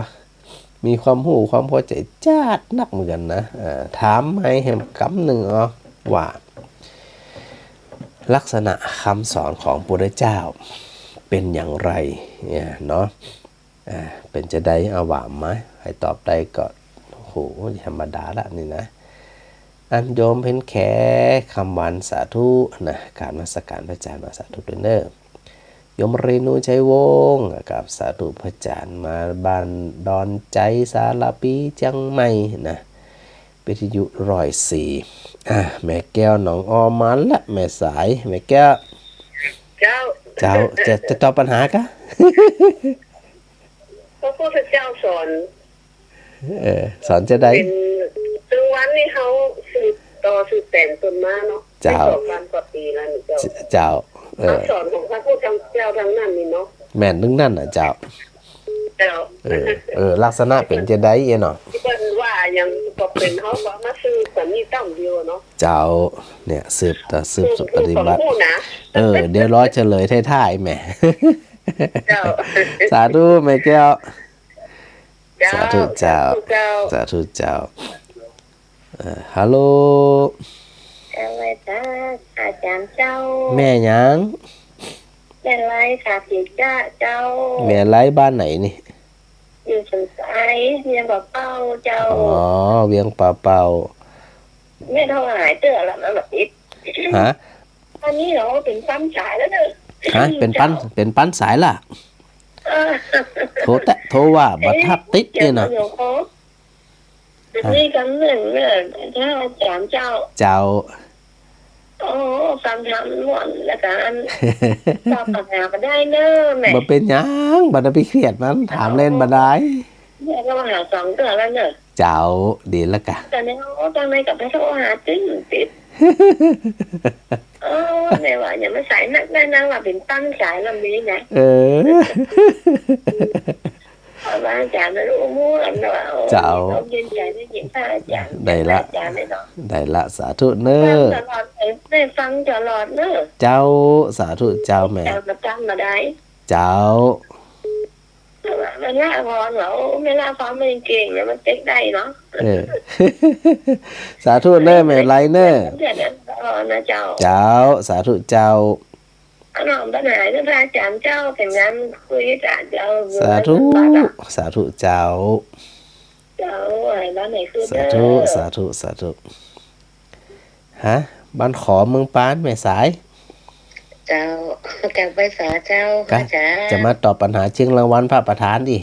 มีความฮู้ความเข้าใจ๋จ๊าดนักเหมือนกั๋นนะ อ่า ถามใหม่แหมกำนึ่งเอาว่า ลักษณะกำสอนของพระพุทธเจ้าเป๋นอย่างไรเนี่ยเนาะ อ่า เป๋นจาใด เอาว่ามา ใผตอบได้ก็ โอ้โห ธรรมดาละนี่นะ อันโยมเพ็ญแข คำวัน สาธุนะ กราบนมัสก๋านพระอาจ๋ารย์มา สาธุตวยเน่อ ยมเรนู ชัยวงศ์ กราบสาธุพระอาจารย์ มาบ้านดอนใจ๋ สารภี เจียงใหม่นะ วิทยุร้อยสี่ อ่ะ แม่แก้วหนองออมมาละ แม่สาย แม่แก้ว เจ้า เจ้า จะ จะตอบปัญหากะ พระพุทธเจ้าสอน เออ สอนจาใด เป๋น ซึ่งวันนี้เฮาสืบต่อสืบแต๋งต๋นมาเนาะ เจ้า ได้สองพันกว่าปี๋แล้วนี่เจ้า เจ้า เออ คำสอนของพระพุทธเจ้าตังนั้นนี่เนาะ แม่นตึงนั้นน่ะเจ้า เจ้า เออ เออ ลักษณะเป๋นจาใดเนาะ ตี้เปิ้นว่าหยังก็เป๋น เฮาก็มาสืบต๋นนี้ต้ำเดียวเนาะ เจ้า เนี่ย สืบต่อสืบ สืบ ปฏิบัติ ฮู้นะ เออ เดี๋ยวรอเฉลยท้ายๆ แหม เจ้า สาธุแม่แก้ว เจ้า สาธุเจ้า สาธุเจ้า สาธุเจ้า เอ่อ ฮัลโหล เจ้า ไหว้พระอาจารย์เจ้า แม่หยัง แม่ไล สาธิจจะเจ้า แม่ไลบ้านไหนนี่ อยู่สันทราย เวียงป่าเป้าเจ้า อ๋อ เวียงป่าเป้า แม่โทรหาเตื้อละ มันบ่ติด ฮะ อันนี้เหรอ เป๋นปันสายแล้วเนอะ ฮะ เป๋นปัน เจ้า เป๋นปันสายละ เออ โทรแต๊ โทรว่าบ่ทับติดเนี่ยนะ เจ้า เดี๋ยวขอ ฮะ นี่กำเนิดเนี่ย พระอาจารย์เจ้า เจ้า โอ้ ฟังธรรมม่วนแล้วกั๋น ตอบปัญหาบ่ได้เนอะแม่ บ่เป๋นหยัง บ่ได้ไปเครียดมัน ถามเล่นบ่ได้ แม่ก็มาหาสองเตื้อแล้วเนอะ เจ้า ดีแล้วกะ แต่ในห้องตอนในกับไปโทรหาตึงติด เออ แม่ว่าอย่ามาสายนักได้นะ ว่าเป๋นปันสายลำนี้นะ เออ เอาว่าอาจารย์ไม่รู้มู่อันเนาะ เจ้า เอาเย็นใจได้ยินพระอาจารย์ ได้ละ อาจารย์ได้เนาะ ได้ละ สาธุเนอะ ฟังตลอดเลย ได้ฟังตลอดเนอะ เจ้า สาธุเจ้าแม่ อาจารย์ประจำมาได้ เจ้า แม่ละพรเหรอ แม่ละพรไม่เก่งนะ มันเต๊กได้เนาะ เออ สาธุเนอะ แม่ไลเนอะ เดี๋ยวนะ พรนะเจ้า เจ้า สาธุเจ้า เอาหน่อมปัญหาเรื่องพระอาจารย์เจ้า เป๋นงานคุยกับเจ้า สาธุ สาธุเจ้า เจ้า ไอ้บ้านไหนคือ สาธุ เด้อ สาธุ สาธุ ฮะ บ้านขอเมืองปานแม่สาย เจ้า กราบไหว้สาเจ้า กะ อาจารย์ จะมาตอบปัญหาชิงรางวัลพระประธานดิ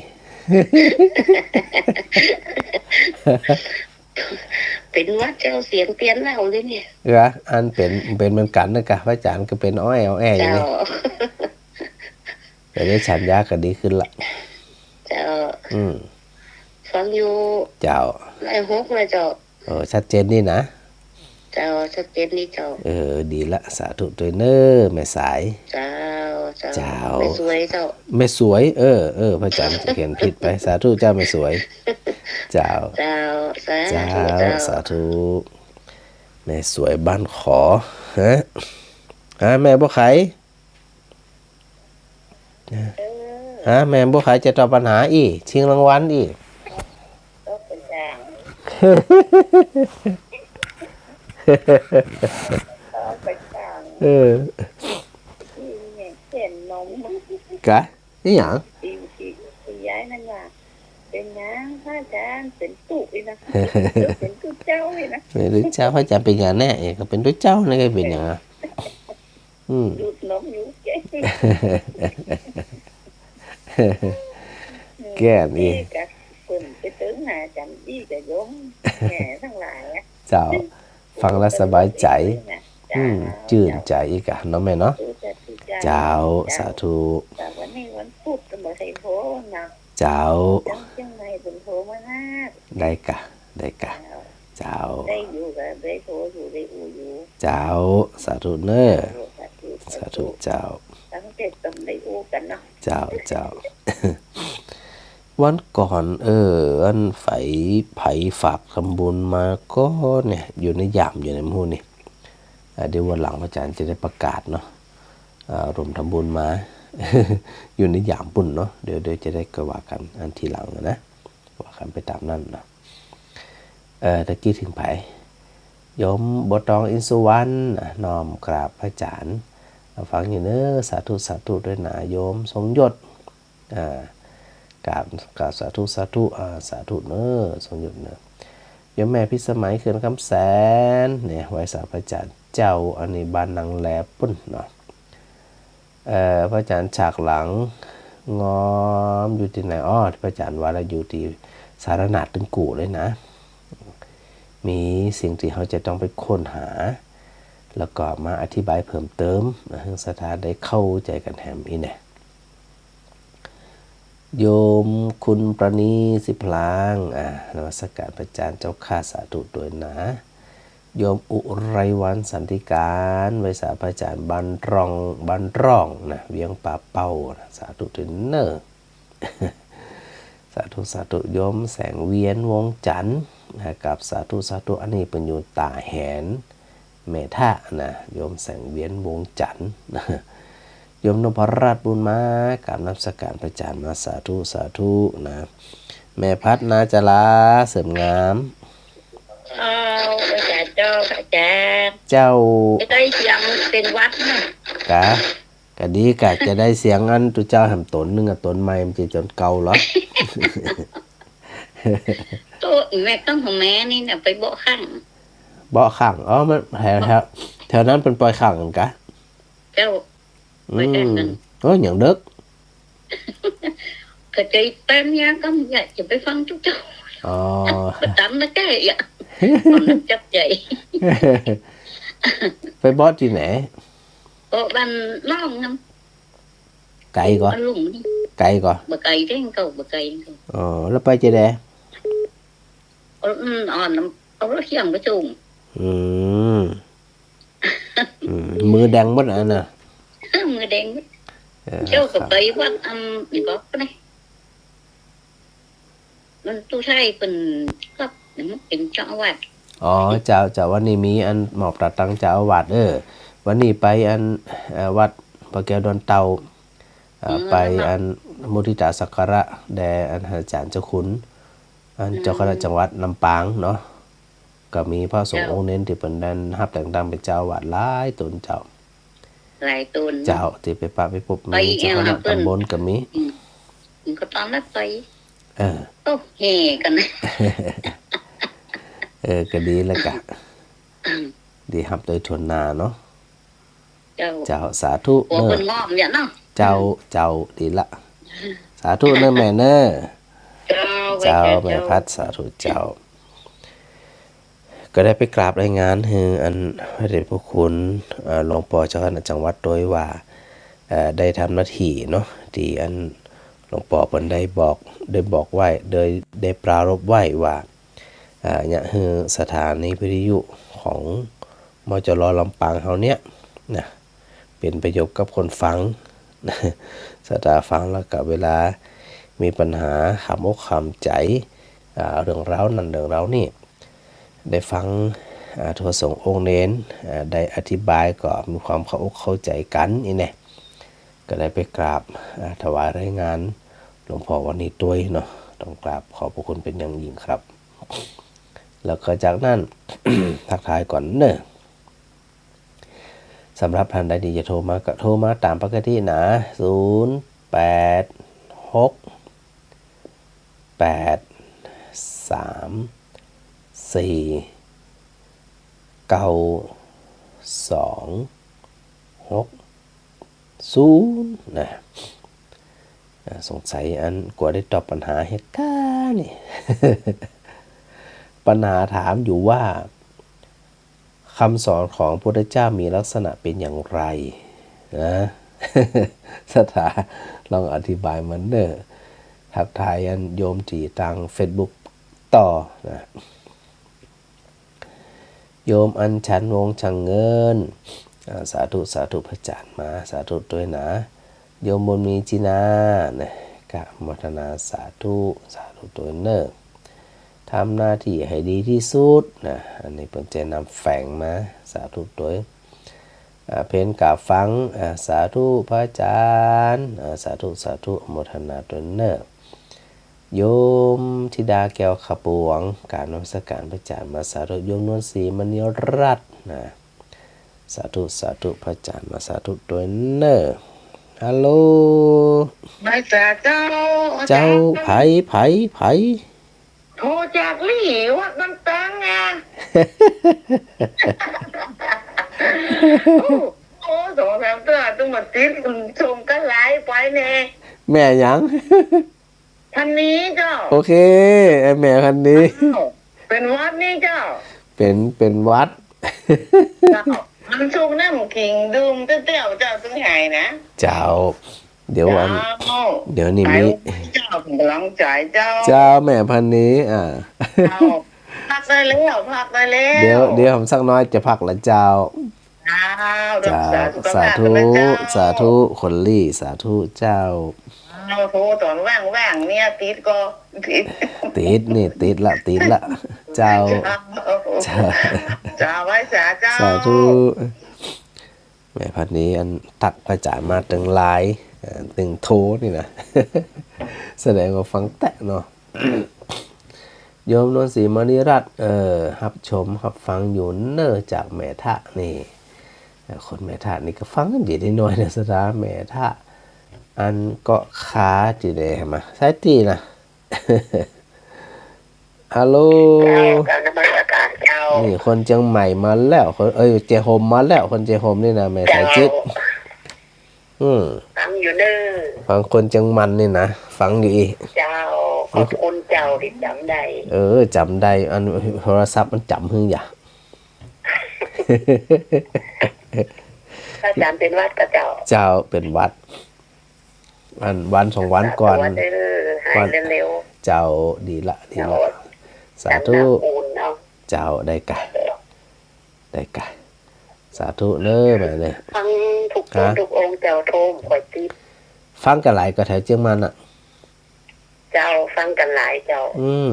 เป๋นหวัดเจ้า เสียงเปลี่ยนแล้วเลยเนี่ย เออ อันเป๋น เป๋นเหมือนกั๋นนะกะ พระอาจารย์ก็เป๋นอ้อยอ้อยอย่างนี้ เจ้า แต่ได้ฉันยาก็ดีขึ้นละ เจ้า อืม ฟังอยู่ เจ้า ได้หกเลยเจ้า เออ ชัดเจนนี่นะ เจ้า ชัดเจนนี่เจ้า เออ ดีละ สาธุตวยเนอะ แม่สาย เจ้า เจ้า เจ้า แม่สวยเจ้า แม่สวย เออ เออ พระอาจารย์เขียนผิดไป สาธุเจ้า แม่สวย เจ้า เจ้า สาธุ เจ้า เจ้า สาธุ แม่สวยบ้านขอ ฮะ ฮะ แม่บัวไข เออ ฮะ แม่บัวไขจะตอบปัญหาอี้ ชิงรางวัลอี้ ตอบไปจ้าง ตอบไปจ้าง เออ อีเนี่ยเขียนนม กะ นี่หยัง อี อี อียายนั่นว่า เป๋นหยังพระอาจารย์ เป๋นตุ๊อีกนะ เป๋นตุ๊เจ้าอีกนะ เป๋นตุ๊เจ้า พระอาจารย์เป๋นหยังแน่ เอ๊ะ ก็เป๋นตุ๊เจ้านี่ก็เป๋นหยังอะ อืม ดูดนมอยู่ แก่นี่ อี้กะ เปิ้นไปตึงหาอาจารย์อี้กะโยมแม่ตังหลายอะ เจ้า ฟังแล้วสบายใจ๋ เจ้า อืม จื้นใจ๋อีกอะเนาะแม่เนาะ สาธุเจ้า เจ้า สาธุ แต่วันนี้วันพุธก็บ่ได้โทรนะ เจ้า จังเจียงใหม่เปิ้นโทรมานะ ได้กะ ได้กะ เจ้า เจ้า ได้อยู่กะ ได้โทรอยู่ ได้อู้อยู่ เจ้า สาธุเนอะ สาธุ สาธุ สาธุเจ้า ตั้งแต่ต้นได้อู้กั๋นเนาะ เจ้า เจ้า วันก่อน เออ อันใผ ใผฝากทำบุญมาก็เนี่ย อยู่ในย่ามอยู่ในหมู่นี่ อ่า เดี๋ยววันหลังพระอาจารย์จะได้ประกาศเนาะ อ่า ร่วมทำบุญมา อยู่ในย่ามปุ้นเนาะ เดี๋ยว เดี๋ยวจะได้ก็ว่ากั๋นอันทีหลังนะ ว่ากั๋นไปต๋ามนั้นเนาะ เอ่อ ตะกี้เถิงใผ โยมบัวตอง อินทร์สุวรรณ อ่ะ น้อมกราบพระอาจารย์ ฟังอยู่เนอะ สาธุ สาธุตวยนะ โยมทรงยศ อ่า กราบ กราบสาธุ สาธุ อ่า สาธุเนอะ ทรงยศเนอะ โยมแม่พิสมัย เขื่อนคำแสน เนี่ย ไหว้สาพระอาจารย์เจ้า อันนี้บ้านนางแลปุ้นเนาะ เอ่อ พระอาจารย์ฉากหลังงอมอยู่ตี้ไหน อ้อ พระอาจารย์ว่าแล้วอยู่ตี้สารนาฏตึงกู่เลยนะ มีสิ่งตี้เฮาจะต้องไปค้นหา แล้วก็มาอธิบายเพิ่มเติมนะ หื้อศรัทธาได้เข้าใจ๋กั๋นแหมอี้แน่ โยมคุณประณีสิบพลาง อ่า นมัสการพระอาจารย์เจ้าข้า สาธุตวยนะ โยมอุไรวรรณสันติการ ไหว้สาพระอาจารย์บ้านร่อง บ้านร่องนะ เวียงป่าเป้านะ สาธุตวยเน่อ สาธุ สาธุ โยมแสงเวียนวงจันทร์นะ กราบสาธุ สาธุ อันนี้เปิ้นอยู่ต๋าแหน แม่ทะนะ โยมแสงเวียนวงจันทร์นะ โยมนพรัตน์บุญมา กราบนมัสการพระอาจารย์มา สาธุ สาธุนะ แม่พัดนาจารา เสริมงาม เจ้า พระอาจารย์เจ้า พระอาจารย์ เจ้า จะได้เสียงเป๋นหวัดนะ กะ กะดีกะ จะได้เสียงอันตุ๊เจ้าแหมต๋นนึ่งอะ ต๋นใหม่มันจะจ๋นเก่าเหรอ โอ้ แม่ต้องของแม่นี่นะ ไปเบาะข้าง เบาะข้าง อ๋อ มันแถว แถว แถวนั้นเปิ้นปล่อยข้างกั๋นกะ เจ้า อืม ปล่อยข้างกั๋น โอ้ย อย่างเดิก เข้าใจ๋แป๊บเนี้ยก็อยากจะไปฟังตุ๊เจ้า อ๋อ ไปต๋ามนะแกอ่ะ คนจับใจ๋ ไปเบาะตี้ไหน เบาะบ้านร่องนะ ไก๋ก่อ บ้านลุงนี่ ไก๋ก่อ บ่ไก๋เด้งเก่า บ่ไก๋เด้งเก่า อ๋อ แล้วไปจะใด เอา อืม เอาน้ำ เอารถเคี่ยงไปส่ง อืม อืม มือแดงหมดอันน่ะ มือแดงหมด เออ เจ้าก็ไปวัด อันนี้ก็ไป มันตู้ไทยเปิ้นก็เป๋นเจ้าอาวาส อ๋อ เจ้า เจ้า วันนี้มีอันมอบตาตั้งเจ้าอาวาส เออ วันนี้ไปอัน เอ่อ วัดพระแก้วดอนเต่า เอ่อ อืม ไปอันมุทิตาสักการะแด่อันอาจ๋ารย์เจ้าคุณ อัน อืม เจ้าคณะจังหวัดลำปางเนาะ ก็มีพระสงฆ์ เจ้า องค์เณรตี้เปิ้นได้ฮับแต่งตั้งเป๋นเจ้าอาวาสหลายต๋นเจ้า หลายต๋น เจ้า ตี้ไปปะไปปบ ไป มีเจ้าคณะ เอ่อ ตำบลก็มี อืม ก็ต๋อนนั้นไป เออ โอ้ แห่กั๋นนะ เออ ก็ดีแล้วกะ อืม ดีฮับโดยถ้วนหน้าเนาะ เจ้า เจ้า สาธุ หัว เนอะ เปิ้นมอบเนี่ยเนาะ เจ้า อืม เจ้า ดีละ สาธุเนอะแม่เนอะ เจ้า เจ้า เจ้า แม่พัด สาธุเจ้า ก็ได้ไปกราบรายงานหื้ออันพระเดชพระคุณ เอ่อ หลวงป้อเจ้าคณะจังหวัดตวยว่า เอ่อ ได้ทำหน้าตี้เนาะ ตี้อันหลวงป้อเปิ้นได้บอก ได้บอกไว้ โดยได้ปรารภไว้ว่า อ่า อยากหื้อสถานีวิทยุของ มจร ลำปางเฮาเนี่ยนะ เป๋นประโยชน์กับคนฟัง ศรัทธาฟังแล้วก็เวลามีปัญหา คำอกคำใจ๋ อ่า เรื่องราวนั้นเรื่องราวนี้ ได้ฟัง อ่า พระสงฆ์องค์เณร อ่า ได้อธิบายก็มีความเข้าอกเข้าใจ๋กั๋นอี้แน่ ก็ได้ไปกราบ อ่า ถวายรายงานหลวงป้อวันนี้ตวยเนาะ ต้องกราบขอบพระคุณเป๋นอย่างยิ่งครับ แล้วก็จากนั้น ทักทายก่อนเนอะ สำหรับท่านใดตี้จะโทรมาก็โทรมาต๋ามปกตินะ ศูนย์แปดหก แปดสามสี่เก้าสองหกศูนย์นะ อ่า สงสัยอันกั๋วได้ตอบปัญหาเหตุก๋ารณ์นี่ ปัญหาถามอยู่ว่า คำสอนของพระพุทธเจ้ามีลักษณะเป๋นอย่างไรนะ ศรัทธาลองอธิบายมาเน่อ ทักทายอันโยมตี้ตางเฟซบุ๊กต่อนะ โยมอัญชันวงศ์ช่างเงิน อ่า สาธุ สาธุ พระอาจ๋ารย์มา สาธุตวยนะ โยมบุญมีจินานะ กะโมทนาสาธุ สาธุตวยเน่อ ทำหน้าตี้หื้อดีตี้สุดนะ อันนี้เปิ้นจะนำแฝงมา สาธุตวย อ่า เพ็ญกาบฟัง อ่า สาธุพระอาจ๋ารย์ อ่า สาธุ สาธุ โมทนาตวยเน่อ โยมธิดาแก้วขาวปวง กราบนมัสการพระอาจ๋ารย์มา สาธุ โยมนวลศรีมณีรัตน์นะ สาธุ สาธุ พระอาจ๋ารย์มา สาธุตวยเน่อ ฮัลโหล มาจากเจ้า เจ้า เจ้า ไผ ไผ ไผ โทรจากลี่วัดน้ำตังอ่ะ โอ้ โอ้ สองสามเตื้อ ดู มาติดส่งกันหลายไปแน่ แม่หยัง พันนี้เจ้า โอเค แม่พันนี้ อ้าว เป๋นหวัดนี่เจ้า เป๋น เป๋นหวัด เจ้า มันสุกน้ำขิงดื่มเตี้ยวๆ เจ้า ตึงหายนะ เจ้า เดี๋ยววัน เจ้า เดี๋ยวนี้มี เจ้า เป๋นก๋ำลังใจ๋เจ้า เจ้า แม่พันนี้ อ่า เจ้า พักได้แล้ว พักได้แล้ว เดี๋ยว เดี๋ยวผมสักน้อยจะพักละเจ้า เจ้า เจ้า สาธุ สาธุ สาธุ คนลี่ สาธุเจ้า เจ้า โทรต๋อนว่างๆ เนี่ย ติดก็ ติด ติดนี่ ติดละ ติดละ เจ้า เจ้า เจ้า เจ้า ไหว้สาเจ้า สาธุ แม่พันนี้อันตักพระอาจ๋ารย์มาตึงไลน์ เอ่อ ตึงโทรนี่นะ แสดงว่าฟังแต๊เนาะ โยมนวลศรีมณีรัตน์ เอ่อ ฮับชมฮับฟังอยู่เน่อจากแม่ทะนี่ เอ่อ คนแม่ทะนี่ก็ฟังกั๋นเยอะน้อยนะ สถา แม่ทะ อันเกาะคาตี้ใดมา ใส่ตี้นะ ฮัลโหล เจ้า กราบนมัสการเจ้า นี่คนเจียงใหม่มาแล้ว คน เอ้ย เจียงโฮมมาแล้ว คนเจียงโฮมนี่นะ แม่สายจิต เจ้า อืม ฟังอยู่เน่อ ฟังคนเจียงมันนี่นะ ฟังอยู่อี้ เจ้า ขอบคุณเจ้าตี้จ๋ำได้ เออ จ๋ำได้ อันโทรศัพท์มันจ๋ำหึงหยา พระอาจ๋ารย์เป๋นหวัดก่อเจ้า เจ้า เป๋นหวัด อันวันสองวันก่อน สาธุเด้อ หายเร็วๆ เจ้า ดีละ ดีละ เจ้า สาธุ น้ำอุ่นเนาะ เจ้า ได้ก่ะ ได้ก่ะ สาธุเน่อ แม่เน่อ ฟังทุกคน ฮะ ทุกองค์เจ้า โทรบ่ค่อยติด ฟังกั๋นหลายก่อแถวเจียงมันอะ เจ้า ฟังกั๋นหลายเจ้า อืม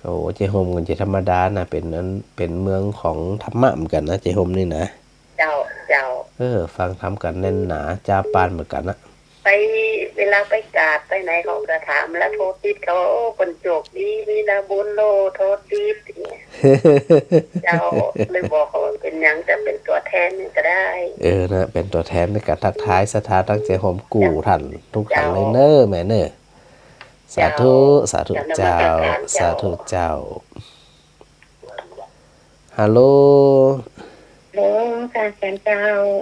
โอ้ เจียงโฮมกั๋นจะธรรมดานะ เป๋นอัน เป๋นเมืองของธรรมะเหมือนกั๋นนะ เจียงโฮมนี่นะ เจ้า เจ้า เออ ฟังธรรมกั๋นแน่นหนา จ้าปานเหมือนกั๋นนะ ไป เวลาไปกราบไปไหนเขาก็ถาม แล้วโทรติดเขา โอ้ คนโจคดี มีนาบุญโล โทรติดเนี่ย เจ้า เลยบอกเขาว่าเป๋นหยัง จะเป๋นตั๋วแทนนี่ก็ได้ เออ นะ เป๋นตั๋วแทนในก๋านทักทายศรัทธาตังเจียงโฮมกู้ท่าน ทุกท่านเลยเน่อ แม่เน่อ สาธุ เจ้า สาธุเจ้า เจ้า นมัสการเจ้า สาธุเจ้า ฮัลโหล ฮัลโหล ค่ะ อาจ๋ารย์เจ้า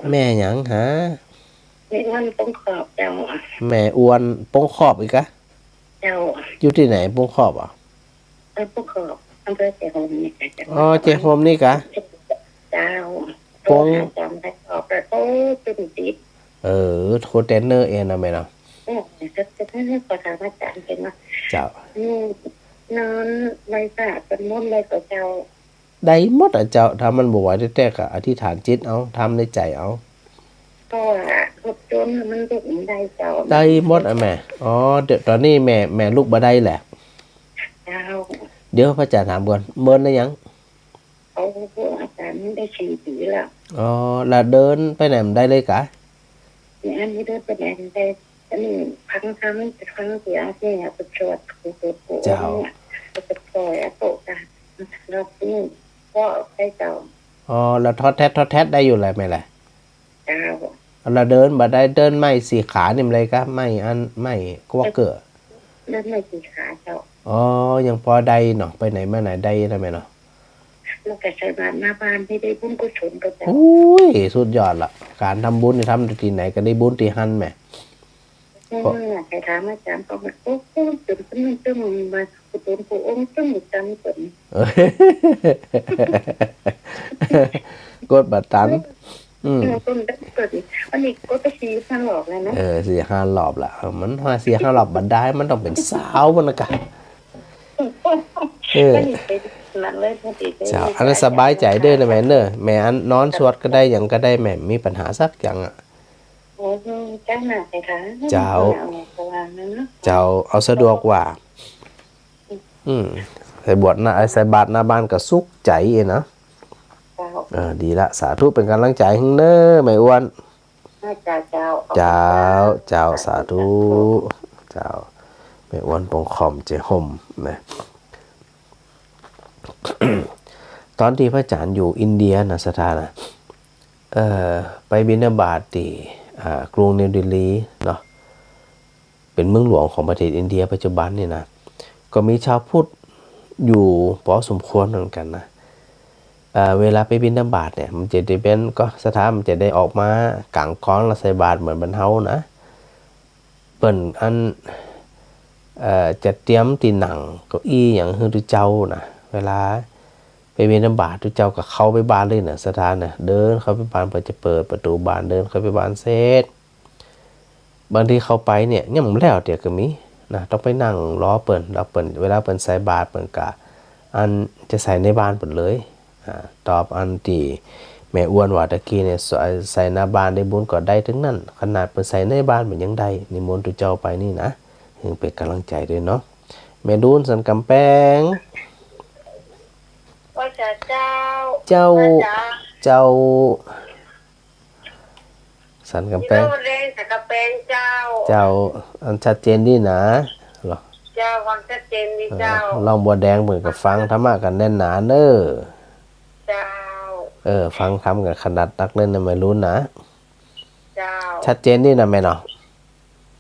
แม่หยังหา แม่อ้วนปงขอบเจ้า แม่อ้วนปงขอบอีกกะ เจ้า อยู่ตี้ไหนปงขอบอะ เออ ปงขอบ อำเภอเจียงโฮมนี่ค่ะ จังหวัด อ๋อ เจียงโฮมนี่กะ เจ้า ปง โทรหาอาจ๋ารย์ไปขอบ แต่โทรบ่ติด เออ โทรแต่เน่อเองนะแม่เนาะ เออ ก็ ก็ ก็ขอถามอาจ๋ารย์เป๋นว่า เจ้า อืม นอนไหว้พระสวดมนต์ได้ก่อเจ้า ได้หมดอะเจ้า ถ้ามันบ่ไหวแต๊ๆ ก็อธิษฐานจิตเอา ทำในใจ๋เอา เพราะว่าคนจนมันลุกบ่ได้เจ้า ได้หมดอะแม่ อ๋อ เดี๋ยวต๋อนนี้แม่ แม่ลุกบ่ได้แหละ เจ้า เดี๋ยวพระอาจ๋ารย์ถามก่อน เมินได้ยัง โอ้ อาจ๋ารย์ได้สี่ปี๋แล้ว อ๋อ แล้วเดินไปไหนบ่ได้เลยกะ เนี่ย อันนี้เดินไปไหนบ่ได้ อันนี้ฟังธรรม ฟังเสียงเนี่ย ไปสวด ไปสวด เจ้า เนี่ย ไปสวด ไปสวด แล้วก็ แล้วนี่ก็ให้เจ้า อ๋อ แล้วทอดแทด ทอดแทดได้อยู่แหละแม่แหละ เจ้า แล้วเดินบ่ได้ เดินไม้สี่ขานี่มันเลยกะ ไม้อัน ไม้กวักเกอร์ เดินไม้สี่ขาเจ้า อ๋อ ยังปอได้เนาะ ไปไหนมาไหนได้นะแม่เนาะ แล้วก็ใส่บาตรหน้าบ้านนี่ได้บุญกุศลก่อเจ้า อุ้ย สุดยอดละ ก๋านทำบุญนี่ทำตี้ไหนก็ได้บุญตี้หั้นแม่ อืม ใครถามอาจ๋ารย์ก็บอก โอ้โห เป๋นคนนั้นเป๋นคนนี้ มากุศลพระองค์เป๋นจังเป๋น กดบ่ตัน อืม เออ เป๋นจังเป๋น อันนี้กดไปสี่ห้ารอบแล้วนะ เออ สี่ห้ารอบละ เออ มันห้า สี่ห้ารอบบ่ได้ มันต้องเป๋นซาวมันนะกะ เออ อันนี้เป๋นนั่นเลย พอดีเลย เจ้า อันนั้นสบายใจ๋เด้อนะแม่เน่อ แม่อันนอนสวดก็ได้ หยังก็ได้ แม่บ่มีปัญหาสักอย่างอะ โอ้ เจ้าหน้าไปค่ะ เจ้า เอาสว่างนะเนาะ เจ้า เอาสะดวกว่า อืม ใส่บาตรหน้า ใส่บาตรหน้าบ้านก็สุขใจ๋เนาะ เจ้า เออ ดีละ สาธุ เป๋นก๋ำลังใจ๋หื้อเน่อ แม่อ้วน เจ้า เจ้า เจ้า เจ้า สาธุ สาธุ เจ้า แม่อ้วนปงขอมเจียงโฮมนะ ต๋อนตี้พระอาจ๋ารย์อยู่อินเดียนะ ศรัทธานะ เอ่อ ไปบิณฑบาตตี้ อ่า กรุงนิวเดลีเนาะ เป๋นเมืองหลวงของประเทศอินเดียปัจจุบันนี่นะ ก็มีชาวพุทธอยู่ปอสมควรเหมือนกั๋นนะ อ่า เวลาไปบิณฑบาตเนี่ย มันจะได้เป๋น ก็ศรัทธามันจะได้ออกมากางกองแล้วใส่บาตรเหมือนบรรเฮานะ เปิ้นอัน เอ่อ จะเตรียมตี้นั่งเก้าอี้หยังหื้อตุ๊เจ้านะ เวลาไปบิณฑบาตตุ๊เจ้าก็เข้าไปบ้านเลยนะศรัทธานะ เดินเข้าไปบ้าน เปิ้นจะเปิดประตู๋บ้าน เดินเข้าไปบ้านเสร็จ บางทีเข้าไปเนี่ยยังบ่แล้วเตื้อก็มีนะ ต้องไปนั่งรอเปิ้น แล้วเปิ้น เวลาเปิ้นใส่บาตรเปิ้นก็อันจะใส่ในบ้านเปิ้นเลย อ่า ตอบอันตี้แม่อ้วนว่าตะกี้เนี่ย ใส่ ใส่หน้าบ้านได้บุญก็ได้ตึงนั้น ขนาดเปิ้นใส่ในบ้านเปิ้นยังได้ นิมนต์ตุ๊เจ้าไปนี่นะ หื้อเป๋นก๋ำลังใจ๋ตวยเนาะ แม่ดุลสันก๋ำแปง ว่าจะเจ้า เจ้า ว่าจะ เจ้า สันก๋ำแปง พี่โลดแดงสันก๋ำแปงเจ้า เจ้า อันชัดเจนดีนะ เจ้า ฟังชัดเจนดีเจ้า เออ หลวงบัวแดงเปิ้นก็ฟังธรรมะกั๋นแน่นหนาเน่อ เจ้า เออ ฟังธรรมกั๋นขนาดนักเลยนะแม่ดุลนะ เจ้า ชัดเจนดีนะแม่เนาะ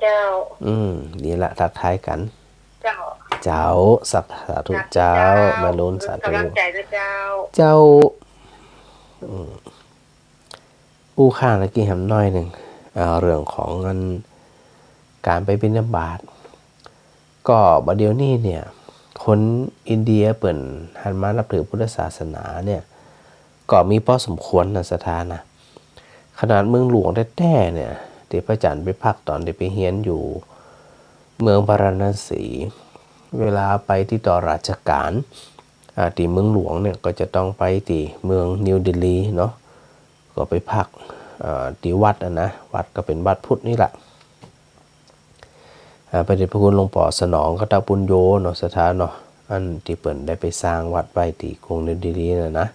เจ้า อืม ดีละ ทักทายกั๋น เจ้า เจ้า สัก สาธุ เจ้า เจ้า แม่ดุล สาธุ ก๋ำลังใจ๋นะเจ้า เจ้า อืม อู้ข้างตะกี้แหมหน้อยนึ่ง เอ่อ เรื่องของอันก๋านไปบิณฑบาต ก็บ่าเดี่ยวนี้เนี่ย คนอินเดียเปิ้นหันมานับถือพุทธศาสนาเนี่ย ก็มีพอสมควรนะศรัทธานะ ขนาดเมืองหลวงแต๊ๆ เนี่ย ตี้พระอาจ๋ารย์ไปพักต๋อนตี้ไปเฮียนอยู่เมืองพาราณสี เวลาไปติดต่อราชก๋าน อ่า ตี้เมืองหลวงเนี่ยก็จะต้องไปตี้เมืองนิวเดลีเนาะ ก็ไปพัก เอ่อ ตี้วัดอะนะ วัดก็เป๋นวัดพุทธนี่แหละ อ่า พระเดชพระคุณหลวงป้อสนองกตปุญโญเนาะศรัทธาเนาะ อันตี้เปิ้นได้ไปสร้างวัดไว้ตี้กรุงนิวเดลีน่ะนะ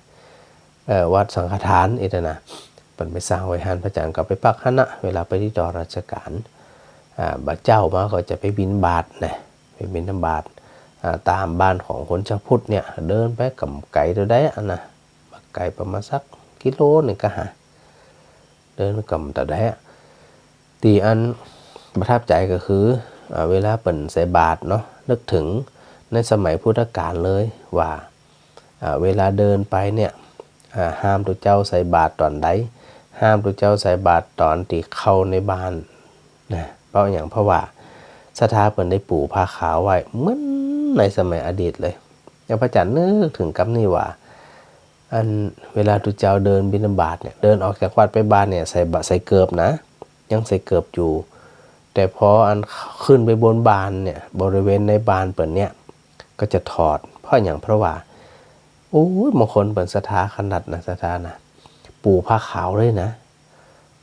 เอ่อ วัดสังฆทานอี้นะ เปิ้นไปสร้างไว้หั้น พระอาจ๋ารย์ก็ไปพักหั้นนะ เวลาไปติดต่อราชก๋าน อ่า บ่าเจ๊ามาก็จะไปบิณฑบาตนะ ไปบิณฑบาต อ่า ต๋ามบ้านของคนชาวพุทธเนี่ย เดินไปก็บ่ไก๋เต้าใดอะนะ บ่ไก๋ ประมาณสักกิโลนึ่งก็หา เดินไปก็บ่เต้าใดอะ ตี้อันประทับใจ๋ก็คือ อ่า เวลาเปิ้นใส่บาตรเนาะ นึกเถิงในสมัยพุทธกาลเลยว่า อ่า เวลาเดินไปเนี่ย อ่า ห้ามตุ๊เจ้าใส่บาตรต๋อนใด ห้ามตุ๊เจ้าใส่บาตรต๋อนตี้เข้าในบ้านนะ เพราะหยัง เพราะว่าศรัทธาเปิ้นได้ปู๋ผ้าขาวไว้เหมือนในสมัยอดีตเลย แล้วพระอาจ๋ารย์นึกเถิงกำนี้ว่า อันเวลาตุ๊เจ้าเดินบิณฑบาตเนี่ย เดินออกจากวัดไปบ้านเนี่ย ใส่บาตร ใส่เกิบนะ ยังใส่เกิบอยู่ แต่พออันขึ้นไปบนบ้านเนี่ย บริเวณในบ้านเปิ้นเนี่ย ก็จะถอด เพราะหยัง เพราะว่า โอ้ย บางคนเปิ้นศรัทธาขนาดนะ ศรัทธานะ ปู๋ผ้าขาวเลยนะ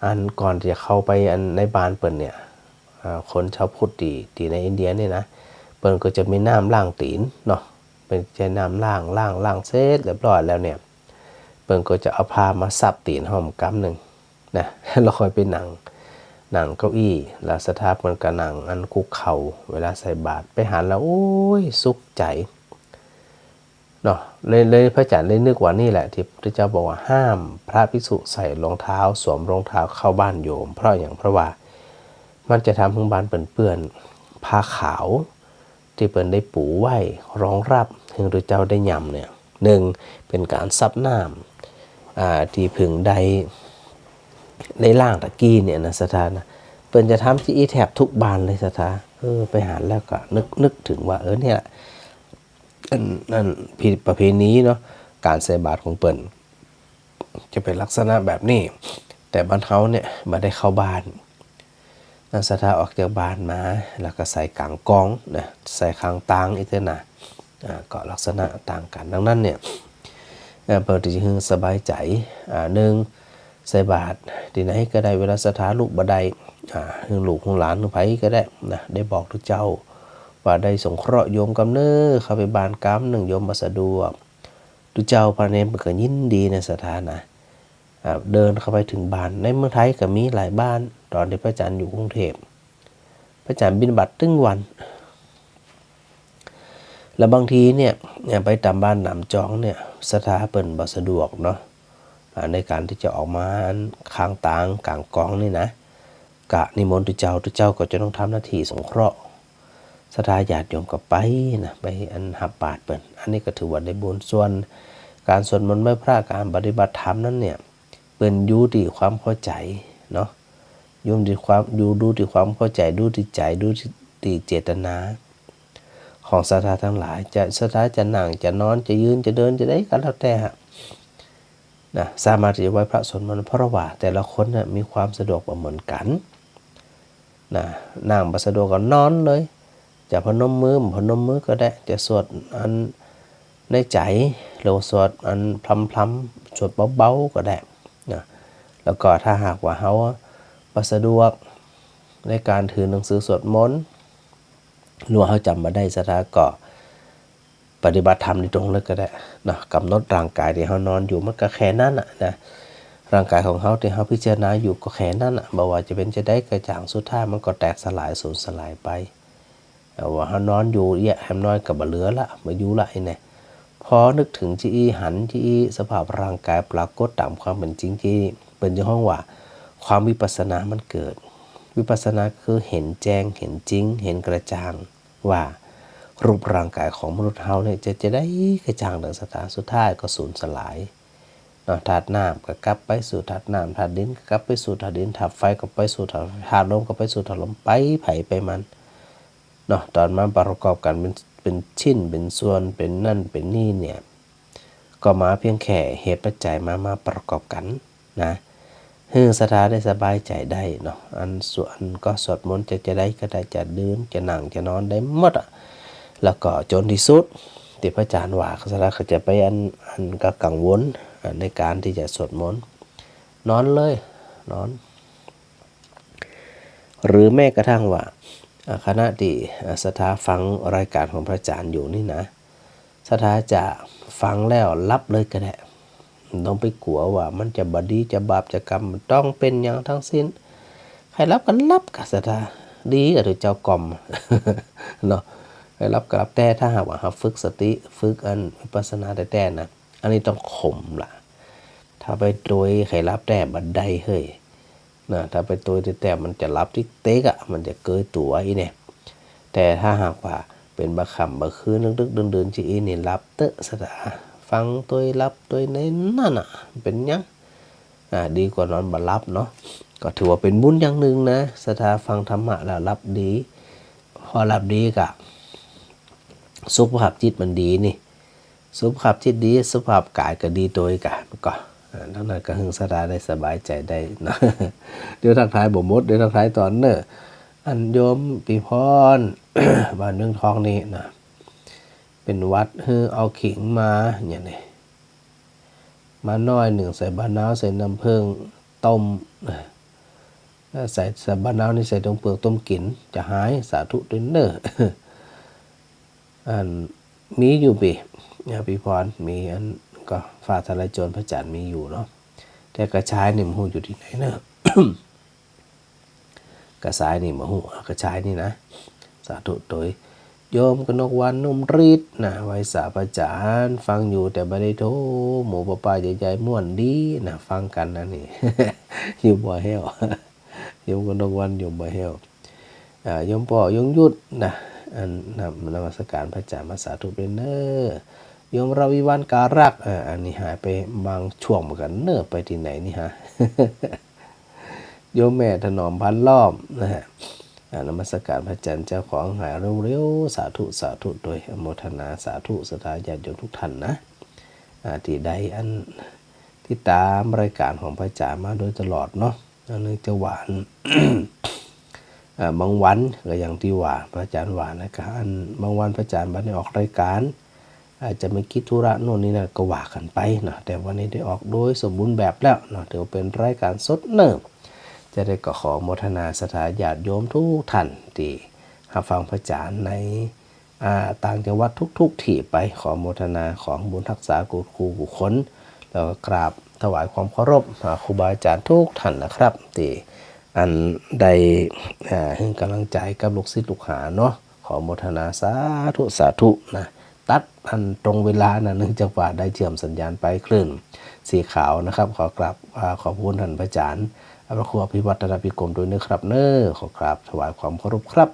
อันก่อนจะเข้าไปอันในบ้านเปิ้นเนี่ย อ่า คนชาวพุทธตี้ ตี้ในอินเดียเนี่ยนะ เปิ้นก็จะมีน้ำล้างตี๋นเนาะ เปิ้นใจ๊น้ำล้าง ล้าง ล้างเสร็จเรียบร้อยแล้วเนี่ย เปิ้นก็จะเอาผ้ามาซับตี๋นห้อมกำนึ่งนะ แล้วค่อยไปนั่ง นั่งเก้าอี้ แล้วศรัทธาเปิ้นก็นั่งอันคุกเข่า เวลาใส่บาตร ไปหันแล้ว โอ้ย สุขใจ๋ เนาะ เลย เลยพระอาจ๋ารย์เลยนึกว่านี่แหละตี้พระพุทธเจ้าบอกว่าห้ามพระภิกษุใส่รองเท้า สวมรองเท้าเข้าบ้านโยม เพราะหยัง เพราะว่ามันจะทำหื้อบ้านเปิ้นเปื้อน ผ้าขาวตี้เปิ้นได้ปู๋ไว้รองรับหื้อตุ๊เจ้าได้ย่ำเนี่ย นึ่ง เป๋นก๋านซับน้ำ อ่า ตี้เปิ้นได้ ได้ล้างตะกี้เนี่ยนะศรัทธานะ เปิ้นจะทำจาอี้แทบกู้บ้านเลยศรัทธา เออ ไปหันแล้วก็นึก นึกเถิงว่า เออ เนี่ยแหละ อัน อันผิดประเพณีเนาะ ก๋านใส่บาตรของเปิ้นจะเป๋นลักษณะแบบนี้ แต่บ้านเฮาเนี่ยบ่ได้เข้าบ้าน นักศรัทธาออกจากบ้านมา แล้วก็ใส่ก๋างกองนะ ใส่ข้างตางอี้เต๊อะนะ อ่า ก็ลักษณะต่างกั๋น ดังนั้นเนี่ย เอ่อ เปิ้นจะหื้อสบายใจ๋ อ่า นึ่ง ใส่บาตรตี้ไหนก็ได้ เวลาศรัทธาลุกบ่ได้ อ่า หื้อลูกหื้อหลานหื้อใผก็ได้นะ ได้บอกตุ๊เจ้าว่าได้สงเคราะห์โยมกำเน้อ เข้าไปบ้านกำนึ่ง โยมบ่สะดวก ตุ๊เจ้าพระเณรเปิ้นก็ยินดีนะศรัทธานะ อ่า เดินเข้าไปเถิงบ้าน ในเมืองไทยก็มีหลายบ้าน ต๋อนตี้พระอาจ๋ารย์อยู่กรุงเทพฯ พระอาจ๋ารย์บิณฑบาตตึงวัน แล้วบางทีเนี่ย เนี่ย ไปต๋ามบ้านต๋ามจองเนี่ย ศรัทธาเปิ้นบ่สะดวกเนาะ อ่า ในก๋านตี้จะออกมาข้างตางก๋างกองนี่นะ ก็นิมนต์ตุ๊เจ้า ตุ๊เจ้าก็จะต้องทำหน้าตี้สงเคราะห์ ศรัทธาญาติโยมก็ไปนะ ไปอันฮับบาตรเปิ้น อันนี้ก็ถือว่าได้บุญ ส่วน ก๋านสวดมนต์ไหว้พระ ก๋านปฏิบัติธรรมนั้นเนี่ย เปิ้นอยู่ตี้ความเข้าใจ๋เนาะ อยู่ตี้ความ อยู่ ดูตี้ความเข้าใจ๋ ดูตี้ใจ๋ ดูตี้เจตนาของศรัทธาตังหลาย จะศรัทธาจะนั่ง จะนอน จะยืน จะเดิน จะใดก็แล้วแต่ฮะ นะ สามารถตี้จะไหว้พระสวดมนต์ เพราะว่าแต่ละคนน่ะมีความสะดวกบ่เหมือนกั๋น นะ นั่งบ่สะดวกก็นอนเลย จะพนมมือ พนมมือก็ได้ จะสวดอันในใจ๋ หรือสวดอันพร่ำๆ สวดเบาๆ ก็ได้นะ แล้วก็ถ้าหากว่าเฮาบ่สะดวกในก๋านถือหนังสือสวดมนต์ หรือว่าเฮาจ๋ำบ่ได้ ศรัทธาก็ ปฏิบัติธรรมโดยตรงเลยก็ได้เนาะ ก๋ำหนดร่างก๋ายตี้เฮานอนอยู่ มันก็แค่นั้นน่ะนะ ร่างก๋ายของเฮาตี้เฮาพิจารณาอยู่ก็แค่นั้นน่ะ บ่ว่าจะเป๋นจะใดก็จ้าง สุดท้ายมันก็แตกสลาย สูญสลายไป เอาว่าเฮานอนอยู่เอี้ย แหมน้อยก็บ่เหลือละ บ่อยู่ละ อี้แน่ พอนึกเถิงจี้อี้ หันจี้อี้ สภาพร่างก๋ายปรากฏต๋ามความเป๋นจริงจี้อี้ เปิ้นจึงฮ้องว่าความวิปัสสนามันเกิด วิปัสสนาคือหันแจ้ง หันจริง หันกระจ่าง ว่ารูปร่างก๋ายของมนุษย์เฮาเนี่ยจะ จะใดก็จ้างเถอะ ศรัทธา สุดท้ายก็สูญสลายเนาะ ธาตุน้ำก็กลับไปสู่ธาตุน้ำ ธาตุดินก็กลับไปสู่ธาตุดิน ธาตุไฟก็ไปสู่ธาตุไฟ ธาตุลมก็ไปสู่ธาตุลม ไปใผไปมันเนาะ ต๋อนมาประกอบกั๋นเป๋น เป๋นชิ้น เป๋นส่วน เป๋นนั่นเป๋นนี่เนี่ย ก็มาเปียงแค่เหตุปัจจัยมา มาประกอบกั๋น นะ หื้อศรัทธาได้สบายใจ๋ได้เนาะ อันสวด อันก็สวดมนต์จะ จะใดก็ได้ จะยืน จะนั่ง จะนอนได้หมดอะ แล้วก็จ๋นตี้สุดตี้พระอาจ๋ารย์ว่า ศรัทธาก็จะไปอัน อันก็กังวล อ่า ในก๋านตี้จะสวดมนต์ นอนเลย นอน หรือแม้กระทั่งว่า อ่า ขณะตี้ อ่า ศรัทธาฟังรายก๋านของพระอาจ๋ารย์อยู่นี่นะ ศรัทธาจะฟังแล้วหลับเลยก็ได้ บ่ต้องไปกั๋วว่ามันจะบ่ดี จะบาป จะกรรม บ่ต้องเป๋นหยังตึงสิ้น ใค่หลับก็หลับก่ะ ศรัทธา ดีก่ะ เจ้ากรรมเนาะ ใค่หลับก็หลับ แต่ถ้าหากว่าเฮาฝึกสติ ฝึกอันวิปัสสนาแต๊ๆ นะ อันนี้ต้องข่มละ ถ้าไปตวยใค่หลับแต๊บ่ได้เฮ้ย นะ ถ้าไปตวยแต๊ๆ มันจะหลับติ๊กเต๊กอะ มันจะเกยตั๋วอี้เนี่ย แต่ถ้าหากว่าเป๋นบางค่ำบางคืน ดึกๆ ดื่นๆ จะอี้นี่ หลับเต๊อะ ศรัทธา ฟังตวยหลับตวยในนั้นน่ะ เป๋นหยัง อ่า ดีกว่านอนบ่หลับเนาะ ก็ถือว่าเป๋นบุญอย่างนึ่งนะ ศรัทธา ฟังธรรมะแล้วหลับดี พอหลับดีก็ สุขภาพจิตมันดีนี่ สุขภาพจิตดี สุขภาพก๋ายก็ดีตวยกั๋นก็ อ่า ดังนั้นก็หื้อศรัทธาได้สบายใจ๋ได้เนาะ เดี๋ยวทักทายบ่หมด เดี๋ยวทักทายต่อเน่อ อันโยมปีพร บ้านเมืองทองนี่นะ เป๋นหวัด หื้อเอาขิงมา อย่างนี้ มาหน้อยนึ่ง ใส่บ่าวนาว ใส่น้ำเผิ้งต้ม ใส่ ใส่บ่าวนาวนี่ ใส่ตรงเปือกต้มกิ๋น จะหาย สาธุตวยเน่อ อัน มีอยู่ปี้ อ่า ปีพร มีอันก็ฟ้าทะลายโจรพระอาจ๋ารย์มีอยู่เนาะ แต่กระชายนี่บ่ฮู้อยู่ตี้ไหนเน่อ กระชายนี่บ่ฮู้ กระชายนี่นะ สาธุตวย โยมกนกวรรณ นุ่มฤทธิ์นะ ไหว้สาพระอาจ๋ารย์ ฟังอยู่แต่บ่ได้โทร หมู่ป้าๆ ใหญ่ๆ ม่วนดีนะ ฟังกั๋นนะนี่ อยู่บ่แห้ว โยมกนกวรรณอยู่บ่แห้ว อ่า โยมป้อยงยุทธนะ อันนำ นมัสก๋านพระอาจ๋ารย์มา สาธุตวยเน่อ โยมระวิวัฒน์ การักษ์ อ่า อันนี้หายไปบางช่วงเหมือนกั๋นเน่อ ไปตี้ไหนนี่ฮะ โยมแม่ถนอม พันล้อม นะฮะ อ่า นมัสก๋านพระอาจ๋ารย์ เจ้าของหายเร็วๆ สาธุ สาธุตวย อนุโมทนาสาธุ ศรัทธาญาติโยมทุกท่านนะ อ่า ตี้ได้อันติดต๋ามรายก๋านของพระอาจ๋ารย์มาโดยตลอดเนาะ เนื่องจากว่า อ่า บางวันก็อย่างตี้ว่าพระอาจ๋ารย์ว่านะ ก็อันบางวันพระอาจ๋ารย์บ่ได้ออกรายก๋าน อาจจะมีกิจธุระโน่นนี่นั่นก็ว่ากั๋นไปเนาะ แต่วันนี้ได้ออกโดยสมบูรณ์แบบแล้วเนาะ ถือว่าเป๋นรายก๋านสดเน่อ จะได้ก็ขออนุโมทนาศรัทธาญาติโยมทุกท่านตี้ฮับฟังพระอาจ๋ารย์ใน อ่า ต่างจังหวัดทุกๆ ตี้ไป ขออนุโมทนา ขอบุญฮักษากู้คู่กู้คน แล้วก็กราบถวายความเคารพ อ่า ครูบาอาจ๋ารย์ทุกท่านนะครับ ตี้อันได้ อ่า หื้อกำลังใจ๋กับลูกศิษย์ลูกหาเนาะ ขออนุโมทนาสาธุ สาธุนะ ตัดอันตรงเวลานะ เนื่องจากว่าได้เชื่อมสัญญาณไปคลื่นสีขาวนะครับ ขอกราบ อ่า ขอบคุณท่านพระอาจ๋ารย์ พระครูอภิวัฒนพิกรมตวยนะครับเน่อ ขอกราบถวายความเคารพครับ